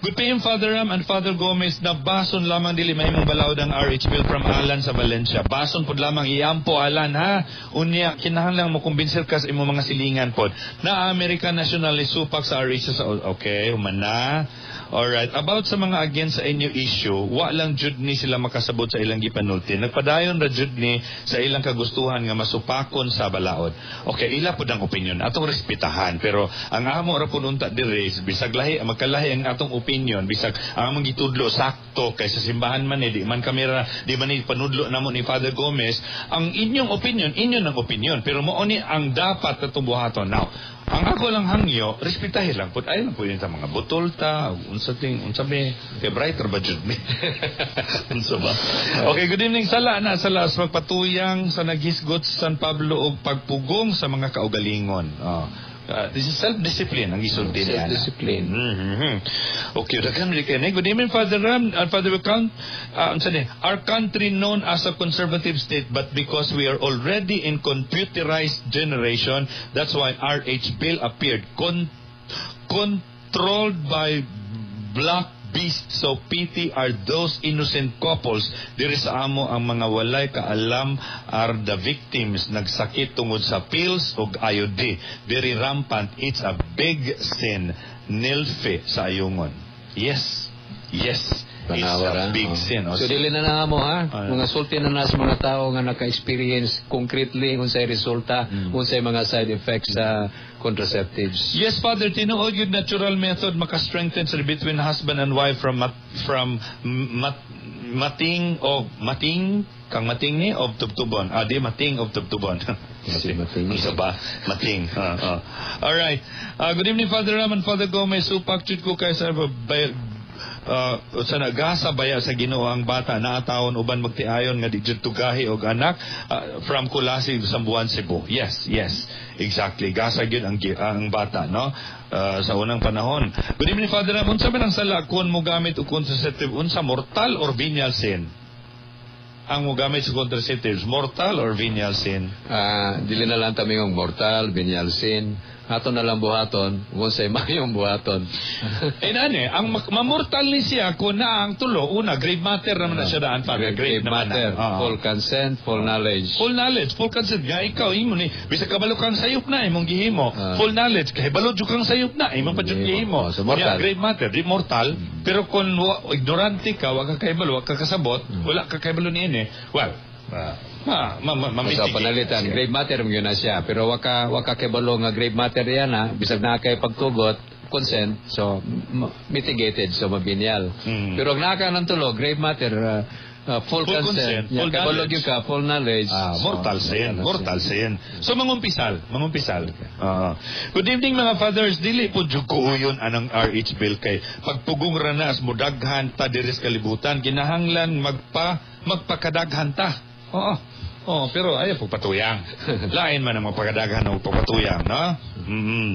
Good PM, Father Ram and Father Gomez, na bason lamang dili mahimong balaod ang RH bill, from Alan sa Valencia. Bason pod lamang iampo, Alan, ha. Unya kinahanglan mo kumbinser ka sa imong mga silingan pod. Na American nationalist supak sa RH sa, okay, human na. Alright, about sa mga against sa inyo issue, wa lang jud ni sila makasabot sa ilang gipanulti. Nagpadayon ra jud ni sa ilang kagustuhan nga masupakon sa balaod. Okay, ila pud ang opinion. Atong respetahan, pero ang amo ra pud unta diri, bisag lahi, magkalahi ang atong opinion, bisag ang among gitudlo sakto kay sa simbahan man ni, di man kami ra, di man ni panudlo namo ni Father Gomez, ang inyong opinion, inyo ng opinion, pero mao ni ang dapat atong buhaton. Now, ang ako lang hangyo, respetahin lang pud, ay lang pud sa mga butol ta, unsa ting unsa be kay brighter ba jud ni? Unsa ba? Okay, good evening, sala na sala sa magpatuyang sa naghisgot sa San Pablo og pagpugong sa mga kaugalingon. Oh. This is self-discipline ang gisulti niya. Self-discipline. Okay, daghan rin kayo. Good evening, Father Ram and Father Count. Unsa ni? Our country known as a conservative state, but because we are already in computerized generation, that's why RH bill appeared. Controlled by black beast, so pity are those innocent couples. Diri sa amo ang mga walay kaalam are the victims, nagsakit tungod sa pills ug IUD. Very rampant. It's a big sin. Nilfe sa Ayungon. Yes. Yes. It's a big sin. Oh, so dili na na mo ha. Mga sulti na na sa mga tao nga naka-experience concretely unsay resulta, unsay mga side effects sa contraceptives. Yes, Father, tinuod yun natural method maka-strengthen sa between husband and wife from mat, from mat, mating o mating kang mating ni of tubtubon. Ah, di mating of tubtubon. Si mating. Isa ba? Mating. All right. Good evening, Father Ram and Father Gomez. Supak jud ko kay sa sa nagasa baya sa Ginoo ang bata naatawon uban magtiayon nga di jud tugahi og anak, from Kulasi, Sambuan, Cebu. Yes, yes. Exactly. Gasa gyud ang bata, no? Sa unang panahon. Good evening, Father Ram. Unsa man ang sala kun mo gamit og contraceptive? Unsa, mortal or venial sin? Ang mo gamit sa contraceptives, mortal or venial sin? Dili na lang tamingong mortal, venial sin. Ato na lang buhaton, kung say mayong buhaton. Eh nani, ang mamortal ni siya kung na ang tulo, una, grave matter naman na siya daan, Father. Grave matter, na. Full consent, full knowledge. Full knowledge, full consent. Nga ikaw, imo ni, bisag kabalo kang sayop na, imong gihimo. Full knowledge, kay balo jud kang sayop na, imong pa jud gihimo. Oh, so mortal. Yeah, grave matter, di mortal. Pero kung ignorante ka, wa ka kahibalo, wa ka kasabot, wala ka kahibalo niini. Well, ma-mitigate. So, panalitan, grave matter mo yun na siya. Pero waka kibalo nga grave matter yan ha, bisag na kay pagtugot, consent, so mitigated, so mabinyal. Pero ang naka ng tulo, grave matter, full consent, full knowledge. Ka, full knowledge. So, mortal sin, mortal sin. So mangumpisal, mangumpisal. Good evening mga fathers, dili po jud ko uyon anang RH bill kay pagpugong ranas mudaghan ta diri sa kalibutan, kinahanglan magpakadaghan ta. Oo. Oh, pero ayaw pagpatuyang. Lain man ang magpakadaghan o pagpatuyang, no? Mm-hmm.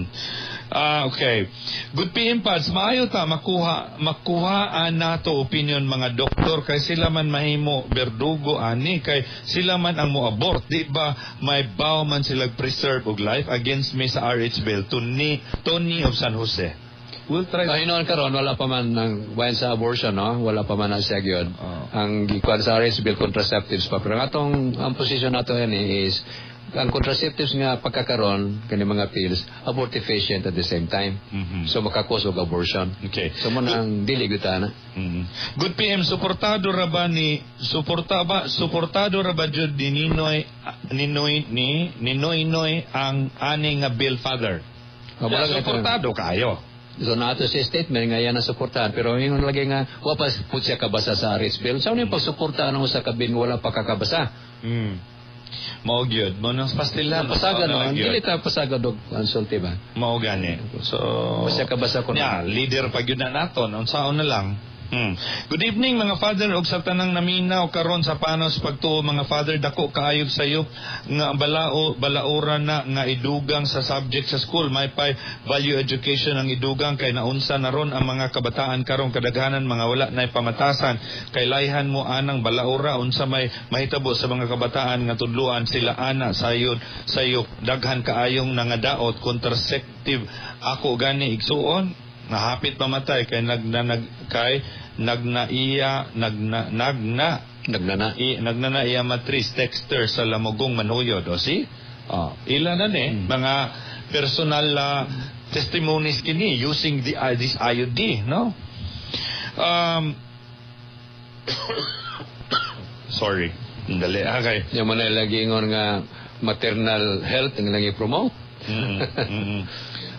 Okay. Good PM Pads, maayo ta makuhaan nato opinion mga doktor kay sila man mahimo berdugo ani kay sila man ang moabort, di ba? May bow man sila preserve og life. Against me sa RH bill, Tony of San Jose. We'll try. Hinuon karon wala pa man ng bayan sa abortion, no? Wala pa man ang siya gyud. Ang gikuan sa RH bill, contraceptives pa. Pero ang atong ang position nato ani is ang contraceptives nga pagkakaron kani mga pills abortifacient at the same time. Mm-hmm. So makakos og abortion. Okay. So mo nang dili gyud ta na. Mm-hmm. Good PM, suportado ra ba ni suportado ra ba jud ni Ninoy Noy ang ani nga bill, Father? Oh, suportado kayo. So naato siya statement nga yan ang suportahan, pero ingon lagi nga wa pa pud siya kabasa sa RH bill. So ano yung pagsuportahan ang usa ka bill nga wala pa kakabasa? Mao gyud, mo nang pastilan. Pasaga no, dili ta pasaga og konsulti ba? Mao gani. So basta kabasa ko na. Leader pa gyud na nato, unsaon na lang. Good evening mga father og sa tanang naminaw karon sa panos pagtuo mga father, dako kaayog sayop nga balaora na nga idugang sa subject sa school, may pay value education ang idugang kay naunsa na ron ang mga kabataan karon, kadaghanan mga wala na pamatasan kay layhan mo anang balaora, unsa may mahitabo sa mga kabataan nga tudluan sila ana sayod sayop, daghan kaayong nangadaot contraceptive. Ako gani igsuon. Nga hapit mamatay kay nagna kay nagnaiya nagna nagna Nagnana. Nagnana iya matris, texter sa Lamugong Manuyod. O see? Oh, ila na ni mga personal testimonies kini using the this IUD, no? Sorry. Dali, okay. Yung man ay lagi ingon nga maternal health ang lang i-promote.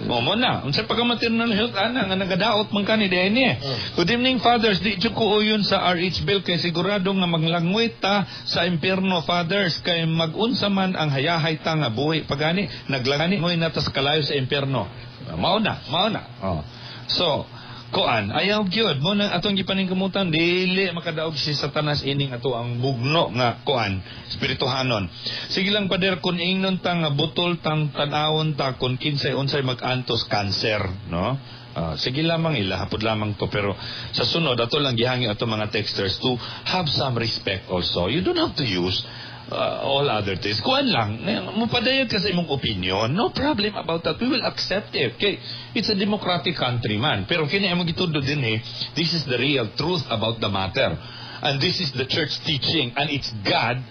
Mo na. Unsa pagka maternal health ana nga nagadaot man kani diay ni. Good evening, fathers, di jud ko uyon sa RH bill kay sigurado nga maglangwit ta sa impierno, fathers, kay magunsa man ang hayahay ta nga buhi pagani naglangani moy nata sa kalayo sa impierno. Mao na, mao na. Oh. So, koan, ayaw gyud mo na atong gipaningkamutan, dili makadaog si Satanas ining ato ang bugno nga koan espirituhanon. Sige lang, pader, kun ingnon ta nga butol tang tan-awon ta kun kinsay unsay mag-antos cancer, no? Sige lamang, ilahapod lamang to, pero sa sunod ato lang gihangyo ato mga texters to have some respect also. You don't have to use all other things. Kuan lang, mupadayag ka sa imong opinion. No problem about that. We will accept it. Okay? It's a democratic country man. Pero kini among gitudo din eh, this is the real truth about the matter. And this is the church teaching. And it's God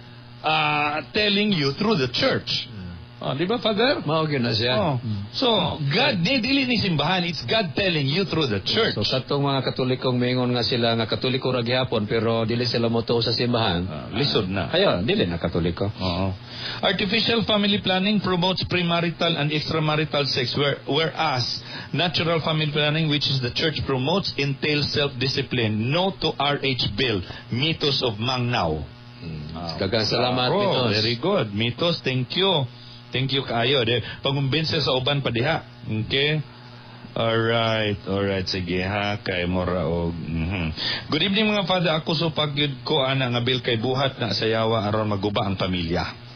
telling you through the church. Oh, di ba, Father? Mao gyud na siya. Oh. So, God, di, dili ni simbahan. It's God telling you through the church. So katong mga Katolikong mingon nga sila nga Katoliko ra gihapon pero dili sila motuo sa simbahan. Lisod na. Ayo, dili na Katoliko. Oo. Artificial family planning promotes premarital and extramarital sex, whereas natural family planning, which is the church promotes, entails self-discipline. No to RH bill. Mitos of Mangnao. Daghang salamat, Klaro. Mitos. Very good. Mitos, thank you. Thank you kaayo. De, pangumbinse sa uban pa diha. Okay? Alright. Sige ha. Kay mora og. Good evening, mga father. Ako so pagyud ko ana nga bill kay buhat na sayawa aron maguba ang pamilya.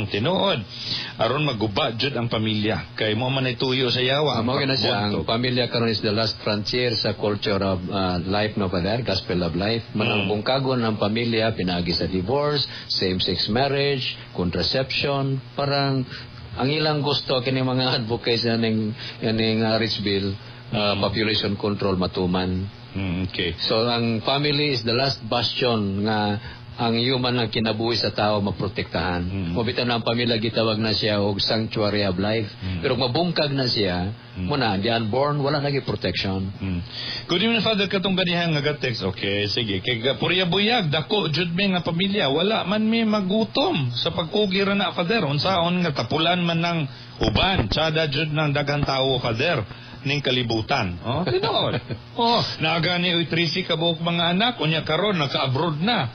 Tinuod. Aron maguba jud ang pamilya. Kay mo man ay tuyo sa yawa. Mao gyud na siya, ang Buntog. pamilya karon is the last frontier sa culture of life, no, Father, gospel of life. Manang bungkagon ang pamilya pinaagi sa divorce, same-sex marriage, contraception, parang ang ilang gusto kini mga advocates ning yaning RH bill, population control matuman. So ang family is the last bastion nga ang human ang kinabuhi sa tao maprotektahan. Mabitaw na ang pamilya, gitawag na siya og sanctuary of life. Pero kung mabungkag na siya, muna, the unborn, wala nagi protection. Good evening, Father, katong ganihan nga text. Okay, sige. Kay purya buyag, dako jud mi nga pamilya, wala man mi magutom sa pagkugi ra na, Father. Unsaon nga tapulan man ng uban, tsada jud ng daghang tawo, Father, ning kalibutan. Oh, tinuod. Oh, naga ni uy 13 ka buok mga anak, unya karon naka-abroad na.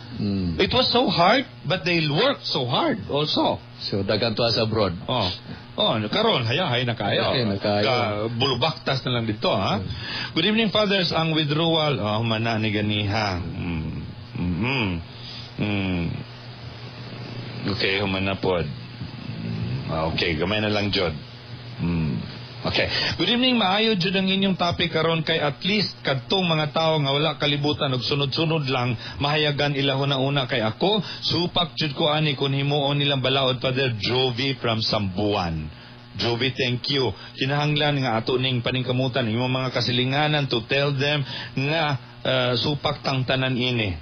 It was so hard, but they worked so hard also. So daghan tuwa sa abroad. Oh. Oh, karon hayahay na kayo. Hayahay na kayo. Ka bulubaktas na lang dito, ha. Good evening, fathers, ang withdrawal, oh, humana ni ganiha. Okay, humana pod. Okay, gamay na lang jud. Okay. Good evening, maayo jud ang inyong topic karon kay at least kadtong mga tawo nga wala kalibutan og sunod-sunod lang mahayagan ilahon na una kay ako supak jud ko ani kun himuon nilang balaod, Father Jovi from Sambuan. Jovi, thank you. Kinahanglan nga ato ning paningkamutan imong mga kasilinganan to tell them nga supak tang tanan ini.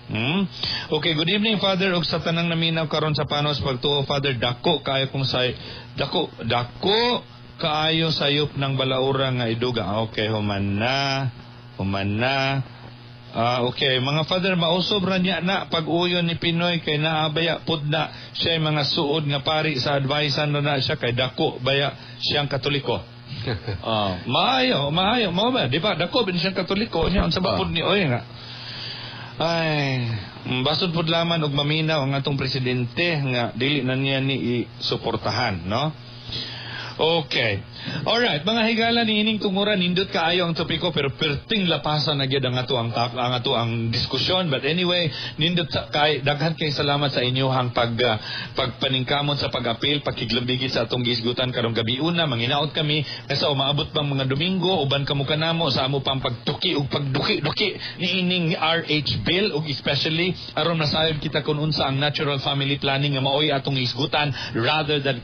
Okay, good evening, Father, ug sa tanang naminaw karon sa Panos pagtuo, Father, dako kaayo kung say dako dako kaayo sayop ng balaura nga iduga. Okay, human na. Human na. Okay, mga father, mausob ra niya na pag-uyon ni Pinoy kay naabaya pud na siya mga suod nga pari sa advice na na siya kay dako baya siyang Katoliko. Maayo, maayo, mao ba? Di ba? Dako bin siyang Katoliko niya unsa ba pud ni oy nga. Ay, basod pud laman og maminaw ang atong presidente nga dili na niya ni i-suportahan, no? Okay. Alright, mga higala ni ining tunguran, nindot kaayo ang topiko pero perting lapasan na gyud ang ato ang ang ato ang diskusyon. But anyway, nindot sa kay daghan kay salamat sa inyohang pagpaningkamot sa pag-apil, pakiglambigit sa atong gisgutan karong gabi una, manginaot kami kaysa umaabot pang mga Domingo uban kamo kanamo sa amo pang pagtuki ug pagduki-duki ni ining RH bill ug especially aron masayod kita kun unsa ang natural family planning nga maoy atong isgutan rather than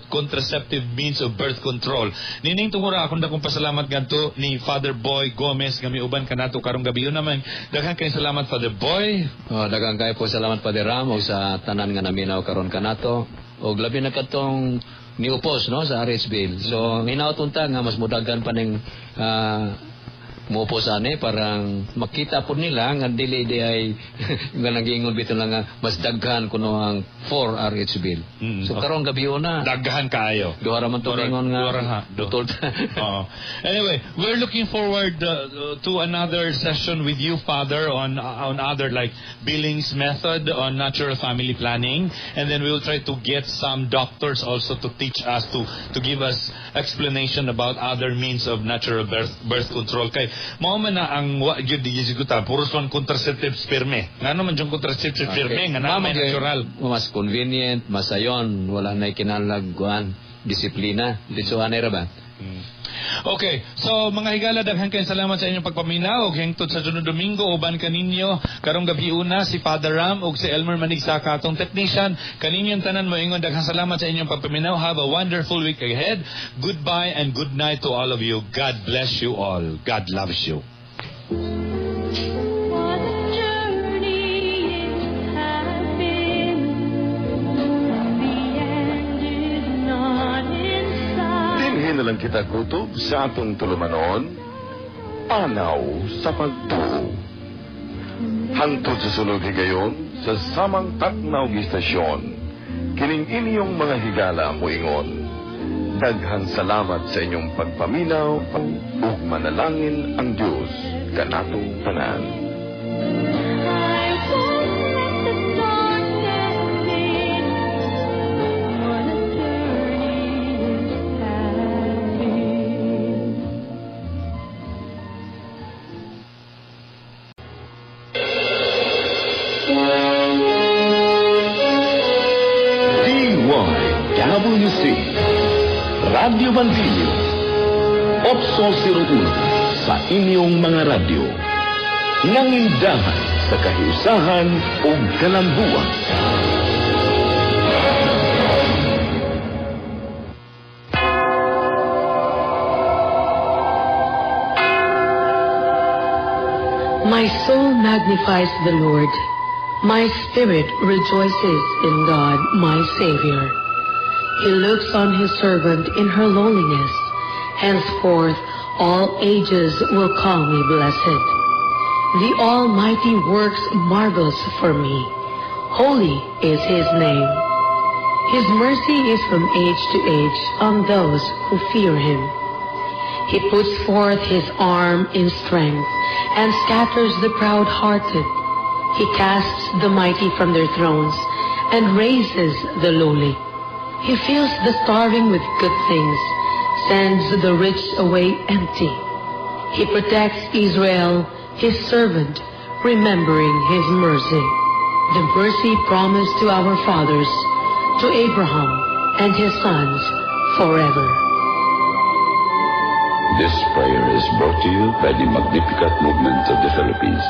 contraceptive means of birth control. Nining tungura akong dakong pasalamat ngadto ni Father Boy Gomez nga miuban kanato karong gabi naman. Daghan kay salamat, Father Boy. Oh, daghang kayo po salamat, Father Ram, og sa tanan nga naminaw karon kanato. Og labi na katong niupos, no, sa RH bill. So hinaut unta nga mas mudagan pa ning muupos ani parang makita po nila nga dili di ay nga nagiingon bitaw lang nga mas daghan kuno ang for RH bill. So karong gabi na daghan kaayo. Duha ra man to ingon nga dutol. Oo. Anyway, we're looking forward to another session with you, Father, on other like Billings method on natural family planning, and then we will try to get some doctors also to teach us to give us explanation about other means of natural birth control. Kay mao man na ang wa gyud gisigutan, puros man contraceptives pirme. Ngano man yung contraceptives pirme nga na may natural. Mas convenient, mas sayon, wala na kinahanglag kuan disiplina. Dito anay ra ba? Okay, so mga higala, daghan kayong salamat sa inyong pagpaminaw og hingtod sa sunod Domingo uban kaninyo karong gabi una si Father Ram ug si Elmer Manigsaka atong technician. Kaninyong tanan moingon daghang salamat sa inyong pagpaminaw. Have a wonderful week ahead. Goodbye and good night to all of you. God bless you all. God loves you. What a journey it has been. The end is not in sight. Dinhi na lang kita kutob sa atong tulumanon, Panaw sa Pagtuo. Hangtod sa sunod higayon sa samang taknaw istasyon, kining inyong mga higala moingon. Daghang salamat sa inyong pagpaminaw ug manalangin ang Dios kanatong tanan. I won't let the darkness in. What a journey it has been. DYWC Radyo Bantillo 801 sa inyong mga radyo. Nangindahan sa kahiusahan ug kalambuan. My soul magnifies the Lord. My spirit rejoices in God, my Savior. He looks on his servant in her lowliness. Henceforth, all ages will call me blessed. The Almighty works marvels for me. Holy is his name. His mercy is from age to age on those who fear him. He puts forth his arm in strength and scatters the proud-hearted. He casts the mighty from their thrones and raises the lowly. He fills the starving with good things, sends the rich away empty. He protects Israel, his servant, remembering his mercy. The mercy promised to our fathers, to Abraham and his sons forever. This prayer is brought to you by the Magnificat Movement of the Philippines.